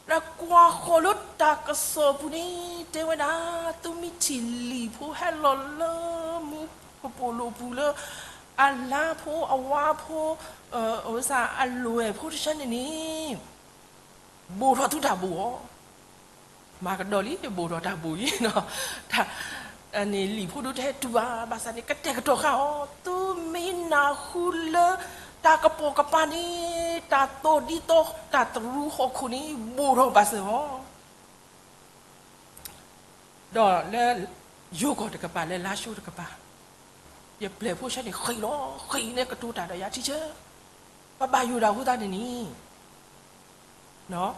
ဒီးကွၢ်ဃီၤလၢတၢ်ကစီၣ်ပူၤန့ၣ် တဲဝဲဒၣ် သုမ့ၢ်ထံၣ်လံာ်ဖိဟဲလီၤလၢမူကပိာ်လိၤပူၤလၢ အလါဖိအဝါဖိ အဝဲစ့ၢ်အလွဲၢ်ဖိတဆၢန့ၣ်န့ၣ် ဘိၣ်ထီၣ်သုတၢ်ဘိၣ်အီၤ, မၤကဒီးလံ ဘိၣ်ထီၣ်တၢ်ဘိၣ်အံၤ, န့ၣ်လံာ်ဖိဒုးတဟဲတုၤဘၣ် ဘၣ်ဆၣ်န့ၣ် ကတဲာ်ကတီၤဃာ်အီၤ, သုမ့ၢ်နၢ်ဟူလၢ တၢ်ကပိာ်ကပၤန့ၣ် တၢ်သီၣ်ဒ်သိးတၢ်တရူးဟီၣ်ခိၣ်န့ၣ် ဘိၣ်ထီၣ်ဘၣ်စၢၤအီၤ ဒီးလၢယိၤကီၢ်တကပၤ လၢလါၡိတကပၤ, ယပျဲၢ်ဖိဆၢန့ၣ် ဃ့ၢ်လီၤ ဃ့ၢ်န့ၣ်ကတိၤတၢ်ဒီးယၤထံဆၢ, ပဘၣ်ယိၣ်ဒၣ်အဃိသတးန့ၣ်န့ၣ်,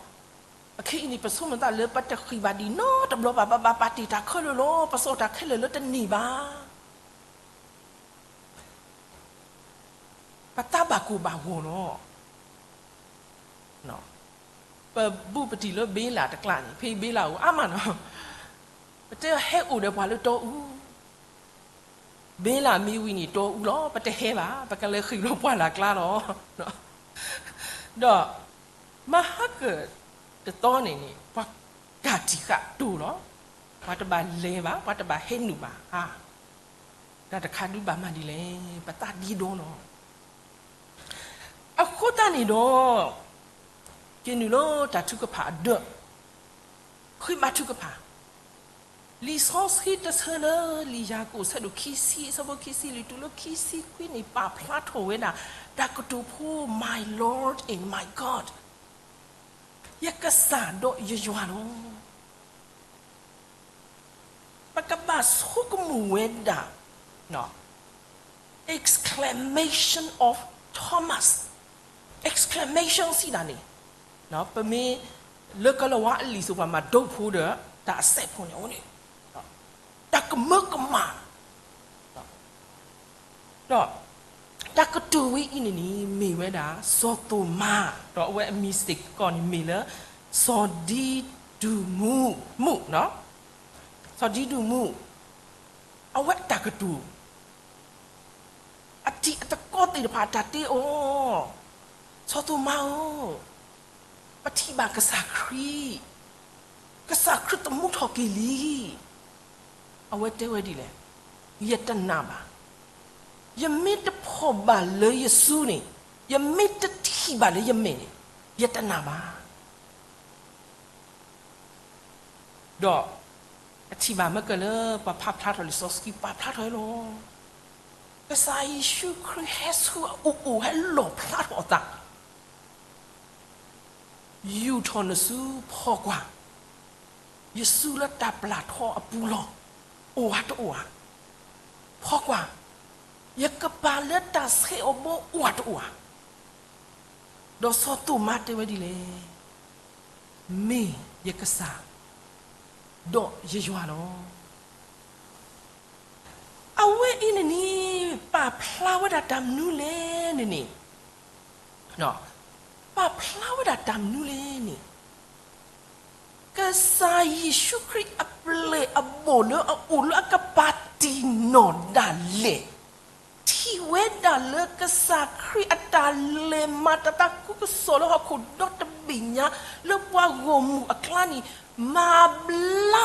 အခဲအံၤန့ၣ် ပဆိကမိၣ်သးလၢပတဃ့ၢ်ဘၣ်ဒံးနီတဘျီဘၣ်, ပဘၣ်ပာ်တ့ၢ်တၢ်ခဲလၢာ်လီၤ, ပစီၣ်တၢ်ခဲလၢာ်လၢတန့ၢ်ဘၣ် ပသးဘၣ်ကိၢ်ဘၣ်ဂီၤလီၤ. ပဘူးပတံၢ်လၢဘ့လးတကျါန့ၣ် ဖဲဘ့လးအိၣ်အါမးနီၤ, ပတဲဟဲအိၣ်ဒီးပှၤလၢတီအူ, ဘ့လးမ့ၢ်ဝံၤန့ၣ် တီအူလီၤ, ပတဟဲဘၣ်, ပကလဲၤဃ့ၢ်လီၤပှၢ်လၢ်ကျါလီၤ. ဒီးမဟါကၢၣ်တသီန့ၣ်န့ၣ် ပှၤကၢ်တံာ်ဃာ်တိၢ်လီၤ, ပှၤတဘၣ်လဲၤဘၣ်, ပှၤတဘၣ်ဟဲနုာ်ဘၣ်, တၢ်တခါဒုးဘၣ်မၤဒ်လဲၣ်, ပသးဒ့ဒီလီၤ. အဃိသတးန့ၣ်ဒီး က့ၤနုာ်လၢတၢ်ထုကဖၣ်အဒၢး, ဃ့ဘါထုကဖၣ်, လံာ်စီဆှံတဆၢလၢ လံာ်ယၤကိာ်ဆၢဒိၣ်ခံဆံ အဆၢဖိခံဆံလွံၢ်တုၤလၢခံဆံခွံန့ၣ် ပာ်ဖျါထီၣ်ဝဲဒၣ် တၢ်ကတိၤဖိ My Lord and my God, ယကစၢ်ဒီးယယွၤလီၤ. ပကဘၣ်ဆိကမိၣ်ဝဲဒၣ် exclamation of Thomas, exclamation စံးဒၣ်န့ၣ်, ပမ့ၢ်လၢကလၤဝါအလံာ်စိးပှၤမၤဒိဖိဒီး တၢ်အစဲးဖိန့ၣ်အိၣ်န့ၣ်, တၢ်ကမၢကမၣ် ဒီးတၢ်ကတိၤဝဲအံၤန့ၣ်န့ၣ် မ့ၢ်ဝဲဒၣ် စီၤသိၤမါ, ဒီးအဝဲအမံၤစ့ၢ်ကီးန့ၣ်မ့ၢ်လၢ စီၤဒံဒူမူး, စီၤဒံဒူမူး, အဝဲအတၢ်ကတိၤ အတံၤအသကိးသ့ၣ်တဖၣ်တၢ်တဲအီၤ, စီၤသိၤမါဧၢ, ပထံၣ်ဘၣ်ကစၢ်ခရံာ်, ကစၢ်ခရံာ်သမူထီၣ်က့ၤလံ. အဝဲတဲဝဲဒ်လဲၣ်, ယတနာ်ဘၣ်. ယမ့ၢ်တဖီၣ်ဘၣ်လၢယစုန့ၣ်, ယမ့ၢ်တထံၣ်ဘၣ်လၢယမဲာ်န့ၣ်, ယတနာ်ဘၣ်. ဒီးအထံၣ်ဘၣ်မ့ၢ်ကလၢပှၤဖးဖျါထီၣ်လံာ်စီဆှံ ပာ်ဖျါထီၣ်လီၤ. ကစၢ်ယ့ၣ်ၡူးခရံာ်ဟဲဆူအအိၣ် ဟဲလီၣ်ဖျါထီၣ်အသး, ယူာ်ထီၣ်နစုဖီကွၢ်, ယစုလၢတၢ်ပျၢ်ထီအပူၤလီၤ. အိၣ်ဧါတအိၣ်ဧါ, ဖီကွၢ်, ယကပၤလၢတၢ်ဆဲးအဘီအိၣ်ဧါတအိၣ်ဧါ. ဒီးစီၤသိၤမါတဲဝဲဒ်လဲၣ်, မ့ၢ်ယကစၢ်, ဒီးယယွၤလီၤ. အဝဲအံၤန့ၣ်န့ၣ် ပာ်ဖျါဝဲဒၣ်တၢ်မနုၤလဲၣ်န့ၣ်န့ၣ်, ပာ်ဖျါဝဲဒၣ်တၢ်မနုၤလဲၣ်န့ၣ်, ကစၢ်ယ့ၣ်ၡူးခရံာ်အပျဲၢ်အဘီၣ်လၢအအိၣ်လၢအကပၤတံၢ်နီၢ်ဒၣ်လဲာ်, ထံၣ်ဝဲဒၣ်လၢကစၢ်ခရံာ်အတၢ်လဲၤမၤတၢ်သးခုကစီၣ်လၢဟီၣ်ခိၣ်ဒီတဘ့ၣ်ညါ လၢပှၤဂီၢ်မုၢ်အကျါန့ၣ်, မၤဘျါ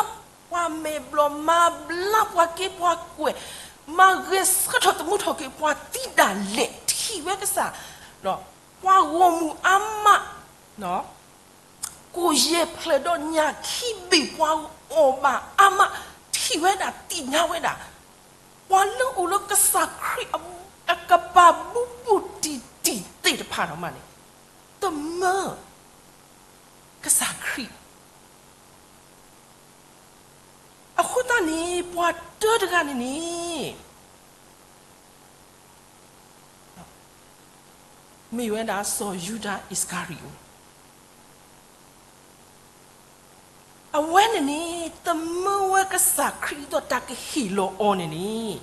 ပှၤမဲာ်ဘျီၣ်, မၤဘျါပှၤက့ပှၤကွဲၢ်, မၤဂဲၤဆၢထၢၣ်သမူထီၣ်က့ၤပှၤသံဒၣ်လဲာ်, ထံၣ်ဝဲကစၢ်, ပှၤဂီၢ်မုၢ်အါမး ကိၣ်ယဲၢ်ဖျၢၣ်ဒီးညၣ်ခံဘ့ၣ်ပှၤအီၣ်ဘၣ်အါမး, ထံၣ်ဝဲဒၣ်သ့ၣ်ညါဝဲဒၣ်, ပှၤလၢအိၣ်လၢကစၢ်ခရံာ်အကပၤဘူးဘူးတံၢ်တံၢ်သ့ၣ်တဖၣ်ဒီးမးန့ၣ်, တမၢကစၢ်ခရံာ် အဃိသတးန့ၣ် ပှၤတၢတဂၤန့ၣ်န့ၣ် မ့ၢ်ဝဲဒၣ်စီၤယူဒၤအံၣ်စကၤရံၤအိၣ်, အဝဲန့ၣ်န့ၣ် တမၢဝဲကစၢ်ခရံာ်ဒ်သိးတၢ်ကဟ့ၣ်လီၤအီၤန့ၣ်န့ၣ်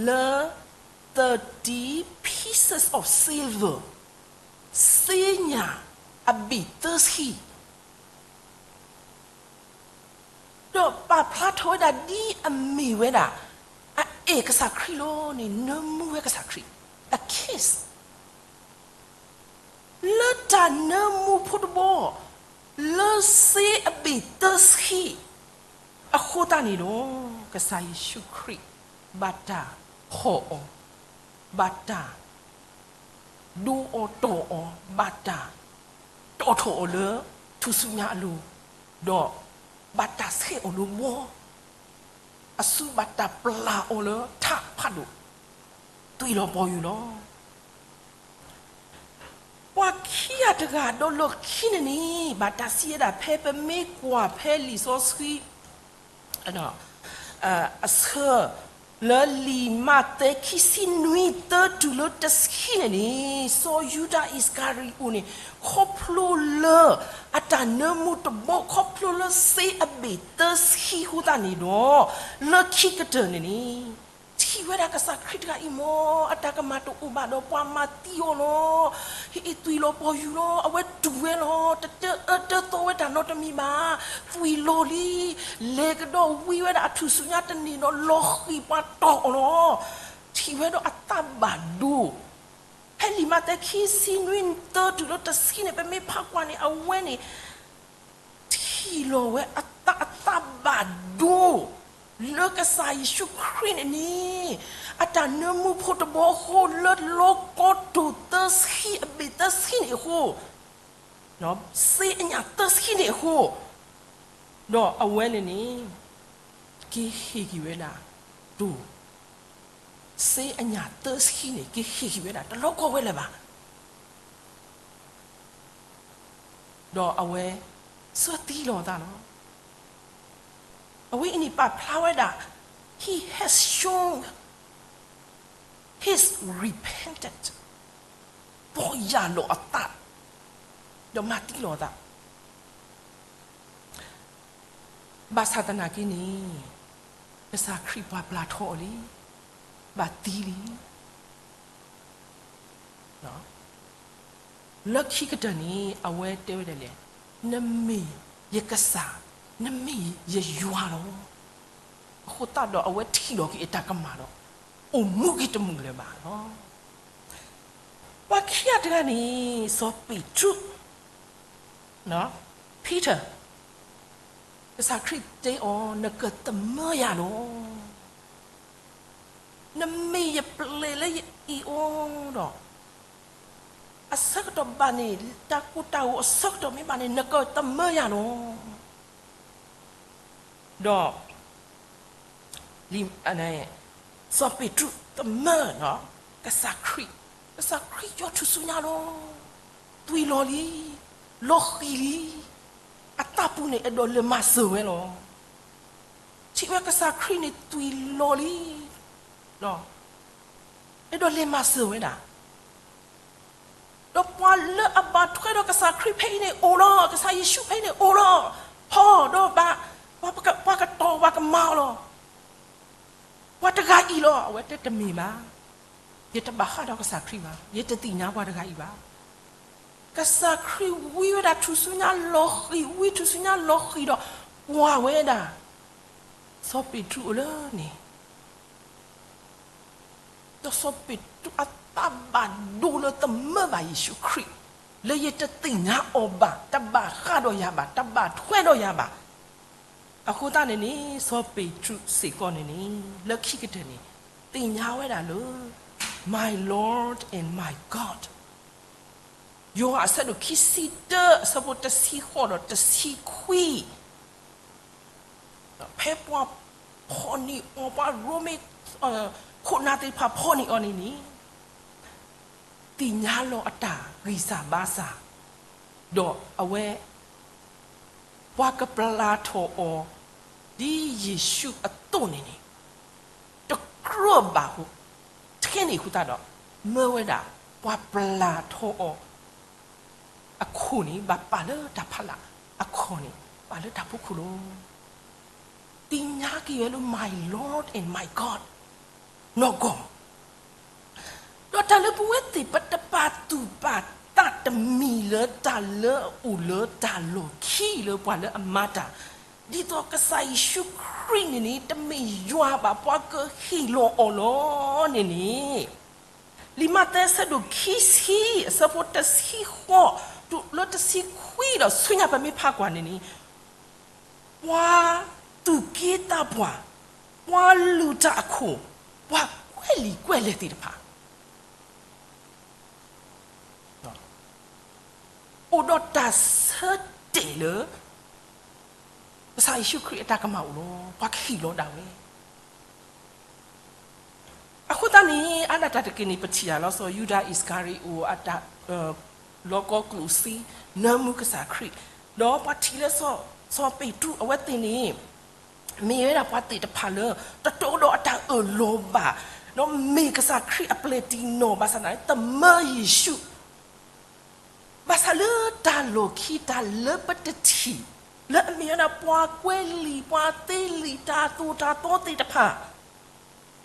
လၢ thirty pieces of silver, စ့ညၣ်အဘ့ၣ်သၢဆံ ဒီးပာ်ဖျါထီၣ်ဝဲဒၣ်ဒ်အမ့ၢ်ဝဲဒၣ် အအဲၣ်ကစၢ်ခရံာ်လီၤန့ၣ် နၢမူဝဲကစၢ်ခရံာ်, a kiss, လၢတၢ်နၢမူဖိတဘီ လၢစ့အဘ့ၣ်သၢဆံ အဃိသတးန့ၣ်ဒီး ကစၢ်ယ့ၣ်ၡူးခရံာ် ဘၣ်တၢ်ဖီၣ်အီၤ, ဘၣ်တၢ် ဒိအီၤတီၢ်အီၤ, ဘၣ်တၢ်တီၣ်ထီၣ်အီၤလၢထူၣ်စုညါအလိၤ, ဒီးဘၣ်တၢ်ဆှဲးအီၤလၢဘီ, အစုဘၣ်တၢ်ပျၢ်အီၤလၢထးဖးဒိၣ်, သွံၣ်လီၤပီၤယိာ်လီၤ. ပှၤခံဂၤတဂၤဒီးလီၢ်ခံန့ၣ်န့ၣ် ဘၣ်တၢ်စံးဝဲဒၣ် ဖဲပမ့ၢ်ကွၢ်ဖဲလံာ်စီဆှံ အဆၢ လၢလံာ်မးသဲခံဆံနွံ သၢတုၤလၢတဆံန့ၣ်န့ၣ် စီၤယူဒၤအံၣ်စကၤရံၤအိၣ်န့ၣ် ခီဖျိလၢအတၢ်နၢမူတဘီ ခီဖျိလၢစ့အဘ့ၣ်သၢဆံအဃိသတးန့ၣ်ဒီး လၢခံကတၢၢ်န့ၣ်န့ၣ် ထံၣ်ဝဲဒၣ်ကစၢ်ခရံာ်တဂၤအံၤမ့ၢ် အတၢ်ကမၣ်တအိၣ်ဘၣ်ဒီးပှၤမၤသံအီၤလီၤ. ဟ့ၣ်သွံၣ်လီၤပီၤယိာ်လီၤ. အဝဲတူၢ်ဝဲလီၤ. တတၢအၢတၢသီဝဲတၢ်နီတမံၤဘၣ်. သွံၣ်လီၤလံ. လဲၤကဒီးဝံဝဲဒၣ်အထူၣ်စုညါတန့ၢ်ဒီးလီၤဃံၤပှၤတီၢ်အီၤလီၤ. ထံၣ်ဝဲဒီးအသးဘၣ်ဒိ ဖဲလံာ်မးသဲခံဆံနွံ သၢတုၤလၢတဆံန့ၣ် ပမ့ၢ်ဖးကွၢ်န့ၣ် အဝဲန့ၣ် ထံၣ်လီၤဝဲအသးအသးဘၣ်ဒိ လၢကစၢ်ယ့ၣ်ၡူးခရံာ်န့ၣ်န့ၣ် အတၢ်နၢမူဖိတဘီအဃိ လၢလီကီတိၢ်သၢဆံအဘ့ၣ်သၢဆံန့ၣ်အဃိ စ့အညၣ်သၢဆံန့ၣ်အဃိ ဒီးအဝဲန့ၣ်န့ၣ် က့ၤဟ့ၣ်က့ၤဝဲဒၣ် တိၢ် စ့အညၣ်သၢဆံန့ၣ် က့ၤဟ့ၣ်က့ၤဝဲဒၣ် တလီၤကီဝဲလၢၤဘၣ်. ဒီးအဝဲ စၢသံလီၤအသးလီၤ. အဝဲအံၤန့ၣ်ပာ်ဖျါဝဲဒၣ် he has shown his repentant ပီၢ်ယၢ်လီၤအသး ဒီးမၤသံလီၤအသး ဘၣ်ဆၣ်သနာ်က့န့ၣ် ကစၢ်ခရံာ်ပှၤပျၢ်ထီအီၤလံ, ဘၣ်သံလံ. လၢခံကတၢၢ်န့ၣ် အဝဲတဲဝဲဒၣ်လဲၣ်, နမ့ၢ်ယကစၢ်, နမ့ၢ်ယယွၤလီၤ. အဃိသတးဒီးအဝဲထံၣ်လီၤက့ၤအတၢ်ကမၣ်ဒီး အိၣ်မူက့ၤတမုာ်လၢၤဘၣ်လီၤ. ပှၤခံဂၤတဂၤန့ၣ် စီၤပ့းတရူး Peter, ကစၢ်ခရံာ်တဲအီၤ နကသမၢယၤလီၤ. နမ့ၢ်ယပျဲၢ်လၢယအ့ၣ်အီၤဒီး အဆၢကတီၢ်ဘၣ်န့ၣ် တၢ်ကိၢ်တၢ်ဂီၤအဆၢကတီၢ်မ့ၢ်ဘၣ်န့ၣ် နကသမၢယၤလီၤ. ဒီး စီၤပ့းတရူးသမၢ ကစၢ်ခရံာ်, ကစၢ်ခရံာ်ကၠီထူၣ်စုညါလီၤ. သွံၣ်လီၤလံ, လီၤဃံၤလံ, အသးပူၤန့ၣ်အဲၣ်ဒိးလဲၤမၤစၢၤဝဲလီၤ. ထံၣ်ဝဲကစၢ်ခရံာ်န့ၣ်သွံၣ်လီၤလံ, အဲၣ်ဒိးလဲၤမၤစၢၤဝဲဒၣ် ဒီးပှၤလၢအဘၣ်ထွဲဒီးကစၢ်ခရံာ်ဖဲအံၤန့ၣ်အိၣ်လီၤ. ကစၢ်ယ့ၣ်ၡူးဖဲအံၤန့ၣ်အိၣ်လီၤ. ဖီၣ်ဒီးဘၣ် ပှၤကတီၤပှၤကမၤအီၤလီၤ. ပှၤတဂၤအံၤလီၤ. အဝဲတဲတမ့ၢ်ဘၣ်. ယတဘၣ်ဃးဒီးကစၢ်ခရံာ်ဘၣ်. ယတသ့ၣ်ညါပှၤတဂၤအံၤဘၣ်. ကစၢ်ခရံာ်ဝံဝဲဒၣ်ထူၣ်စုညါလီၤဃံၤ, ဝံထူၣ်စုညါလီၤဃံၤဒီး ကွၢ်ဝဲဒၣ် စီၤပ့းတရူးအိၣ်လၢန့ၣ် ဒီးစီၤပ့းတရူးအသးဘၣ်ဒိလၢသမၢဘၣ်ယ့ၣ်ၡူးခရံာ်, လၢယတသ့ၣ်ညါအီၤဘၣ်, တဘၣ်ဃးဒီးယၤဘၣ်, တဘၣ်ထွဲဒီးယၤဘၣ်. အဃိသတးန့ၣ်န့ၣ် စီၤပ့းတရူးစ့ၢ်ကီးန့ၣ်န့ၣ် လၢခံကတၢၢ်န့ၣ် သ့ၣ်ညါဝဲဒၣ်လၢ My Lord and my God. ယိၤဟၣ်အဆၢဒိၣ်ခံဆံတၢ အဆၢဖိတဆံဃိးဒီးတဆံခွံ ဖဲပှၤဖီၣ်န့ၢ်အီၤ ပှၤရိမ့ၤ ခိၣ်နၢ်သ့ၣ်တဖၣ်ဖီၣ်န့ၢ်အီၤန့ၣ်န့ၣ် သ့ၣ်ညါလီၤအတၢ်ဂံၢ်စၢ်ဘါစၢ်, ဒီးအဝဲ ပှၤကပျၢ်ထီၣ်အီၤ ဒ်ယ့ၣ်ၡူးအသိးန့ၣ်န့ၣ် တကြၢးဘၣ်အဃိ, ထဲန့ၣ်အဃိသတးဒီး မၢဝဲဒၣ် ပှၤပျၢ်ထီၣ်အီၤ အခိၣ်န့ၣ် ဘၣ်ပာ်လၢတၢ်ဖးလၢ်, အခီၣ်န့ၣ် ပာ်လၢတၢ်ဖီခိၣ်လီၤ. သ့ၣ်ညါက့ၤဝဲလၢ My Lord and my God နီၢ်ကီၢ် ဒီးတၢ်လၢပဝဲသ့ၣ် ပတပာ်သူၣ်ပာ်သးတမံၤလၢတၢ်လၢအအိၣ်လၢတၢ်လီၢ်ခံလၢပှၤလၢအမၤတၢ်, ဒ်သိးကစၢ်ယ့ၣ်ၡူးခရံာ်န့ၣ်န့ၣ် တမ့ၢ်ယွၤဘၣ် ပှၤကဟ့ၣ်လီၤအီၤလီၤန့ၣ်န့ၣ် လံာ်မးသဲအဆၢဒိၣ်ခံဆံ အဆၢဖိတဆံဃိး တုၤလၢတဆံခွံဒီးဆူညါ ပမ့ၢ်ဖးကွၢ်န့ၣ်န့ၣ် ပှၤသူၣ်က့သးပှၢ်, ပှၤလုၢ်တၢ်အခိၣ်, ပှၤကွဲးလံာ်ကွဲးလဲၢ်သ့ၣ်တဖၣ် အိၣ်ဒီးတၢ်ဆၢတဲာ်လၢ ကစၢ်ယ့ၣ်ၡူးခရံာ်အတၢ်ကမၣ်အိၣ်လီၤ. ပှၤကဟ့ၣ်လီၤဒၣ်ဝဲ အဃိသတးန့ၣ် အါဒၣ်တၢ်တက့ၢ်န့ၣ် ပထံၣ်အလီၤဆီ ယူဒၤအံၣ်စကၤရံၤအိၣ်အတၢ် လီၤကီကျိၣ်စ့ နၢမူကစၢ်ခရံာ်, ဒီးပှၤထံၣ်လၢ စီၤပ့းတရူးအဝဲသ့ၣ်န့ၣ် မ့ၢ်ဝဲဒၣ်ပှၤသ့ၣ်တဖၣ်လၢ တတိဒီးအတၢ်အၢၣ်လီၤဘၣ်, ဒီးမ့ၢ်ကစၢ်ခရံာ်အပျဲၢ်တံၢ်နီၢ်ဘၣ်ဆၣ်သနာ်က့ သမၢယ့ၣ်ၡူး ဘၣ်ဆၣ်လၢတၢ်လီၢ်ခံတၢ်လၢပတထံၣ် လၢအမ့ၢ်ဝဲဒၣ်ပှၤကွဲးလံာ် ပှၤသ့လံာ် တၢ်သိၣ်တၢ်သီသ့ၣ်တဖၣ်,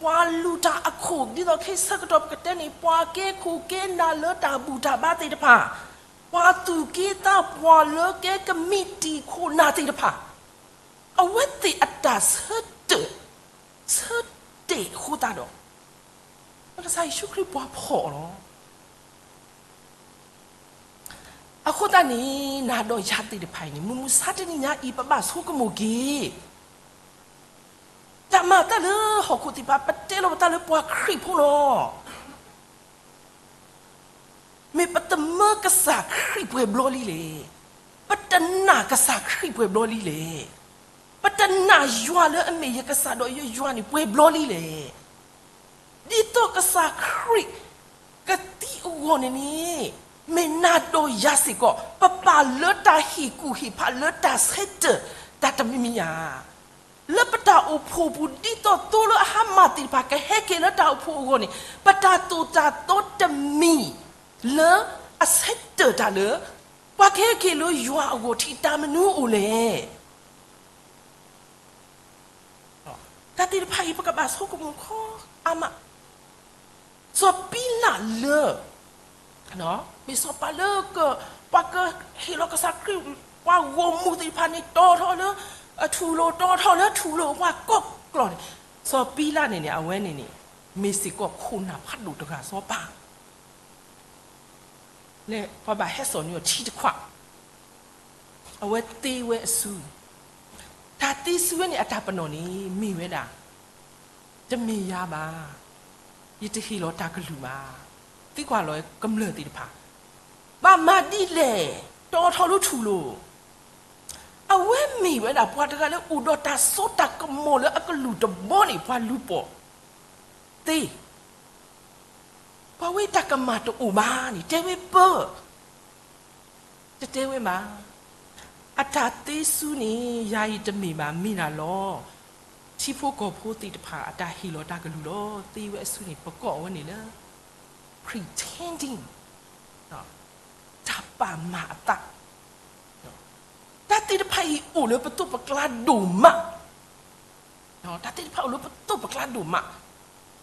ပှၤလုၢ်တၢ်အခိၣ် ဒ်သိးခဲအံၤဆၢကတီၢ်ပကတဲန့ၣ် ပှၤကဲခိၣ်ကဲနၢ်လၢတၢ်ဘူၣ်တၢ်ဘါသ့ၣ်တဖၣ်, ပှၤသူၣ်က့သးပှၢ်လၢကဲကမံးတံာ်ခိၣ်နၢ်သ့ၣ်တဖၣ်, အဝဲသ့ၣ်အတၢ်ဆၢတဲာ် ဆၢတဲာ်အဃိသတးဒီး ကစၢ်ယ့ၣ်ၡူးခရံာ်ပှၤဖီၣ်အီၤလီၤ. အဃိသတးန့ၣ် နၤဒီးယၤသ့ၣ်တဖၣ်အံၤန့ၣ် မုၢ်မဆါတနံၤညါအံၤ ပဘၣ်ဆိကမိၣ်က့ၤ တၢ်မၤအသးလၢဟီၣ်ခိၣ်သ့ၣ်တဖၣ် ပတဲလီၤပသးလၢပှၤခရံာ်ဖိလီၤ. မ့ၢ်ပတမၢကစၢ်ခရံာ်ပှဲၤဘျီလံလဲၣ်. ပတနာ်ကစၢ်ခရံာ်ပှဲၤဘျီလံလဲၣ်. ပတနာ်ယွၤလၢအမ့ၢ်ယကစၢ်ဒီးယယွၤန့ၣ်ပှဲၤဘျီလံလဲၣ်. ဒ်သိးကစၢ်ခရံာ်ကသံအဂီၢ်န့ၣ်န့ၣ် မ့ၢ်နၤဒီးယၤစ့ၢ်ကီး ပပာ်လၢတၢ်ဟ့ၣ်ကူၣ်ဟ့ၣ်ဖးလၢတၢ်ဆၢတဲာ်တၢ်တမံၤမံၤဧါ. လၢပတၢ်အိၣ်ဖှိၣ်ပူၤ ဒ်သိးသိလၢအဟါမၢ်သ့ၣ်တဖၣ် ကဟဲက့ၤလၢတၢ်အိၣ်ဖှိၣ်အဂီၢ်န့ၣ် ပတၢ်သိၣ်တၢ်သီတမံၤလၢအဆၢတဲာ်တၢ်လၢ ပှၤကဟဲက့ၤလၢယွၤအဂီၢ်ထံး တၢ်မနုၤအိၣ်လဲၣ်. တၢ်သ့ၣ်တဖၣ်အံၤ ပကဘၣ်ဆိကမိၣ်ခီအါမး. စီၤပံလးလၢ မ့ၢ်စီၤပၤလၢ ပှၤကဟ့ၣ်လီၤကစၢ်ခရံာ် ပှၤဂီၢ်မုၢ်သ့ၣ်တဖၣ်န့ၣ် တီၤထီၣ်လၢ အထူၣ်လိာ် တီၤထီၣ်လၢထူၣ်လိာ် ပှၤကိးကျီၢ်န့ၣ် စီၤပံလးန့ၣ်န့ၣ် အဝဲန့ၣ်န့ၣ် မ့ၢ်စ့ၢ်ကီးခိၣ်နၢ်ဖးဒိၣ်တဂၤစီၤပၤ လၢပှၤဘၣ်ဟဲစိာ်န့ၢ်အီၤထံတခွး, အဝဲသ့ဝဲအစု, တၢ်သ့စုဝဲန့ၣ် အတၢ်ပနီၣ်န့ၣ် မ့ၢ်ဝဲဒၣ် တမ့ၢ်ယၤဘၣ်, ယတဟ့ၣ်လီၤတၢ်ကလုၢ်ဘၣ်. သံကွၢ်လီၤကမျၢၢ်သ့ၣ်တဖၣ်, ဘၣ်မၤဒ်လဲၣ်, တီၤထီၣ်လၢထူၣ်လိာ်. အဝဲမ့ၢ်ဝဲဒၣ်ပှၤတဂၤလၢအိၣ်ဒီးတၢ်စိတၢ်ကမီၤလၢအကလုၢ်တဘီန့ၣ် ပှၤလူၤပိာ်သ့ ပှၤဝဲတၢ်ကမၣ်တအိၣ်ဘၣ်န့ၣ် တဲဝဲပၢ, တတဲဝဲဘၣ်. အတၢ်သ့စုန့ၣ် ယၤအံၤတမ့ၢ်ဘၣ် မ့ၢ်ဒၣ်လီၤ. ထံဖိကီၢ်ဖိသ့ၣ်တဖၣ် အတၢ်ဟ့ၣ်လီၤတၢ်ကလုၢ်လီၤ. သ့ဝဲအစုန့ၣ် ပကိးဝဲန့ၣ်လၢ pretending တၢ်ပာ်မၤအသး, တၢ် တၢ်သ့ၣ်တဖၣ်အံၤအိၣ်လၢပသိးပကျါဒိၣ်မး, တၢ်သ့ၣ်တဖၣ်အိၣ်လၢပသိးပကျါဒိၣ်မး,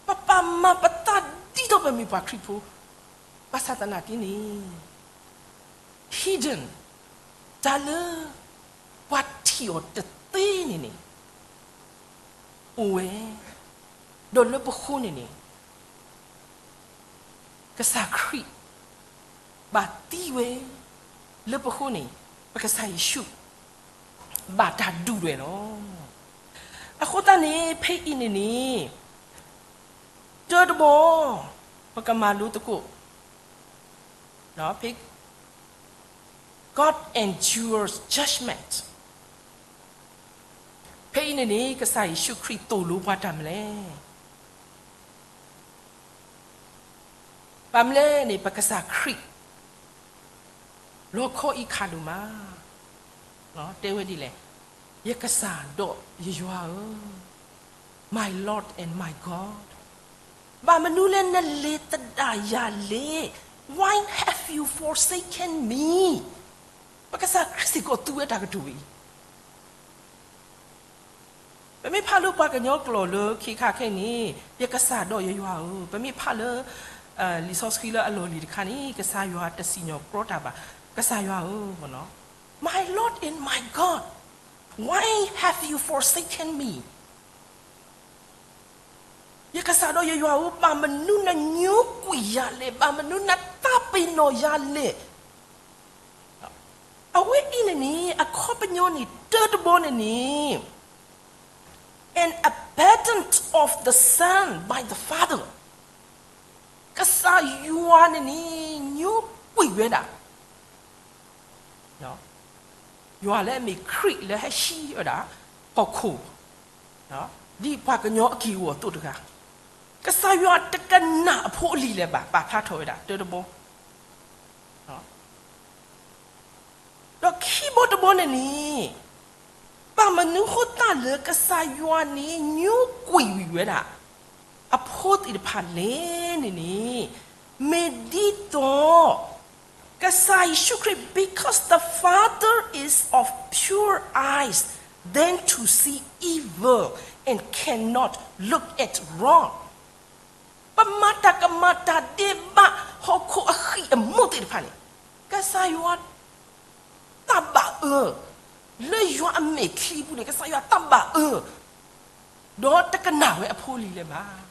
ပပာ်မၤပသးဒ်သိးပမ့ၢ်ပှၤခရံာ်ဖိ, ဘၣ်ဆၣ်သနာ်က့န့ၣ် hidden, တၢ်လၢပှၤထံၣ်အီၤတသ့န့ၣ်န့ၣ် အိၣ်ဝဲ, ဒီးလၢပဃိန့ၣ်န့ၣ် ကစၢ်ခရံာ်ဘၣ်သံဝဲ, လၢပဃိန့ၣ် ပကစၢ်ယ့ၣ်ၡူး ဘၣ်တၢ်ဒုးဒွဲၣ်လီၤ. အဃိသတးန့ၣ် ဖဲအံၤန့ၣ်န့ၣ် တၢတဘီ ပကမၤလိသကိး God endures judgment. ဖဲအံၤန့ၣ်န့ၣ် ကစၢ်ယ့ၣ်ၡူးခရံာ်သိၣ်လိပှၤတၢ်မနုၤလဲၣ်. ဘၣ်မနုၤလဲၣ်န့ၣ် ပကစၢ်ခရံာ် လီခီအံၤခးဒိၣ်မး, တဲဝဲဒ်လဲၣ်, ယကစၢ်ဒီးယယွၤဧၢ, My Lord and my God, ဘၣ်မနုၤလၢနလဲၤသဒၣ်ယၤလဲၣ်, Why have you forsaken me? ပကစၢ်ခရံာ်စ့ၢ်ကီးသူဝဲတၢ်ကတိၤအံၤ ပမ့ၢ်ဖးလၢပှၤကညီကျိာ်လၢခ့ခါခဲအံၤန့ၣ် ယကစၢ်ဒီးယယွၤဧၢ, ပမ့ၢ်ဖးလၢ လံာ်စီဆှံလၢအလီၢ်လံၤတခါန့ၣ် ကစၢ်ယွၤတစံၣ်ညီၣ်ကြီတၢ်ဘၣ်, ကစၢ်ယွၤဧၢ, My Lord and my God, why have you forsaken me? ယကစၢ်ဒီးယယွၤဧၢ, ဘၣ်မနုၤနညိကွံာ်ယၤလဲၣ်, ဘၣ်မနုၤနတၢ်ပ့ၤနီၣ်ယၤလဲၣ်. အဝဲအံၤန့ၣ်န့ၣ် အခီပညီန့ၣ် တၢတဘီန့ၣ်န့ၣ် an abandon of the Son by the Father, ကစၢ်ယွၤန့ၣ်န့ၣ် ညိကွံာ်ဝဲဒၣ် ယွၤလၢအမ့ၢ်ခရံာ်လၢဟဲဟံးဝဲဒၣ်ဟီၣ်ခိၣ် ဒ်ပှၤကညီအက့ၢ်အဂီၤအသိးတဂၤ, ကစၢ်ယွၤတကနၣ်အဖိအလံၤလၢၤဘၣ်, ပာ်ဖျါထီၣ်ဝဲဒၣ် တၢတဘီ, ဒီးခံဘီတဘီန့ၣ်န့ၣ် ဘၣ်မနုၤဃိသတးလၢကစၢ်ယွၤန့ၣ် ညိကွံာ်ဝံၤဝဲဒၣ် အဖိသ့ၣ်တဖၣ်လဲၣ်န့ၣ်န့ၣ် မ့ၢ်ဒ်သိး ကစၢ်ယ့ၣ်ၡူးခရံာ် because the Father is of pure eyes, than to see evil and cannot look at wrong. ပမၤတၢ်ကမၣ်တၢ်ဒဲးဘးဟီၣ်ခိၣ်အဃံၣ်အမူးသ့ၣ်တဖၣ်န့ၣ် ကစၢ်ယွၤ တၢ်ဘၣ်အၢ, လၢယွၤအမဲာ်ချံပူၤန့ၣ် ကစၢ်ယွၤတၢ်ဘၣ်အၢ, ဒီးတကနၣ်ဝဲအဖိအလံၤလၢၤဘၣ်.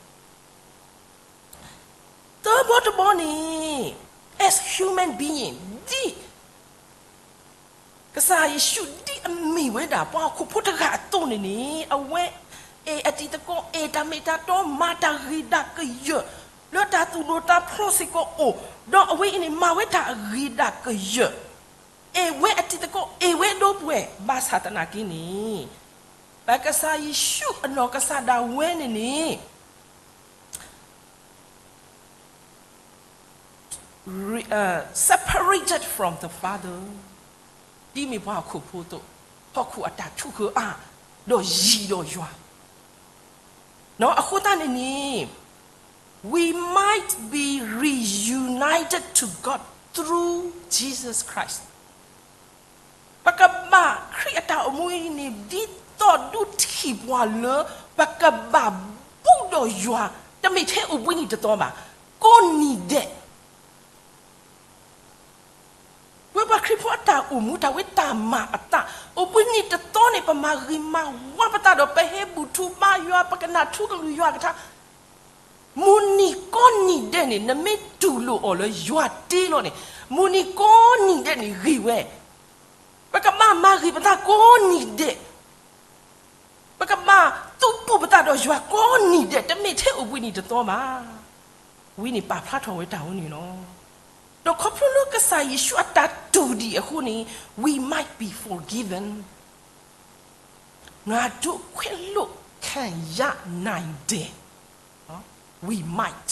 သၢဘီတဘီန့ၣ် as human being ဒ် ကစၢ်ယ့ၣ်ၡူးဒ်အမ့ၢ်ဝဲဒၣ်ပှၤဟီၣ်ခိၣ်ဖိတဂၤအသိးန့ၣ်န့ၣ် အဝဲအဲၣ်အတံၤသကိး, အဲၣ်တၢ်မ့ၢ်တၢ်တီ, မၤတၢ်ဂ့ၤတၢ်ကယၢၢ်, လၢတၢ်သူၣ်ဒိၣ်သးဖျိးစ့ၢ်ကီးအိၣ်, ဒီးအဝဲအံၤန့ၣ် မၤဝဲတၢ်အဂ့ၤတၢ်ကယၢၢ်, အဲၣ်ဝဲအတံၤသကိး, အဲၣ်ဝဲဒိပုၢ်ဝဲၢ်, ဘၣ်ဆၣ်သနာ်က့န့ၣ် ပကစၢ်ယ့ၣ်ၡူးအနီၢ်ကစၢ်ဒၣ်ဝဲန့ၣ်န့ၣ် separated from the Father, ဒ်မ့ၢ်ပှၤဟီၣ်ခိၣ်ဖိအသိး, ဟီၣ်ခိၣ်အတၢ်ထုးဃာ်အါ, ဒီးယံၤဒီးယွၤ, အဃိသတးန့ၣ်န့ၣ် we might be reunited to God through Jesus Christ. ပကဘၣ်ခရံာ်အတၢ်အိၣ်မူအံၤန့ၣ် ဒ်သိးဒုးထံၣ်ပှၤလၢ ပကဘၣ်ဘူးဒီးယွၤ တမ့ၢ်ထဲအိၣ်ဘှံးနံၤတသီဘၣ်, ကိးနံၤဒဲး ဝဲပှၤခရံာ်ဖိအတၢ်အိၣ်မူ တၢ်ဝဲတၢ်မၤအသး, အိၣ်ဘှံးနံၤတသီန့ၣ် ပမၤဂ့ၤမၤဝါပသးဒီး ပဟဲဘူၣ်ထူဘါယွၤ, ပကနၢ်ထူကလုၢ်ယွၤကထါ, မုၢ်နံၤကိးနံၤဒဲးန့ၣ် နမ့ၢ်တူၢ်လိာ်အီၤလၢယွၤတ့လီၤန့ၣ် မုၢ်နံၤကိးနံၤဒဲးန့ၣ်ဂ့ၤဝဲ, ပကဘၣ်မၤဂ့ၤပသးကိးနံၤဒဲး ပကဘၣ်သူၣ်ပိၢ်ပသးဒီးယွၤကိးနံၤဒဲး တမ့ၢ်ထဲအိၣ်ဘှံးနံၤတသီဘၣ်. ဝံၤန့ၣ်ပာ်ဖျါထီၣ်ဝဲတၢ်ဝဲန့ၣ်လီၤ. ဒီးခီဖျိလၢကစၢ်ယ့ၣ်ၡူးအတၢ်တူၢ်ဒံးအဃိန့ၣ် we might be forgiven. ငါတို့ခွင့်လွှတ်ခံရနိုင်တယ်. We might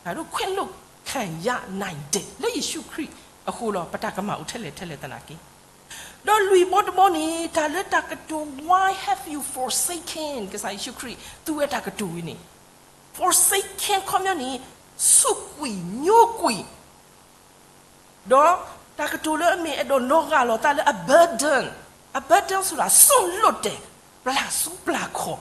ငါတို့ခွင့်လွှတ်ခံရနိုင်တယ် လၢယ့ၣ်ၡူးခရံာ်အဃိလီၤ. ပတၢ်ကမၣ်အိၣ်ထဲလဲၣ်ထဲလဲၣ်သနာ်က့ ဒီးလွံၢ်ဘီတဘီန့ၣ် တၢ်လၢတၢ်ကတိၤ why have you forsaken ကစၢ်ယ့ၣ်ၡူးခရံာ် သူဝဲတၢ်ကတိၤဝဲန့ၣ် forsaken ခီပညီန့ၣ် ဆူးကွံာ်ညိကွံာ် ဒီး တၢ်ကတိၤလၢအမ့ၢ်အဲၣ်ဒိးလီၤဂာ်လီၤသးလၢ အ burden, အ burden ဆိုတာ စိၢ်လိၣ်တဲာ်, ပျၢ်ဆူပျၢ်ခီၣ်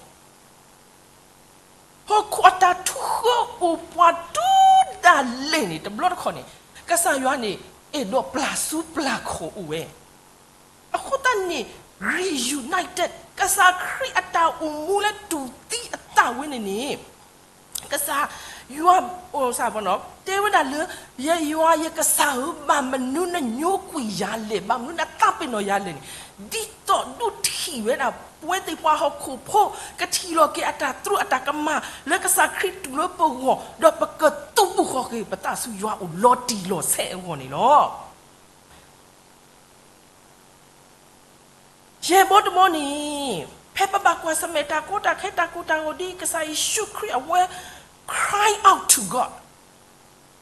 ဟီၣ်ခိၣ်အတၢ်ထုးဃၢအိၣ်ပှၤတုၤဒၣ်လဲာ်န့ၣ် တဘျီတခီၣ်န့ၣ် ကစၢ်ယွၤန့ၣ် အဲၣ်ဒိးပျၢ်ဆူပျၢ်ခီၣ်အိၣ်ဝဲ. အဃိသတးန့ၣ် reunited ကစၢ်ခရံာ်အတၢ်အိၣ်မူလၢတူၢ်သံအသးဝဲန့ၣ်န့ၣ် ကစၢ်ယွၤ တဲဝဲဒၣ်လၢ ယယွၤယကစၢ်ဧၢ, ဘၣ်မနုၤနညိကွံာ်ယၤလဲၣ်, ဘၣ်မနုၤနသးပ့ၤနီၣ်ယၤလဲၣ်န့ၣ် ဒ်သိးဒုးထံၣ်ဝဲဒၣ် ပဝဲသ့ၣ်ပှၤဟီၣ်ခိၣ်ဖိ ကထံၣ်လီၤက့ၤအတၢ်သရူးအတၢ်ကမၣ် လၢကစၢ်ခရံာ်တူၢ်လၢပဂီၢ် ဒီးပကသူၣ်ဘုၣ်ဃီၣ်က့ၤပသးဆူယွၤအိၣ်လီၤတံၢ်လီၤဆဲးအဂီၢ်န့ၣ်လီၤ. ယဲၢ်ဘီတဘီန့ၣ် ဖဲပဘၣ်ကွၢ်ဆၢၣ်မဲာ်တၢ်ကီတၢ်ခဲတၢ်ကိၢ်တၢ်ဂီၤဒ်ကစၢ်ယ့ၣ်ၡူးခရံာ်အဝဲ cry out to God,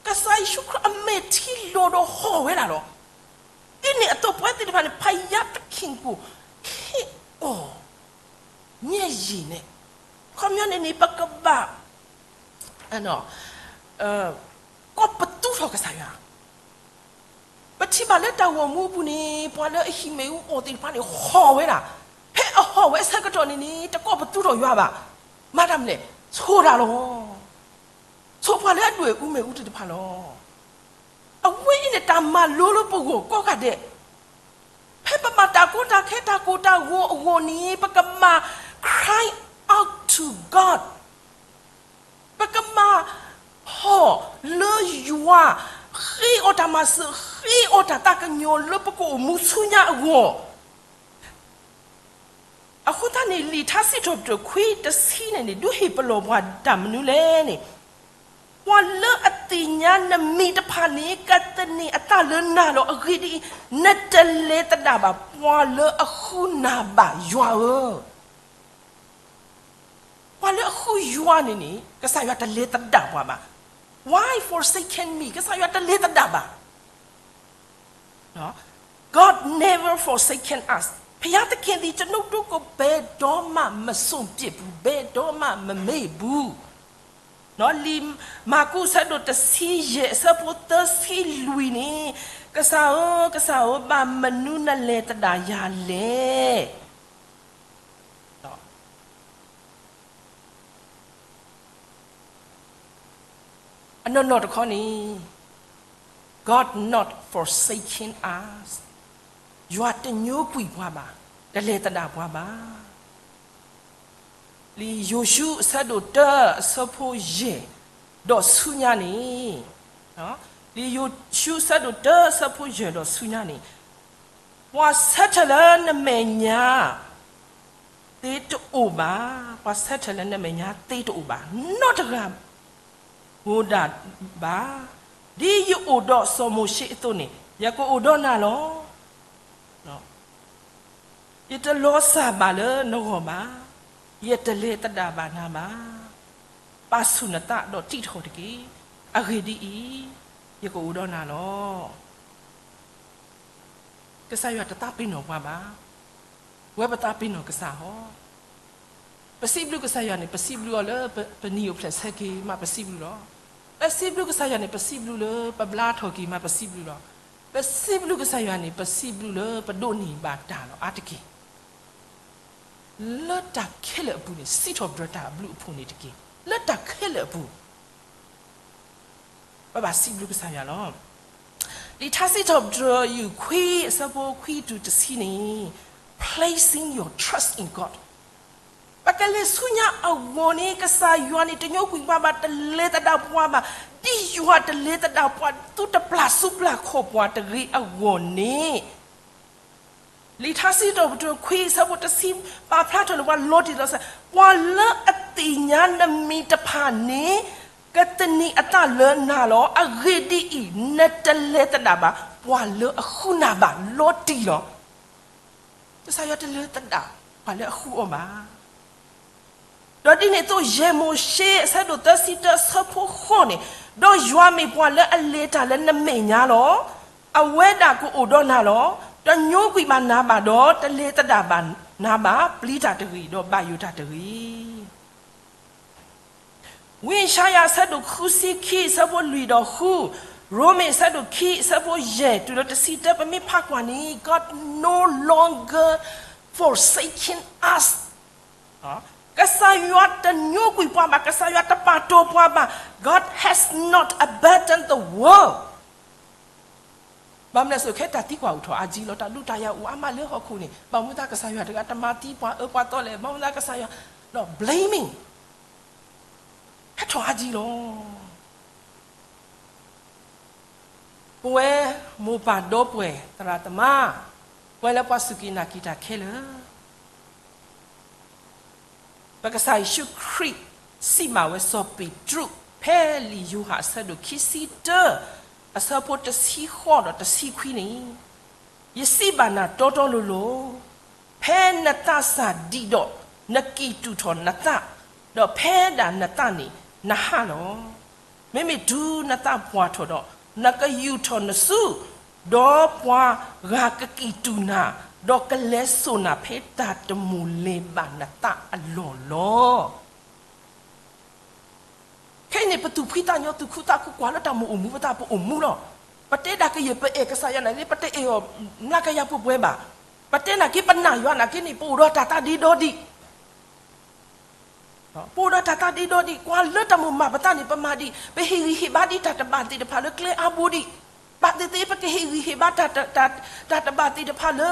ကစၢ်ယ့ၣ်ၡူးခရံာ်အမဲာ်ထံလီၤဒီးဟီၣ်ဝဲဒၣ်လီၤ. ဒ်န့ၣ်အသိးပဝဲသ့ၣ်တဖၣ်န့ၣ် ဖယါသခင်ကို ဟ့ၣ်အီၤ မျက်ရည်နဲ့ ခီပညီန့ၣ်န့ၣ် ပကဘၣ် ကိးပသူထီၣ်ကစၢ်ယွၤ ပထံၣ်ဘၣ်လၢတၢ်ဂီၤမူအပူၤန့ၣ် ပှၤလၢအဟံၣ်မ့ၣ်အူအီၣ်သ့ၣ်တဖၣ်န့ၣ် ဟီၣ်ဝဲဒၣ်, ဖဲအဟီၣ်ဝဲအဆၢကတီၢ်န့ၣ်န့ၣ် တကိးပသူထီၣ်ယွၤဘၣ်. မၤတၢ်မနုၤလဲၣ်, ဆိၣ်တၢ်လီၤ. ဆိၣ်ပှၤလၢအဒွဲၣ်အူမ့ၣ်အူသ့ၣ်တဖၣ်လီၤ. အဝဲအံၤန့ၣ် တၢ်မၤလိလၢပဂီၢ်ကိးဂၤဒဲး, ဖဲပဘၣ်တၢ်ကီတၢ်ခဲတၢ်ကိၢ်တၢ်ဂီၤအဂီၢ်န့ၣ် ပကမၤ cry out to God, ပကမၤဟီၣ်လၢယွၤ, ဃ့အီၣ်တၢ်မၤစၢၤ, ဃ့အီၣ်တၢ်သးကညီၤလၢပကအိၣ်မူဆူညါအဂီၢ်. အဃိသတးန့ၣ် လံာ်ထါစံးထီၣ်ပတြၢၤခွံတဆံန့ၣ်န့ၣ် ဒုးဟ့ၣ်ပလီၢ်ပှၤတၢ်မနုၤလဲၣ်န့ၣ်, ပှၤလၢအသ့ၣ်ညါနမံၤတဖၣ်န့ၣ် ကသန့ၤအသးလၢနၤလီၤ. အဂ့ၢ်ဒ်အံၤ, နတလဲၤသဒၣ်ဘၣ် ပှၤလၢအဃုနၤဘၣ်ယွၤဧၢ. ပှၤလၢအဃုယွၤန့ၣ်န့ၣ် ကစၢ်ယွၤတလဲၤသဒၣ်ပှၤဘၣ်. Why forsaken me? ကစၢ်ယွၤတလဲၤသဒၣ်ဘၣ်. God never forsaken us. ဘုရားသခင်သည်ကျွန်ုပ်တို့ကို ဘယ်တော့မှမစွန့်ပစ်ဘူး, ဘယ်တော့မှမမေ့ဘူး. လံာ်မၢ်ကူးအဆၢဒိၣ်တဆံယဲၢ်အဆၢဖိသၢဆံလွံၢ်န့ၣ်, ကစၢ်ဧၢ, ကစၢ်ဧၢ, ဘၣ်မနုၤနလဲၤသဒၣ်ယၤလဲၣ်. အနီၢ်နီၢ်တခီန့ၣ် God not forsaken us, ယွၤတညိကွံာ်ပှၤဘၣ်, တလဲၤသဒၣ်ပှၤဘၣ်. လံာ်ယိၤၡူအဆၢဒိၣ်တၢအဆၢဖိယဲၢ်ဒီးဆူညါန့ၣ်, လံာ်ယိၤၡူအဆၢဒိၣ်တၢအဆၢဖိယဲၢ်ဒီးဆူညါန့ၣ်, ပှၤဆၢထၢၣ်လၢနမဲာ်ညါ သ့တအိၣ်ဘၣ်, ပှၤဆၢထၢၣ်လၢနမဲာ်ညါသ့တအိၣ်ဘၣ်, နီတဂၤ အိၣ်ဒၣ်ဘၣ်. ဒ်ယအိၣ်ဒီးစီၤမိၤၡ့အသိးန့ၣ် ယကအိၣ်ဒီးနၤလီၤ. ယတလီၤစၢ်ဘၣ်လၢနဂီၢ်ဘၣ်, ယတလဲၤသဒၣ်ဘၣ်နၤဘၣ်. ပာ်ဆူၣ်နသးဒီးတံးထီၣ်တက့ၢ်. အဂ့ၢ်ဒ်အံၤ, ယကအိၣ်ဒီးနၤလီၤ. ကစၢ်ယွၤတသးပ့ၤနီၣ်ပှၤဘၣ်. ပဝဲပသးပ့ၤနီၣ်ကစၢ်ဧါ. ပစံးဘျုးကစၢ်ယွၤန့ၣ် ပစံးဘျုးအီၤလၢပနံၤအိၣ်ဖျဲၣ်ဆၢက့ၤမးပစံးဘျုးလီၤ. ပစံးဘျုးကစၢ်ယွၤန့ၣ် ပစံးဘျုးလၢပဘျါထီၣ်က့ၤမးပစံးဘျုးလီၤ. ပစံးဘျုးကစၢ်ယွၤန့ၣ် ပစံးဘျုးလၢပဒိးန့ၢ်ဘၣ်တၢ်လီၤအါတက့ၢ်. လၢတၢ်ခဲလၢာ်အပူၤန့ၣ် စံးထီၣ်ပတြၢၤတၢ်ဘျုးအဖှိၣ်န့ၣ်တက့ၢ်. လၢတၢ်ခဲလၢာ်အပူၤ ပဘၣ်စံးဘျုးကစၢ်ယွၤလီၤ. လံာ်ထါစံးထီၣ်ပတြၢၤယုၢ်ခွံအဆၢဖိခွံတုၤတဆံန့ၣ် placing your trust in God. ပကလဲၤဆူညါအဂီၢ်န့ၣ် ကစၢ်ယွၤန့ၣ် တညိကွံာ်ပှၤဘၣ်, တလဲၤသဒၣ်ပှၤဘၣ်. ဒ်ယွၤတလဲၤသဒၣ်ပှၤ သုတပျၢ်ဆူပျၢ်ခီၣ်ပှၤတဂ့ၤအဂီၢ်န့ၣ် လံာ်ထါစံးထီၣ်ပတြၢၤခွံအဆၢဖိတဆံ ပာ်ဖျါထီၣ်လၢပှၤလီၤတံၢ်လီၤဆဲး, ပှၤလၢအသ့ၣ်ညါနမံၤတဖၣ်န့ၣ် ကသန့ၤအသးလၢနၤလီၤ. အဂ့ၢ်ဒ်အံၤ, နတလဲၤသဒၣ်ဘၣ် ပှၤလၢအဃုနၤဘၣ် လီၤတံၢ်လီၤ. ကစၢ်ယွၤတလဲၤသဒၣ်ပှၤလၢအဃုအီၤဘၣ်. ဒီးဒ်န့ၣ်အသိး ယဲၢ်မိၤၡ့အဆၢဒိၣ်သၢဆံတၢအဆၢဖိဃိးန့ၣ်, ဒီးယွၤမ့ၢ်ပှၤလၢအလဲၤတၢ်လၢနမဲာ်ညါလီၤ. အဝဲဒၣ်ကအိၣ်ဒီးနၤလီၤ. တညိကွံာ်ဘၣ်နၤဘၣ်ဒီး တလဲၤသဒၣ်ဘၣ်နၤဘၣ် ပျံၤတၢ်တဂ့ၤ ဒီးဘၣ်ယိၣ်တၢ်တဂ့ၤ. ဝံယၡါယၤအဆၢဒိၣ်ဃုဆံခံအဆၢဖိလွံၢ်ဒီးဃု, ရိမ့ၤအဆၢဒိၣ်ခံ အဆၢဖိယဲၢ် တုၤလၢတဆံတၢ ပမ့ၢ်ဖးကွၢ်န့ၣ် God no longer forsaken us. ကစၢ်ယွၤတညိကွံာ်ပှၤဘၣ်, ကစၢ်ယွၤတပာ်တီၢ်ပှၤဘၣ်. God has not abandoned the world. ဘၣ်မနုၤအဃိ ခဲတၢ်သံကွၢ်အိၣ်ထီၣ်အါကံလီၤ, တၢ်ဒုးတၢ်ယၤအိၣ်အါမးလၢဟီၣ်ခိၣ်န့ၣ်, ဘၣ်မနုၤသးကစၢ်ယွၤတဂၤတမၤသံပှၤအၢပှၤသီလဲၣ်, ဘၣ်မနုၤသးကစၢ်ယွၤ, ဒီး blaming ဟဲထီၣ်အါကံလီၤ. ပဝဲမိၢ်ပၢ်ဒီပုၢ်ဝဲၢ်သရၣ်သမါ, ပဝဲလၢပှၤစူၢ်က့ၤနာ်က့ၤတၢ်ခဲလၢာ်, ပကစၢ်ယ့ၣ်ၡူးခရံာ်စံးဘၣ်ဝဲစီၤပ့းတရူး ဖဲလံာ်ယိၤဟၣ်အဆၢဒိၣ်ခံဆံတၢ အဆၢဖိတဆံဃိးဒီးတဆံခွံန့ၣ်, ယစံးဘၣ်နၤတီတီလိၤလိၤ, ဖဲနသးစၢ်ဒံးဒီး, နကံၢ်တူာ်ထီၣ်နသး, ဒီးဖဲဒၣ်နသးန့ၣ်နဟးလီၤ. မ့မ့ၢ်တုၤနသးပှၢ်ထီၣ်ဒီး, နကယူာ်ထီၣ်နစု, ဒီးပှၤဂၤကကံၢ်တူာ်နၤ, ဒီးကလဲၤစိာ်နၤဖဲတၢ်တမိၣ်လဲၤဘၣ်နသးအလီၢ်လီၤ. ခဲအံၤန့ၣ် ပသူၣ်ဖှံသးညီ သူၣ်ခုသးခု ကွၢ်လၢတၢ်မုာ်အိၣ်မူ ပသးပအိၣ်မူလီၤ. ပတဲဒၣ်ကယဲၢ် ပအဲၣ်ကစၢ်ယွၤန့ၣ် ပတအဲၣ်အီၤ နကယၤပှဲၤပှဲၤဘၣ်. ပတဲနာ်က့ ပနာ်ယွၤနာ်က့န့ၣ် ပအိၣ်ဒီးတၢ်သးဒ့ဒီဒံး ပအိၣ်ဒီးတၢ်သးဒ့ဒီဒံး, ကွၢ်လၢတၢ်မိၣ်မၤပသးန့ၣ် ပမၤဒံး, ပဟ့ၣ်ဂံၢ်ဟ့ၣ်ဘါဒံးတၢ်တဘၣ်သ့ၣ်တဖၣ်လၢကျဲအါဘိဒံး, ဘၣ်သ့ၣ်သ့ၣ် ပကဟ့ၣ်ဂံၢ်ဟ့ၣ်ဘါတၢ်တဘၣ်သ့ၣ်တဖၣ်လၢ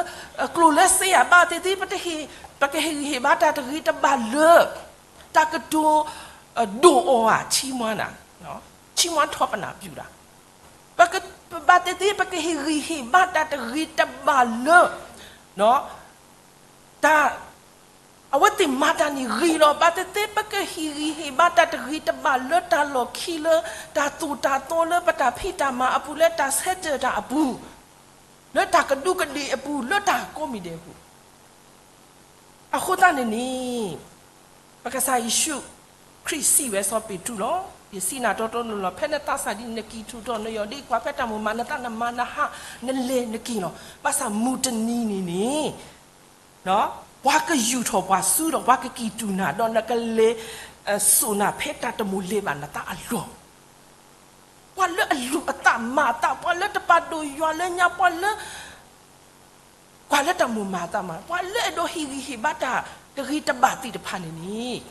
ကျိၣ်လၢစ့ဧါ, ဘၣ်သ့ၣ်သ့ၣ် ပဟ့ၣ်, ပကဟ့ၣ်ဂံၢ်ဟ့ၣ်ဘါတၢ်တဂ့ၤတဘၣ်လၢ တၢ်ကတိၤဒိၣ်အီၤဧါ, ဆံမွါနၤ, ဆံမွါထီပနၢ်ပၢၢ်ဒၣ်, ဘၣ်သ့ၣ်သ့ၣ် ပကဟ့ၣ်ဂံၢ်ဟ့ၣ်ဘါတၢ်တဂ့ၤတဘၣ်လၢ တၢ် အဝဲသ့ၣ်မၤတၢ်န့ၣ်ဂ့ၤလီၤ. ဘၣ်သ့ၣ်သ့ၣ် ပကဟ့ၣ်ဂံၢ်ဟ့ၣ်ဘါတၢ်တဂ့ၤတဘၣ်လၢတၢ်လီၢ်ခံလၢ တၢ်သိၣ်တၢ်သီလၢပတၢ်ဖံးတၢ်မၤအပူၤ လၢတၢ်ဆၢတဲာ်တၢ်အပူၤ, လၢတၢ်ကဒူးကဒ့ၣ်အပူၤ လၢတၢ်ကိးမံၤဒဲးအပူၤ အဃိသတးန့ၣ်န့ၣ် ပကစၢ်ယ့ၣ်ၡူးခရံာ်စံးဝဲစီၤပ့းတရူးလီၤ. ယစံးနၤတီတီလိၤလိၤ, ဖဲနသးစၢ်ဒံး နကံၢ်ထူၣ်ထီၣ်နယီၢ်ဒံး, ကွၢ်ဖဲတၢ်မိၣ်မၤနသး နမၤနဟး နလဲၤနက့ၤလီၤ. ဘၣ်ဆၣ်မုၢ်တနံၤန့ၣ်န့ၣ် ပှၤကယူာ်ထီၣ်ပှၤစုဒီး ပှၤကကံၢ်တူာ်နၤ ဒီးနကလဲၤစိာ်နၤဖဲတၢ်တမိၣ်လဲၤဘၣ်နသးအလီၢ်, ပှၤလၢအလူၤအသးမၤအသး, ပှၤလၢတပာ်ဒိၣ်ယွၤလၢညါ, ပှၤလၢ ကွၢ်လၢတၢ်မိၣ်မၤအသးမး, ပှၤလၢအအဲၣ်ဒိးဟ့ၣ်ဂံၢ်ဟ့ၣ်ဘါတၢ်တဂ့ၤတဘၣ်သ့ၣ်တဖၣ်န့ၣ်န့ၣ်,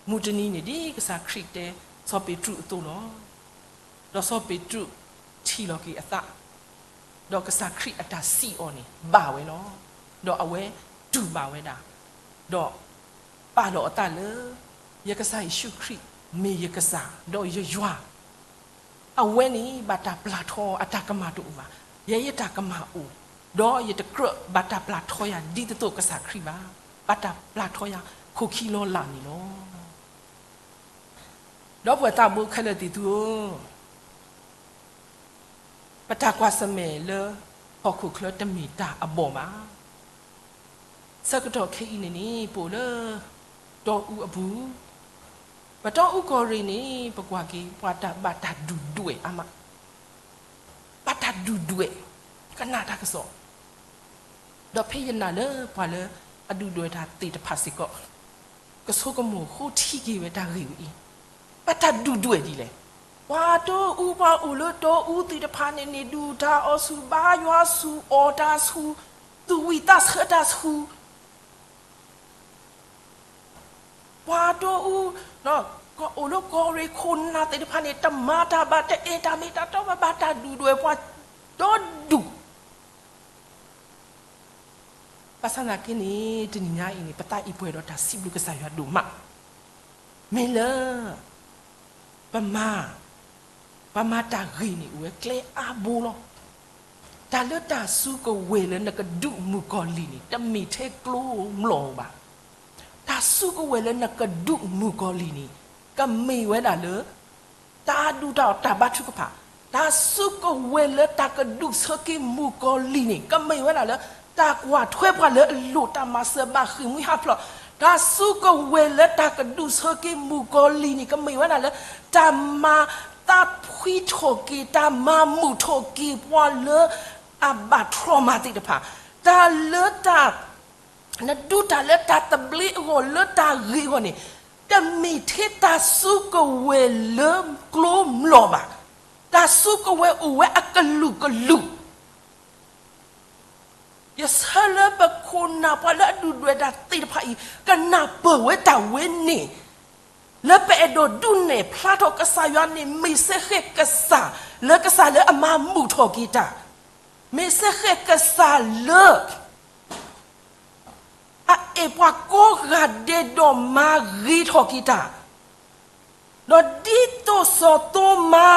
မုၢ်တနံၤန့ၣ် ဒ်ကစၢ်ခရံာ်တဲစီၤပ့းတရူးအသိးလီၤ. ဒီးစီၤပ့းတရူးထံၣ်လီၤက့ၤအသး, ဒီးကစၢ်ခရံာ်အတၢ်စံးအီၤန့ၣ် ဘၣ်ဝဲလီၤ. ဒီးအဝဲတူၢ်ဘၣ်ဝဲဒၣ်, ဒီးပာ်လီၤအသးလၢ ယကစၢ်ယ့ၣ်ၡူးခရံာ် မ့ၢ်ယကစၢ် ဒီးယယွၤ အဝဲန့ၣ် ဘၣ်တၢ်ပျၢ်ထီအတၢ်ကမၣ်တအိၣ်ဘၣ်. ယဲယတၢ်ကမၣ်အိၣ်, ဒီးယတကြၢးဘၣ်တၢ်ပျၢ်ထီယၤဒ်သိးသိးကစၢ်ခရံာ်ဘၣ်. ဘၣ်တၢ်ပျၢ်ထီယၤခိၣ်ခံလီၤလးန့ၣ်လီၤ. ဒီပုၢ်ဝဲၢ်သးဘိခဲလၢာ်သ့ၣ်သုဧၢ, ပတၢ်ကွၢ်ဆၢၣ်မဲာ်လၢဟီၣ်ခိၣ်ချၢတမ့ၢ်တၢ်အဘီၣ်ဘၣ်. ဆၢကတီၢ်ခဲအံၤန့ၣ်န့ၣ် ပအိၣ်လၢတီအူအပူၤ, ပတီအူကီၢ်ရ့ၣ်န့ၣ် ပကွၢ်က့ၤ ပှၤတၢ်ဘၣ်တၢ်ဒုၣ်ဒွဲၣ်အါမး, ဘၣ်တၢ်ဒုၣ်ဒွဲၣ်, ကနၣ်တၢ်ကစီၣ်, ဒီးဖဲယနာ်လၢပှၤလၢအဒုၣ်ဒွဲၣ်တၢ်သ့ၣ်တဖၣ်စ့ၢ်ကီး ကဆိကမိၣ်ဃိထံက့ၤဝဲတၢ်ဂ့ၢ်ဝဲအံၤ, ဘၣ်တၢ်ဒုၣ်ဒွဲၣ်ဒ်လဲၣ်. ပှၤတီအူ ပှၤအိၣ်လၢတီအူသ့ၣ်တဖၣ်န့ၣ်န့ၣ် ဒုၣ်တၢ်အီၣ်ဆူၣ် ဘါယွၤဆူၣ် အီၣ်တၢ်ဆူၣ်, သူၣ်ဝံၣ်သးဆၢတၢ်ဆူၣ်, ပှၤတီအူ အိၣ်လၢကီၢ်ရ့ၣ်ခိၣ်နၢ်သ့ၣ်တဖၣ်န့ၣ် တမၤတၢ်ဘၣ် တအဲၣ်တၢ်မ့ၢ်တၢ်တီဘၣ် ဘၣ်တၢ်ဒုၣ်ဒွဲၣ်ပှၤဒီဒူၣ် ဘၣ်ဆၣ်သနာ်က့န့ၣ် တနံၤညါအံၤန့ၣ် ပသးအံၤပှဲၤဒီးတၢ်စံးဘျုးကစၢ်ယွၤဒိၣ်မး, မ့ၢ်လၢ ပမၤ, ပမၤတၢ်ဂ့ၤန့ၣ် အိၣ်ဝဲကျဲအါဘိလီၤ. တၢ်လၢတၢ်စုကဝဲၤလၢနကဒုးမုၣ်ကီၤလံၢ်န့ၣ် တမ့ၢ်ထဲကျိၤကျဲဘၣ်. တၢ်စုကဝဲၤလၢနကဒုးမုၣ်ကီၤလံၢ်န့ၣ် ကမ့ၢ်ဝဲဒၣ်လၢ တၢ်ဒုၣ်တၢ်အီၣ်တၢ်ဘါထုကဖၣ်, တၢ်စုကဝဲၤလၢတၢ်ကဒုးဆၢက့ၤမုၣ်ကီၤလံၢ်န့ၣ် ကမ့ၢ်ဝဲဒၣ်လၢ တၢ်ကွၢ်ထွဲပှၤလၢအလိၣ် တၢ်မၤစၢၤဘၣ်ဃ့ၢ်မှံဟးဖျိး, တၢ်စုကဝဲၤလၢတၢ်ကဒုးဆၢက့ၤမုၣ်ကီၤလံၢ်န့ၣ် ကမ့ၢ်ဝဲဒၣ်လၢ တၢ်မၤသးဖှံထီၣ်က့ၤ တၢ်မၤမုာ်ထီၣ်က့ၤပှၤလၢအဘၣ်ထီၣ်မၤသ့ၣ်တဖၣ်, တၢ်လၢတၢ် နဒုးတၢ်လၢတၢ်သဘျ့အဂီၢ် လၢတၢ်ဂ့ၤအဂီၢ်န့ၣ် တမ့ၢ်ထဲတၢ်စုကဝဲၤလၢကျိၤကျဲဘၣ်. တၢ်စုကဝဲၤအိၣ်ဝဲအကလုာ်ကလုာ်. ယဆၢလၢပခိၣ်နၢ်ပှၤလၢအဒုၣ်ဒွဲၣ်တၢ်သ့ၣ်တဖၣ်အံၤ ကနၢ်ပၢၢ်ဝဲတၢ်ဝဲန့ၣ် လၢပအဲၣ်ဒိးဒုးနဲၣ်ဖျါထီၣ်ကစၢ်ယွၤန့ၣ် မ့ၢ်စ့ၢ်ကီးကစၢ်လၢကစၢ်လၢအမၤမုာ်ထီၣ်က့ၤတၢ်, မ့ၢ်စ့ၢ်ကီးကစၢ်လၢ အအဲၣ်ပှၤကိးဂၤဒဲးဒီးမၤဂ့ၤထီၣ်က့ၤတၢ်, ဒီးဒ်သိးစီၤသိမါ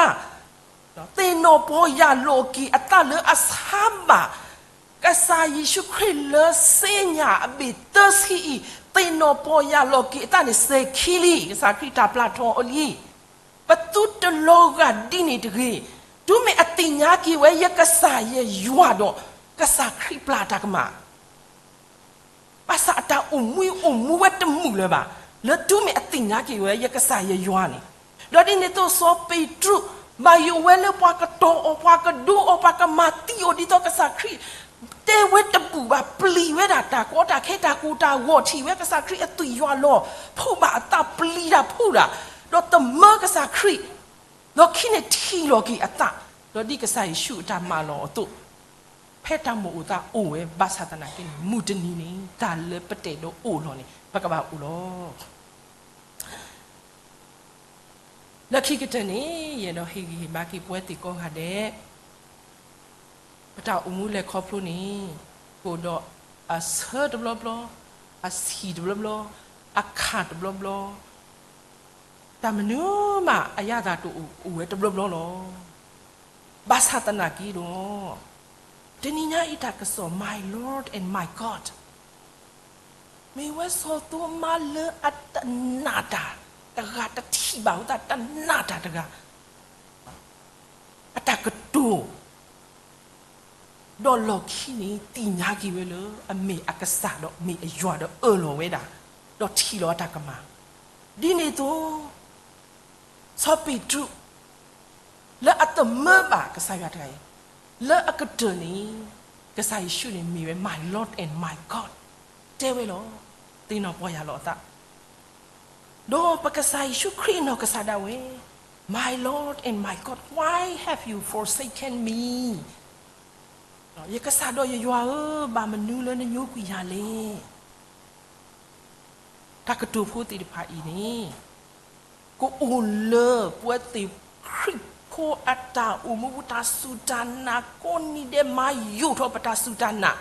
သ့ၣ်နီၣ်ပီၢ်ယၢ်လီၤက့ၤအသးလၢအဆါဘၣ် ကစၢ်ယ့ၣ်ၡူးခရံာ်လၢစ့ညၣ်အဘ့ၣ်သၢဆံအံၤ, သ့ၣ်နီၣ်ပီၢ်ယၢ်လီၤက့ၤအသးန့ၣ်စဲၤခံလံ, ကစၢ်ခရံာ်တၢ်ပျၢ်ထီၣ်အီၤလံ. ပသုတလီၤဂာ်ဒ်န့ၣ်တဂ့ၤ, တုၤမ့ၢ်အသ့ၣ်ညါက့ၤဝဲယကစၢ်ယယွၤဒီး ကစၢ်ခရံာ်ပျၢ်တၢ်ကမၣ် ဘၣ်ဆၣ်အတၢ်အိၣ်မူအိၣ်မူဝဲတမုာ်လၢၤဘၣ်, လၢတုၤမ့ၢ်အသ့ၣ်ညါက့ၤဝဲယကစၢ်ယယွၤန့ၣ်, ဒီးဒ်န့ၣ်အသိးစီၤပ့းတရူး ဘၣ်ယိၣ်ဝဲလၢပှၤကတီၤအီၤ ပှၤကဒိအီၤ ပှၤကမၤသံအီၤ ဒ်သိးကစၢ်ခရံာ် တဲဝဲတဘူၣ်ဘၣ် ပျံၤဝဲဒၣ်တၢ်ကီတၢ်ခဲ တၢ်ကိၢ်တၢ်ဂီၤ ထံၣ်ဝဲကစၢ်ခရံာ်အသွံၣ်ယွၤလီၤ ဖှူဘၣ်အသး ပျံၤတၢ်ဖှူတၢ်, ဒီးသမၢကစၢ်ခရံာ်, ဒီးခံန့ၣ်ထံၣ်လီၤက့ၤအသး, ဒီးဒ်ကစၢ်ယ့ၣ်ၡူးအတၢ်မၢလီၤအသိး ဖဲတၢ်မိၣ်အိၣ်သးအိၣ်ဝဲဘၣ်ဆၣ်သနာ်က့န့ၣ် မုၢ်တနံၤန့ၣ် တၢ်လၢပတအဲၣ်ဒိးအိၣ်လီၤန့ၣ် ပကဘၣ်အိၣ်လီၤ. လၢခံကတၢၢ်န့ၣ် ယအဲၣ်ဒိးဟ့ၣ်ဂံၢ်ဟ့ၣ်ဘါက့ၤပဝဲသ့ၣ်ကိးဂၤဒဲး ပတၢ်အိၣ်မူလဲၤခီဖျိန့ၣ် ကအိၣ်ဒီးအဆၢတဘျီဘျီ, အဆံၣ်တဘျီဘျီ, အခၣ်တဘျီဘျီ, တၢ်မနုၤမးအယၣ်သးတအိၣ် အိၣ်ဝဲတဘျီဘျီလီၤ. ဘၣ်ဆၣ်သနာ်က့ဒီး တနံၤညါအံၤတၢ်ကစီၣ် My Lord and my God မ့ၢ်ဝဲစီၤသိမါလၢအတနာ်တၢ်တဂၤ တထံၣ်ဘၣ်အသးတနာ်တၢ်တဂၤ အတၢ်ကတိၤ ဒီးလီၢ်ခံန့ၣ် သ့ၣ်ညါက့ၤဝဲလၢ အမ့ၢ်အကစၢ်ဒီးမ့ၢ်အယွၤဒီးအၢၣ်လီၤဝဲဒၣ်, ဒီးထံၣ်လီၤအတၢ်ကမၣ်, ဒ်န့ၣ်အသိး စီၤပ့းတရူး လၢအသမၢဘၣ်ကစၢ်ယွၤတဂၤအံၤ, လၢအကတၢၢ်န့ၣ် ကစၢ်ယ့ၣ်ၡူးန့ၣ်မ့ၢ်ဝဲ My Lord and my God တဲဝဲလီၤ. သ့ၣ်နီၣ်ပီၢ်ယၢ်လီၤအသး ဒီးပကစၢ်ယ့ၣ်ၡူးခရံာ်အနီၢ်ကစၢ်ဒၣ်ဝဲ My Lord and my God, why have you forsaken me? ယကစၢ်ဒီးယယွၤဧၢ, ဘၣ်မနုၤလၢနညိကွံာ်ယၤလဲၣ်. တၢ်ကတိၤဖိသ့ၣ်တဖၣ်အံၤန့ၣ် ကအိၣ်လၢပဝဲသ့ၣ်ခရံာ်ဖိအတၢ်အိၣ်မူ ပတၢ်စူၢ်တၢ်နာ် ကိးနံၤဒဲးမၤယိာ်ထီၣ်ပတၢ်စူၢ်တၢ်နာ်,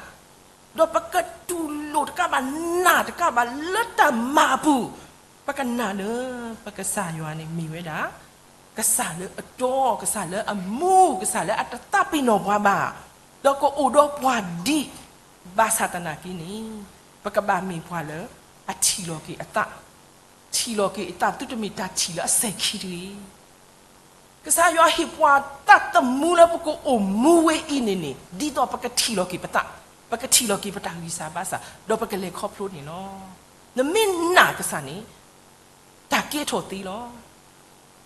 ဒီးပကတူၢ်လိာ်တကးဘၣ် နာ်တကးဘၣ်လၢတၢ်မၤအပူၤ, ပကနာ်လၢ ပကစၢ်ယွၤန့ၣ်မ့ၢ်ဝဲဒၣ် ကစၢ်လၢအတီ, ကစၢ်လၢအမူ, ကစၢ်လၢအတသးပ့ၤနီၣ်ပှၤဘၣ်, ဒီးကအိၣ်ဒီးပှၤဒ်, ဘၣ်ဆၣ်သနာ်က့န့ၣ် ပကဘၣ်မ့ၢ်ပှၤလၢအထံၣ်လီၤက့ၤအသး, ထံၣ်လီၤက့ၤအသး သုတမ့ၢ်တၢ်ထံၣ်လၢအစဲၤခံတဂ့ၤ. ကစၢ်ယွၤဟ့ၣ်ပှၤသးသမူလၢပကအိၣ်မူဝဲအံၤန့ၣ်န့ၣ် ဒ်သိးပကထံၣ်လီၤက့ၤပသး, ပကထံၣ်လီၤက့ၤပတၢ်ဂံၢ်စၢ်ဘါစၢ်, ဒီးပကလဲၤခီဖျိန့ၣ်လီၤ. နမ့ၢ်နာ်ကစၢ်န့ၣ် တၢ်ကဲထီၣ်သ့လီၤ.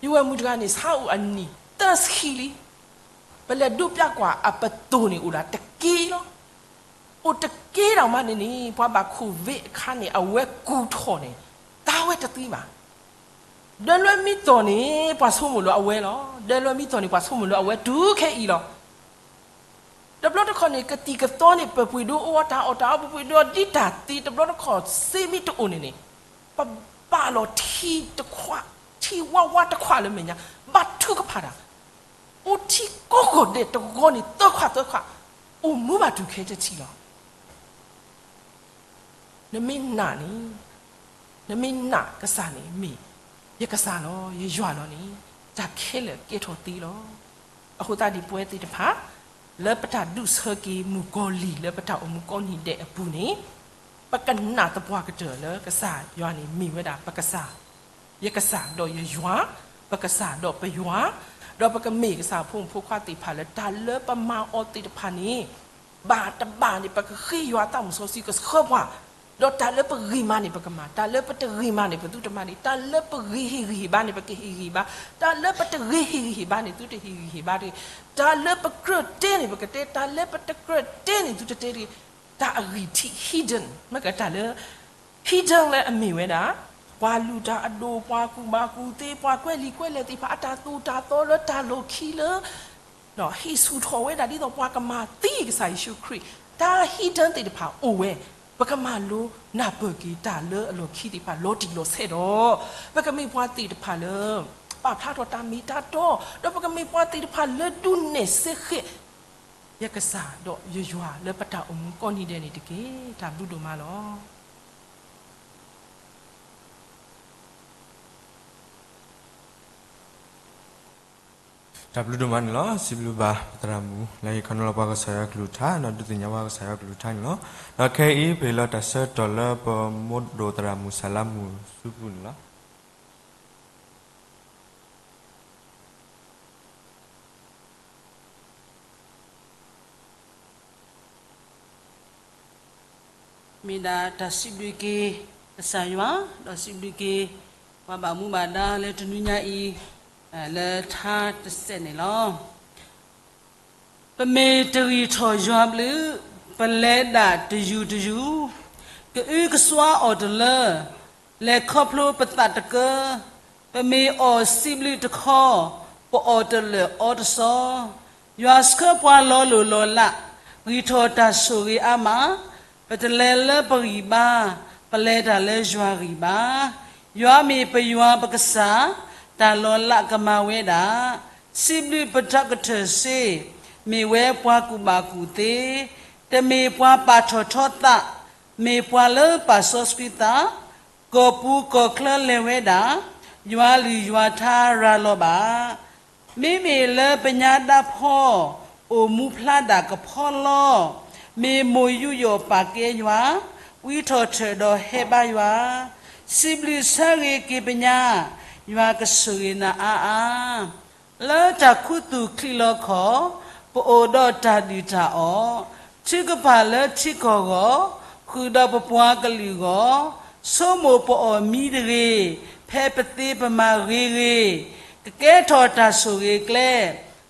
ယဝဲၢ်မုၣ်တဂၤန့ၣ် ဆါအိၣ်အနံၣ်သၢဆံလံ. ပလဲၤဒိးပျၢ်ကွၢ်အပသိၣ်န့ၣ် အိၣ်ဒၣ်တက့လီၤ. အိၣ်တက့ဒၣ်မးန့ၣ်န့ၣ် ပှၤဘၣ်ခိၣ်ဝ့အခါန့ၣ် အဝဲကူၣ်ထီၣ်န့ၣ် တၢ်ဝဲတသ့ဘၣ်. ဒၢလွဲမံသီၣ်န့ၣ် ပှၤဆိကမိၣ်လၢအဝဲလီၤ. ဒၢလွဲမံသီၣ်န့ၣ် ပှၤဆိကမိၣ်လၢအဝဲတုၤခဲအံၤလီၤ. တဘျီတခီၣ်န့ၣ် ကသံၣ်ကသီန့ၣ် ပပှ့ၤဒိအီၤ တၢ်အီၣ်တၢ်အီပပှ့ၤဒိအီၤ ဒ်တၢ်သ့တဘျီတခီၣ် စ့မ့ၢ်တအိၣ်န့ၣ်န့ၣ် ပဘၣ်လီၤထံတခွး, ထံဝါဝါတခွးလၢမဲာ်ညါ, ဘၣ်ထုကဖၣ်တၢ်, အိၣ်ထံကိးဂီၤဒဲးတဂီၤန့ၣ် သၢခွးသၢခွး, အိၣ်မူဘၣ်တုၤခဲတထံၣ်လီၤ. နမ့ၢ်နာ်န့ၣ်, နမ့ၢ်နာ်ကစၢ်န့ၣ်မ့ၢ် ယကစၢ်လီၤ, ယယွၤလီၤန့ၣ် တၢ်ခဲလၢာ်ကဲထီၣ်သ့လီၤ. အဃိသတးဒ်ပဝဲသ့ၣ်တဖၣ် လၢပတၢ်ဒုးဆၢက့ၤမုၣ်ကီၤလံၢ် လၢပတၢ်အိၣ်မူကိးနံၤဒဲးအပူၤန့ၣ်, ပကနာ်သပှၢ်ကတၢၢ်လၢကစၢ်ယွၤန့ၣ်မ့ၢ်ဝဲဒၣ်ပကစၢ်, ယကစၢ်ဒီးယယွၤ, ပကစၢ်ဒီးပယွၤ, ဒီးပကမ့ၢ်ကစၢ်ဖိမုၣ်ဖိခွါသ့ၣ်တဖၣ်လၢတၢ်လၢပမၤအီၤသ့ၣ်တဖၣ်န့ၣ် ဘၣ်တဘၣ်န့ၣ် ပကဃ့ယွၤသးမုၢ်စီဆှံကဆှၢပှၤ, ဒီးတၢ်လၢပဂ့ၤမးန့ၣ်ပကမၤ, တၢ်လၢပတဂ့ၤမးန့ၣ် ပသုတမၤန့ၣ်, တၢ်လၢပဂ့ၤဟ့ၣ်ဂံၢ်ဟ့ၣ်ဘါန့ၣ် ပကဟ့ၣ်ဂံၢ်ဟ့ၣ်ဘါ, တၢ်လၢပတဂ့ၤဟ့ၣ်ဂံၢ်ဟ့ၣ်ဘါန့ၣ် သုတဟ့ၣ်ဂံၢ်ဟ့ၣ်ဘါတဂ့ၤ, တၢ်လၢပကြၢးတဲန့ၣ် ပကတဲ, တၢ်လၢပတကြၢးတဲန့ၣ် သုတတဲတဂ့ၤ, တၢ်အဂံၢ်ထံး hidden မ့ၢ်ကတၢ်လၢ hidden လၢအမ့ၢ်ဝဲဒၣ် ပှၤလုၢ်တၢ်အဒိၣ်, ပှၤကူၣ်ဘၣ်ကူၣ်သ့, ပှၤကွဲးလံာ်ကွဲးလဲၢ်သ့ၣ်တဖၣ် အတၢ်သိၣ်တၢ်သီလၢတၢ်လီၢ်ခံလၢ ဟ့ၣ်ဆူၣ်ထီၣ်ဝဲဒၣ်ဒ်သိးပှၤကမၤသံကစၢ်ယ့ၣ်ၡူးခရံာ်, တၢ်ဟံးတၢသ့ၣ်တဖၣ်အိၣ်ဝဲ, ပကမၤလိနၢ်ပၢၢ်က့ၤတၢ်လၢအလီၢ်ခံသ့ၣ်တဖၣ်လီၤတံၢ်လီၤဆဲးဒီး ပကမ့ၢ်ပှၤသ့ၣ်တဖၣ်လၢ ပာ်ဖျါထီၣ်တၢ်မ့ၢ်တၢ်တီ, ဒီးပကမ့ၢ်ပှၤသ့ၣ်တဖၣ်လၢဒုးနဲၣ်စ့ဃဲၣ် ယကစၢ်ဒီးယယွၤလၢပတၢ်အိၣ်မူကိးနံၤဒဲးန့ၣ်တက့ၢ်. တၢ်ဘျုးဒိၣ်မးလီၤ. တၢ်ဘျုးဒိၣ်မးန့ၣ်လီၤ. စံးဘျုးဘၣ်ပသရၣ်မုၣ် လၢဟ့ၣ်ခီနီၤလီၤပှၤကစၢ်ယွၤကလုၢ်ကထါ ဒီးဒုးသ့ၣ်ညါပှၤကစၢ်ယွၤကလုၢ်ကထါန့ၣ်လီၤ. ဒီးခဲအံၤ ပဟ့ၣ်လီၤတၢ်ဆၢကတီၢ်လၢပမိၢ်ဒိၣ်သရၣ်မုၣ်စၤလါမုၣ်စုပူန့ၣ်လီၤ. မ့ၢ်ဒၣ်တၢ်စံးဘျုးက့ၤကစၢ်ယွၤ, ဒီးစံးဘျုးက့ၤ ပှၤဘၣ်မူဘၣ်ဒါလၢတနွံညါအံၤ လၢထါတစဲးန့ၣ်လီၤ. ပမ့ၢ်တဂံၢ်ထီၣ်ယွၤဘျုး, ပလဲၤဒၣ်တယူၤတယူၤ, ကအုကစွါအီၤတလၢ, လဲၤခီဖျိပသးတကၢ, ပမ့ၢ်အီၣ်စံးဘျုးတခီ, ပအီၣ်တလၢာ်အီတစီ, ယွၤဆှၢပှၤလီၤလိၢ်လီၤလး, ဂံၢ်ထီၣ်တၢ်ဆိၣ်ဂ့ၤအါမး, ပတလဲၤလၢပဂံၢ်ဘါ, ပလဲၤတၢ်လၢယွၤဂံၢ်ဘါ, ယွၤမ့ၢ်ပယွၤပကစၢ်, တၢ်လီၤလးကမၤဝဲဒၣ်, စံးဘျုးပဒီကထၢၣ်စ့, မ့ၢ်ဝဲပှၤကူၣ်ဘၣ်ကူၣ်သ့, တမ့ၢ်ပှၤပာ်ထီၣ်ထီသး, မ့ၢ်ပှၤလၢပာ်စီဆှံသး, ကီၢ်ပူၤကီၢ်ချၢလဲၤဝဲဒၣ်, ယွၤလုၢ်ယွၤထါရၤလီၤဘၣ်. မ့မ့ၢ်လၢပညါဒၣ်ဖီ, အိၣ်မူဖျါဒၣ်ကဖီလီ, မ့ၢ်မိၢ်ယူးယီၣ်ပာ်ကဲယွၤ, ဝံထီၣ်ထၢၣ်ဒီးဟဲဘါယွၤ, စံးဘျုးဆၢဂ့ၤက့ၤပညါ, ယွၤကဆိၣ်ဂ့ၤနၤအါအါ. လၢတၢ်ခူသူၣ်ချံလီခီၣ်, ပအိၣ်ဒီးတၢ်ဒုၣ်တၢ်အီၣ်, ထုကဖၣ်လၢထံကီၢ်ဂီၢ်, ဃုာ်ဒီးပပှၤကလုာ်ဂီၢ်, ဆိကမိၣ်ပအီၣ်မံတဂ့ၤ, ဖဲပသ့ပမၤဂ့ၤဂ့ၤ, ကကဲထီၣ်တၢ်ဆိၣ်ဂ့ၤကျဲ,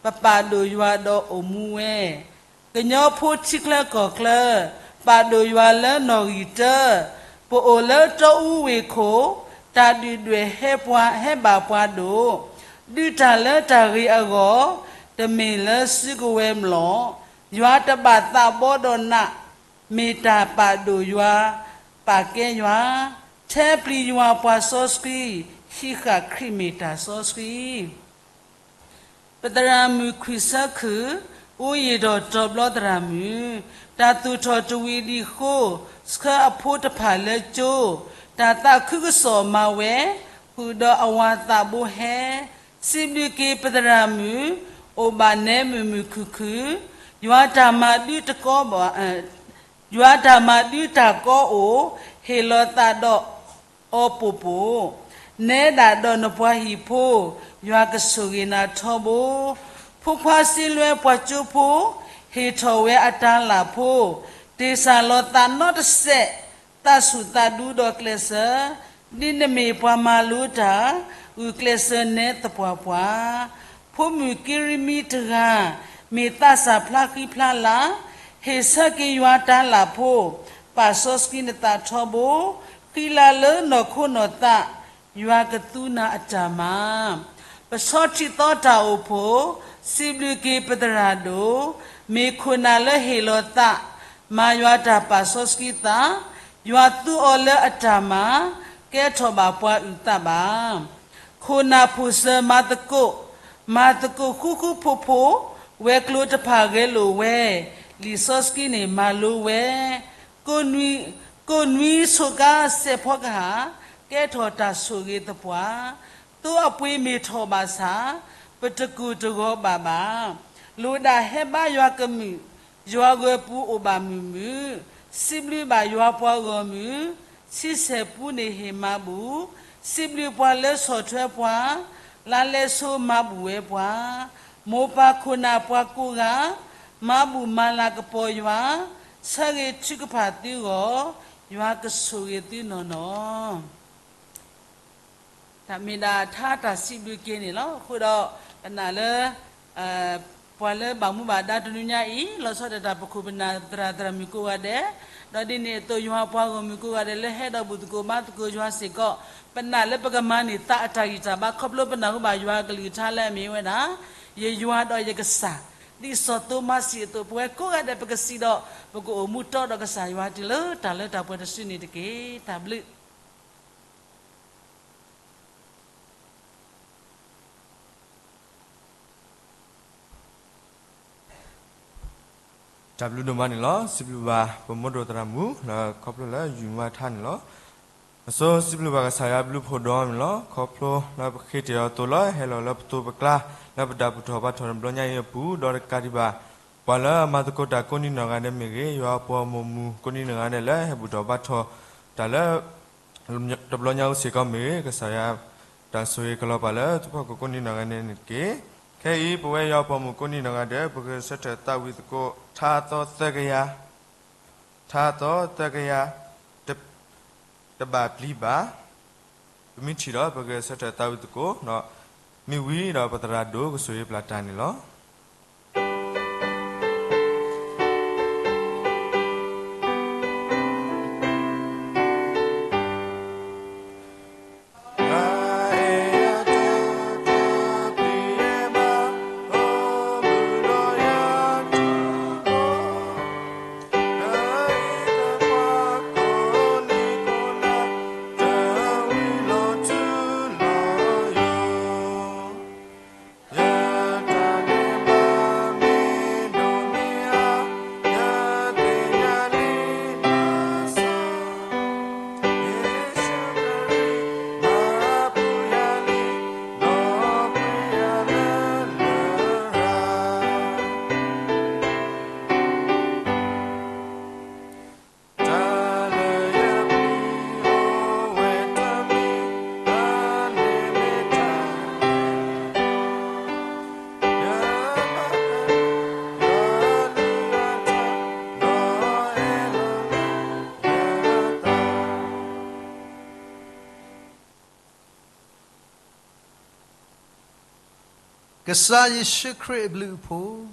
ပပာ်ဒိၣ်ယွၤဒီးအိၣ်မူဝဲ ကညီဖိထံချၢကီၢ်ချၢ, ပာ်ဒိၣ်ယွၤလၢနီၣ်ဂံၢ်တၢ, ပအိၣ်လၢတီအူဝ့ၢ်ခိၣ်, တၢ်ဒုၣ်ဒွဲၣ်ဟဲပှၤ, ဟဲဘၣ်ပှၤဒိၣ်, ဒုးတၢ်လၢတၢ်ဂ့ၤအဂီၢ်, တမ့ၢ်လၢစုကဝဲၤမျိာ်, ယွၤတဘၣ်သးဘီဒီးနး, မ့ၢ်တၢ်ပာ်ဒိၣ်ယွၤ, ပာ်ကဲယွၤ, ထဲပျံၤယွၤပှၤစီဆှံ, ဟံးဃာ်ခရံာ်မ့ၢ်တၢ်စီဆှံ ပသရၣ်မုၣ်ခွံၣ်ဆၢခုၣ်, အိၣ်ယံာ်ဒီးတီၤဘျီသရၣ်မုၣ်, တၢ်သူၣ်ထီၣ်တဝံၤဒံးဃိ, ဆှၢအဖိတဖၣ်လၢကၠိ, တၢ်သးခုကစီၣ်မၤဝဲ, ဃုာ်ဒီးအဝၤသးဘိဟဲ, စံးဘျုးက့ၤပသရၣ်မုၣ်, အိၣ်ဘၣ်နဲမုာ်မုာ်ခုၣ်ခုၣ်, ယွၤတၢ်မၤဒုတကီဘၣ် ယွၤတၢ်မၤဒုတၢ်ကီအိၣ်, ဟ့ၣ်လီၤသးဒီးအီၤပိာ်ပိာ်, နဲဒၣ်ဒီးနပှၤဟံၣ်ဖိ, ယွၤကဆိၣ်ဂ့ၤနၤထီဘိ, ဖိခွါစ့လွဲပှၤကၠိဖိ, ဟ့ၣ်ထီၣ်ဝဲအတၤလၣ်ဖိ, တ့ၢ်စၢ်လီၤသးနီတစဲး, သးဆူၣ်သးဒူဒီးကျဲးစၢး, ဒ်နမ့ၢ်ပှၤမၤလိတၢ်, ဂုာ်ကျဲးစၢးနဲသပှၢ်ပှၢ် ဖိမုၣ်ကံရမံတဂၤ, မ့ၢ်သးစၢ်ဖျါဃံဖျါလၤ, ဟ့ၣ်ဆၢက့ၤယွၤတၤလၣ်ဖိ, ပာ်စီဆှံနသးထီဘိ, ဃံလၤလၢနီၢ်ခိနီၢ်သး, ယွၤကသူနၤအတၢ်မၤ. ပဆီထံသီတၢ်အိၣ်ဖှိၣ်, စံးဘျုးက့ၤပသရၣ်ဒိၣ်, မ့ၢ်ခိၣ်နၢ်လၢဟ့ၣ်လီၤသး, မၤယွၤတၢ်ပာ်စီဆှံသး, ယွၤသူအီၤလၢအတၢ်မၤ, ကဲထီၣ်ဘၣ်ပှၤအုၣ်သးဘၣ် ခိၣ်နၢ်ဖိၣ်စၢၤမၤသကိး, မၤသကိးဃူဃူဖိးဖိး, ဝဲၤကျိၤတဖၣ်ဂဲၤလိာ်ဝဲ, လံာ်စီဆှံန့ၣ်မၤလိဝဲ, ကိးနွံ, ကိးနွံဆိးကါစဲးဖီကဟၣ်, ကဲထီၣ်တၢ်ဆိၣ်ဂ့ၤသပှၢ်, သိအပှ့ၤမ့ၢ်ထီၣ်ဘၣ်ဆၣ်, ပတကိၢ်တဂီၤဘၣ်ဘၣ်, လိၣ်ဒၣ်ဟဲဘါယွၤကမုာ်, ယွၤဂၢၢ်ပူၤအိၣ်ဘၣ်မုာ်မုာ်, စံးဘျုးဘၣ်ယွၤပှၤဂီၢ်မုၢ်, ဆံဆဲၣ်ပူန့ၣ်ဟ့ၣ်မၤဘူၣ်, စံးဘျုးပှၤလၢဆီၣ်ထွဲပှၤ, လါလဲဆိမၤဘူၣ်ဝဲပှၤ, မိၢ်ပၢ်ခိၣ်နၢ်ပှၤကိးဂၤ, မၤဘူၣ်မၤလၤကပီၤယွၤ, ဆၢဂ့ၤထုကဖၣ်သုဂီၢ်, ယွၤကဆိၣ်ဂ့ၤသုနီၢ်နီၢ်. တၢ်မ့ၢ်ဒၣ်ထါတၢ်စံးဘျုးက့ၤန့ၣ်လီၤ. အဃိဒီး ပနာ်လၢ ပ ပှၤလၢဘၣ်မူဘၣ်ဒါတနွံညါအံၤ လီၤဆီဒၣ်တၢ်ပခိၣ်ပနၢ်သရၣ်သရၣ်မုၣ်ကိးဂၤဒဲး, ဒီးဒ်န့ၣ်အသိးယွၤပှၤဂီၢ်မုၢ်ကိးဂၤဒဲးလၢဟဲဒီးဘူၣ်သကိးဘါသကိးယွၤစ့ၢ်ကီး, ပနာ်လၢပကမၤန့ၢ်သးအတၢ်ဂံၢ်တၢ်ဘါ ခီဖျိပနၢ်ဟူဘၣ်ယွၤအကလုၢ်ကထါလၢအမ့ၢ်ဝဲဒၣ် ယယွၤဒီးယကစၢ်, ဒ်စီၤသိမးစံးအသိး ပဝဲကိးဂၤဒဲးပကစံးဒီး ပကအိၣ်မူတီဒီးကစၢ်ယွၤတုၤလၢတၢ်လၢတၢ်ပှဲၤတစုန့ၣ်တက့ၢ်. တၢ်ဘျုး တၢ်ဘျုးဒိၣ်မးန့ၣ်လီၤ. စံးဘျုးဘၣ်ပမိၢ်ဒိၣ်သရၣ်မုၣ် လၢခီဖျိလၢယုၢ်မၤထါန့ၣ်လီၤ. အဆိစံးဘျုးဘၣ်ကစၢ်ယွၤဘျုးဖှိၣ်ဒိၣ်မးန့ၣ်လီၤ. ခီဖျိလၢပဃ့တ့ၢ်အီၤအသိးလီၤ ဟဲလီၤလၢပသိးပကျါ လၢပတၢ်ဘူၣ်ထီၣ်ဘါထီၣ်တဘျီညါအံၤအပူၤ ဒီးတကးဒံးဘၣ် ပှၤလၢအမၤသကိးတၢ်ကိးနံၤနီၢ်ဂၤဒဲးမ့ၢ်ဂ့ၤ, ယွၤအပိာ်မုၣ်မုၣ်ကိးနံၤနီၢ်ဂၤဒဲးလၢဟဲဘူၣ်ထီၣ်ဘါထီၣ်တၢ်လၢ တဘျီညါအံၤစ့ၢ်ကီးမ့ၢ်ဂ့ၤ, ကစၢ်ယွၤတၢ်ဆိၣ်ဂ့ၤကလီၤပာ်လၢသုဖီခိၣ်ကိးနံၤနီၢ်ဂၤဒဲးန့ၣ်တက့ၢ်. ခဲအံၤ ပဝဲယွၤအပိာ်မုၣ်ကိးနံၤနီၢ်ဂၤဒဲး ပဂဲၤဆၢထၢၣ်သးဝံၣ်သကိး ထါသီသၢကယၤ, ထါသီသၢကယၤ, တဘၣ်ပျံၤဘၣ်, ပမ့ၢ်ထံၣ်ဒီး ပဂဲၤဆၢထၢၣ်သးဝံၣ်သကိး, မ့ၢ်ဝံၤဒီးပသရၣ်ဒိၣ်ကဆိၣ်ဂ့ၤပျၢ်တၢ်န့ၣ်လီၤ. ကစၢ်ယ့ၣ်ၡူးခရံာ်အဘျုးအဖှိၣ်,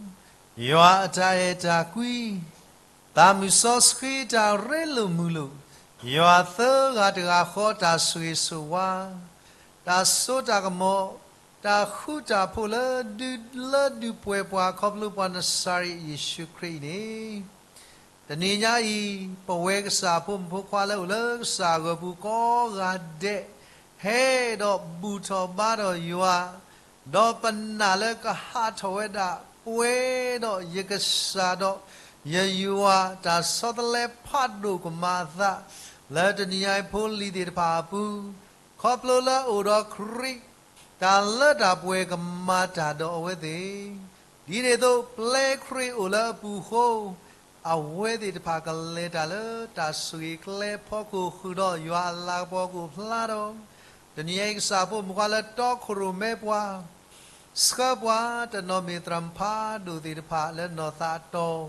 ယွၤအတၢ်အဲၣ်တၢ်ကွံ, သးမုၢ်စီဆှံတၢ်ရ့လိာ်မုာ်လိာ်, ယွၤသၢဂၤတဂၤဃီတၢ်ဆိၣ်ဂ့ၤဆိၣ်ဝါ, တၢ်စိတၢ်ကမီၤ, တၢ်ဃူတၢ်ဖိးလၢဒုးလၢဒုးပှဲၤပှၤခီဖျိပှၤနစၤရ့းယ့ၣ်ၡူးခရံာ်အံၤန့ၣ် တနံၤညါအံၤ ပဝဲကစၢ်အဖိမုၣ်ဖိခွါလၢအိၣ်လၢကစၢ်အဂီၤပူၤကိးဂၤဒဲး ဟဲဒီးဘူၣ်ထီၣ်ဘါထီၣ်ယွၤ, ဒီးပနာ်လၢကဟးထီၣ်ဝဲဒၣ် ပှဲၤဒီးယကစၢ်ဒီးယယွၤ တၢ်ဆီတလဲဖးဒိၣ်ကမၤအသး လၢတနံၤညါအံၤဖိလံၤသ့ၣ်တဖၣ်အပူၤ, ခီဖျိလၢအိၣ်ဒီးခရံာ် တၢ်လၢတၢ်ပှဲၤကမၤတၢ်ဒီးအဝဲသ့ၣ်, ဒ်န့ၣ်အသိး ပျဲခရံာ်အိၣ်လၢအပူၤအဃိ, အဝဲသ့ၣ်တဖၣ်ကလဲၤတၢ်လၢတၢ်ဆိၣ်ဂ့ၤကျဲဖီခိၣ်ဃုာ်ဒီးယွၤအလၤကပီၤကအိၣ်ဖျါဒီး, တနံၤညါအံၤကစၢ်အဖိမုၣ်ဖိခွါလၢတီခိၣ်ရိၣ်မဲပှၤ ဆှၢပှၤတနီၤမ့ၢ်သရၣ်မုၣ်ဖးဒိၣ်သ့ၣ်တဖၣ်လၢနီၢ်သးအတီၤ,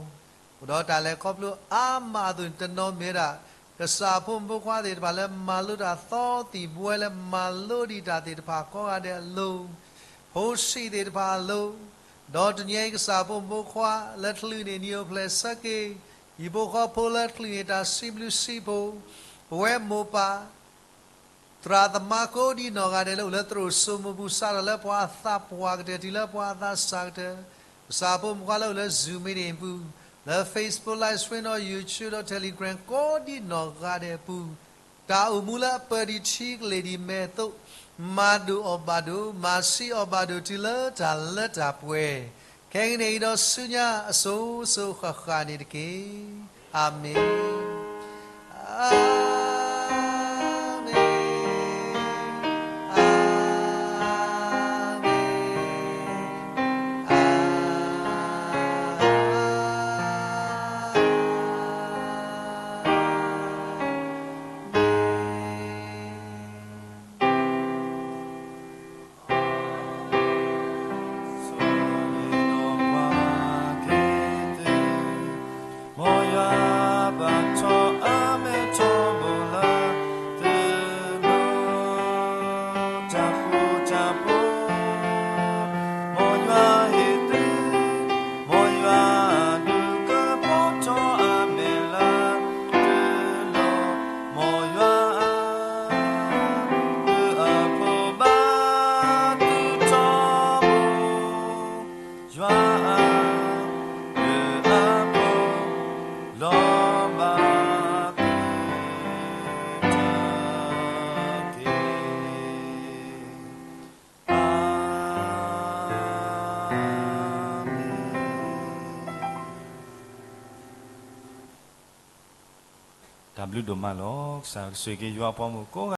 အိၣ်ဒီးတၢ်လဲၤခီဖျိအါမးအသိးန့ၣ် တနီၤမ့ၢ်ဝဲဒၣ် ကစၢ်အဖိမုၣ်ဖိခွါသ့ၣ်တဖၣ်လၢမၤလိတၢ်သီသံၣ်ဘှဲလၢမၤလိဒံးတၢ်သ့ၣ်တဖၣ်ကိးဂၤဒဲးအလိၤ, ဖိဆံးသ့ၣ်တဖၣ်အလိၤ, ဒီးတနံၤညါအံၤကစၢ်အဖိမုၣ်ဖိခွါလၢချုးန့ၢ်နံၣ်အိၣ်ဖျဲၣ်ဆၢက့ၤ, ဟံၣ်ဖိဃီဖိလၢချုးန့ၢ်တၢ်စံးဘျုးစံးဖှိၣ်, ပဝဲမိၢ်ပၢ် သရၣ်သမါကိးဒံးနီၢ်ဂၤဒဲးလၢအိၣ်လၢသရိာ်စိမိၢ်ပူၤ စးထီၣ်လၢပှၤအသးပှၢ်ကတၢၢ် တုၤလၢပှၤအသးစၢ်ကတၢၢ်, ကစၢ်အဖိမုၣ်ဖိခွါလၢအိၣ်လၢ Zoom meeting အပူၤ, လၢ Facebook Live Stream ဒီး YouTube ဒီး Telegram ကိးဒံးနီၢ်ဂၤဒဲးအပူၤ, တၢ်အိၣ်မူလၢအပၢၢ်ဒံးထံကလ့ၢ်ဒံးမဲာ်အသိး, မၤဒိၣ်အီၣ်ဘၣ်ဒိၣ်, မၤဆံးအီၣ်ဘၣ်ဒိၣ် တုၤလၢတၢ်လၢတၢ်ပှဲၤ, ခဲကနံၣ်အံၤဒီးဆူညါအစိၤစိၤဃၣ်ဃၣ်န့ၣ်တက့ၢ်. အၤမ့ၣ်. အၤမ့ၣ်, အၤမ့ၣ်, အၤမ့ၣ်. မ်ယွၤဘၣ် တၢ်ဘျုးဒိၣ်မးလီၤ. ကစၢ်ယွၤကဆိၣ်ဂ့ၤက့ၤယွၤအပှၤဂီၢ်မုၢ်ကိး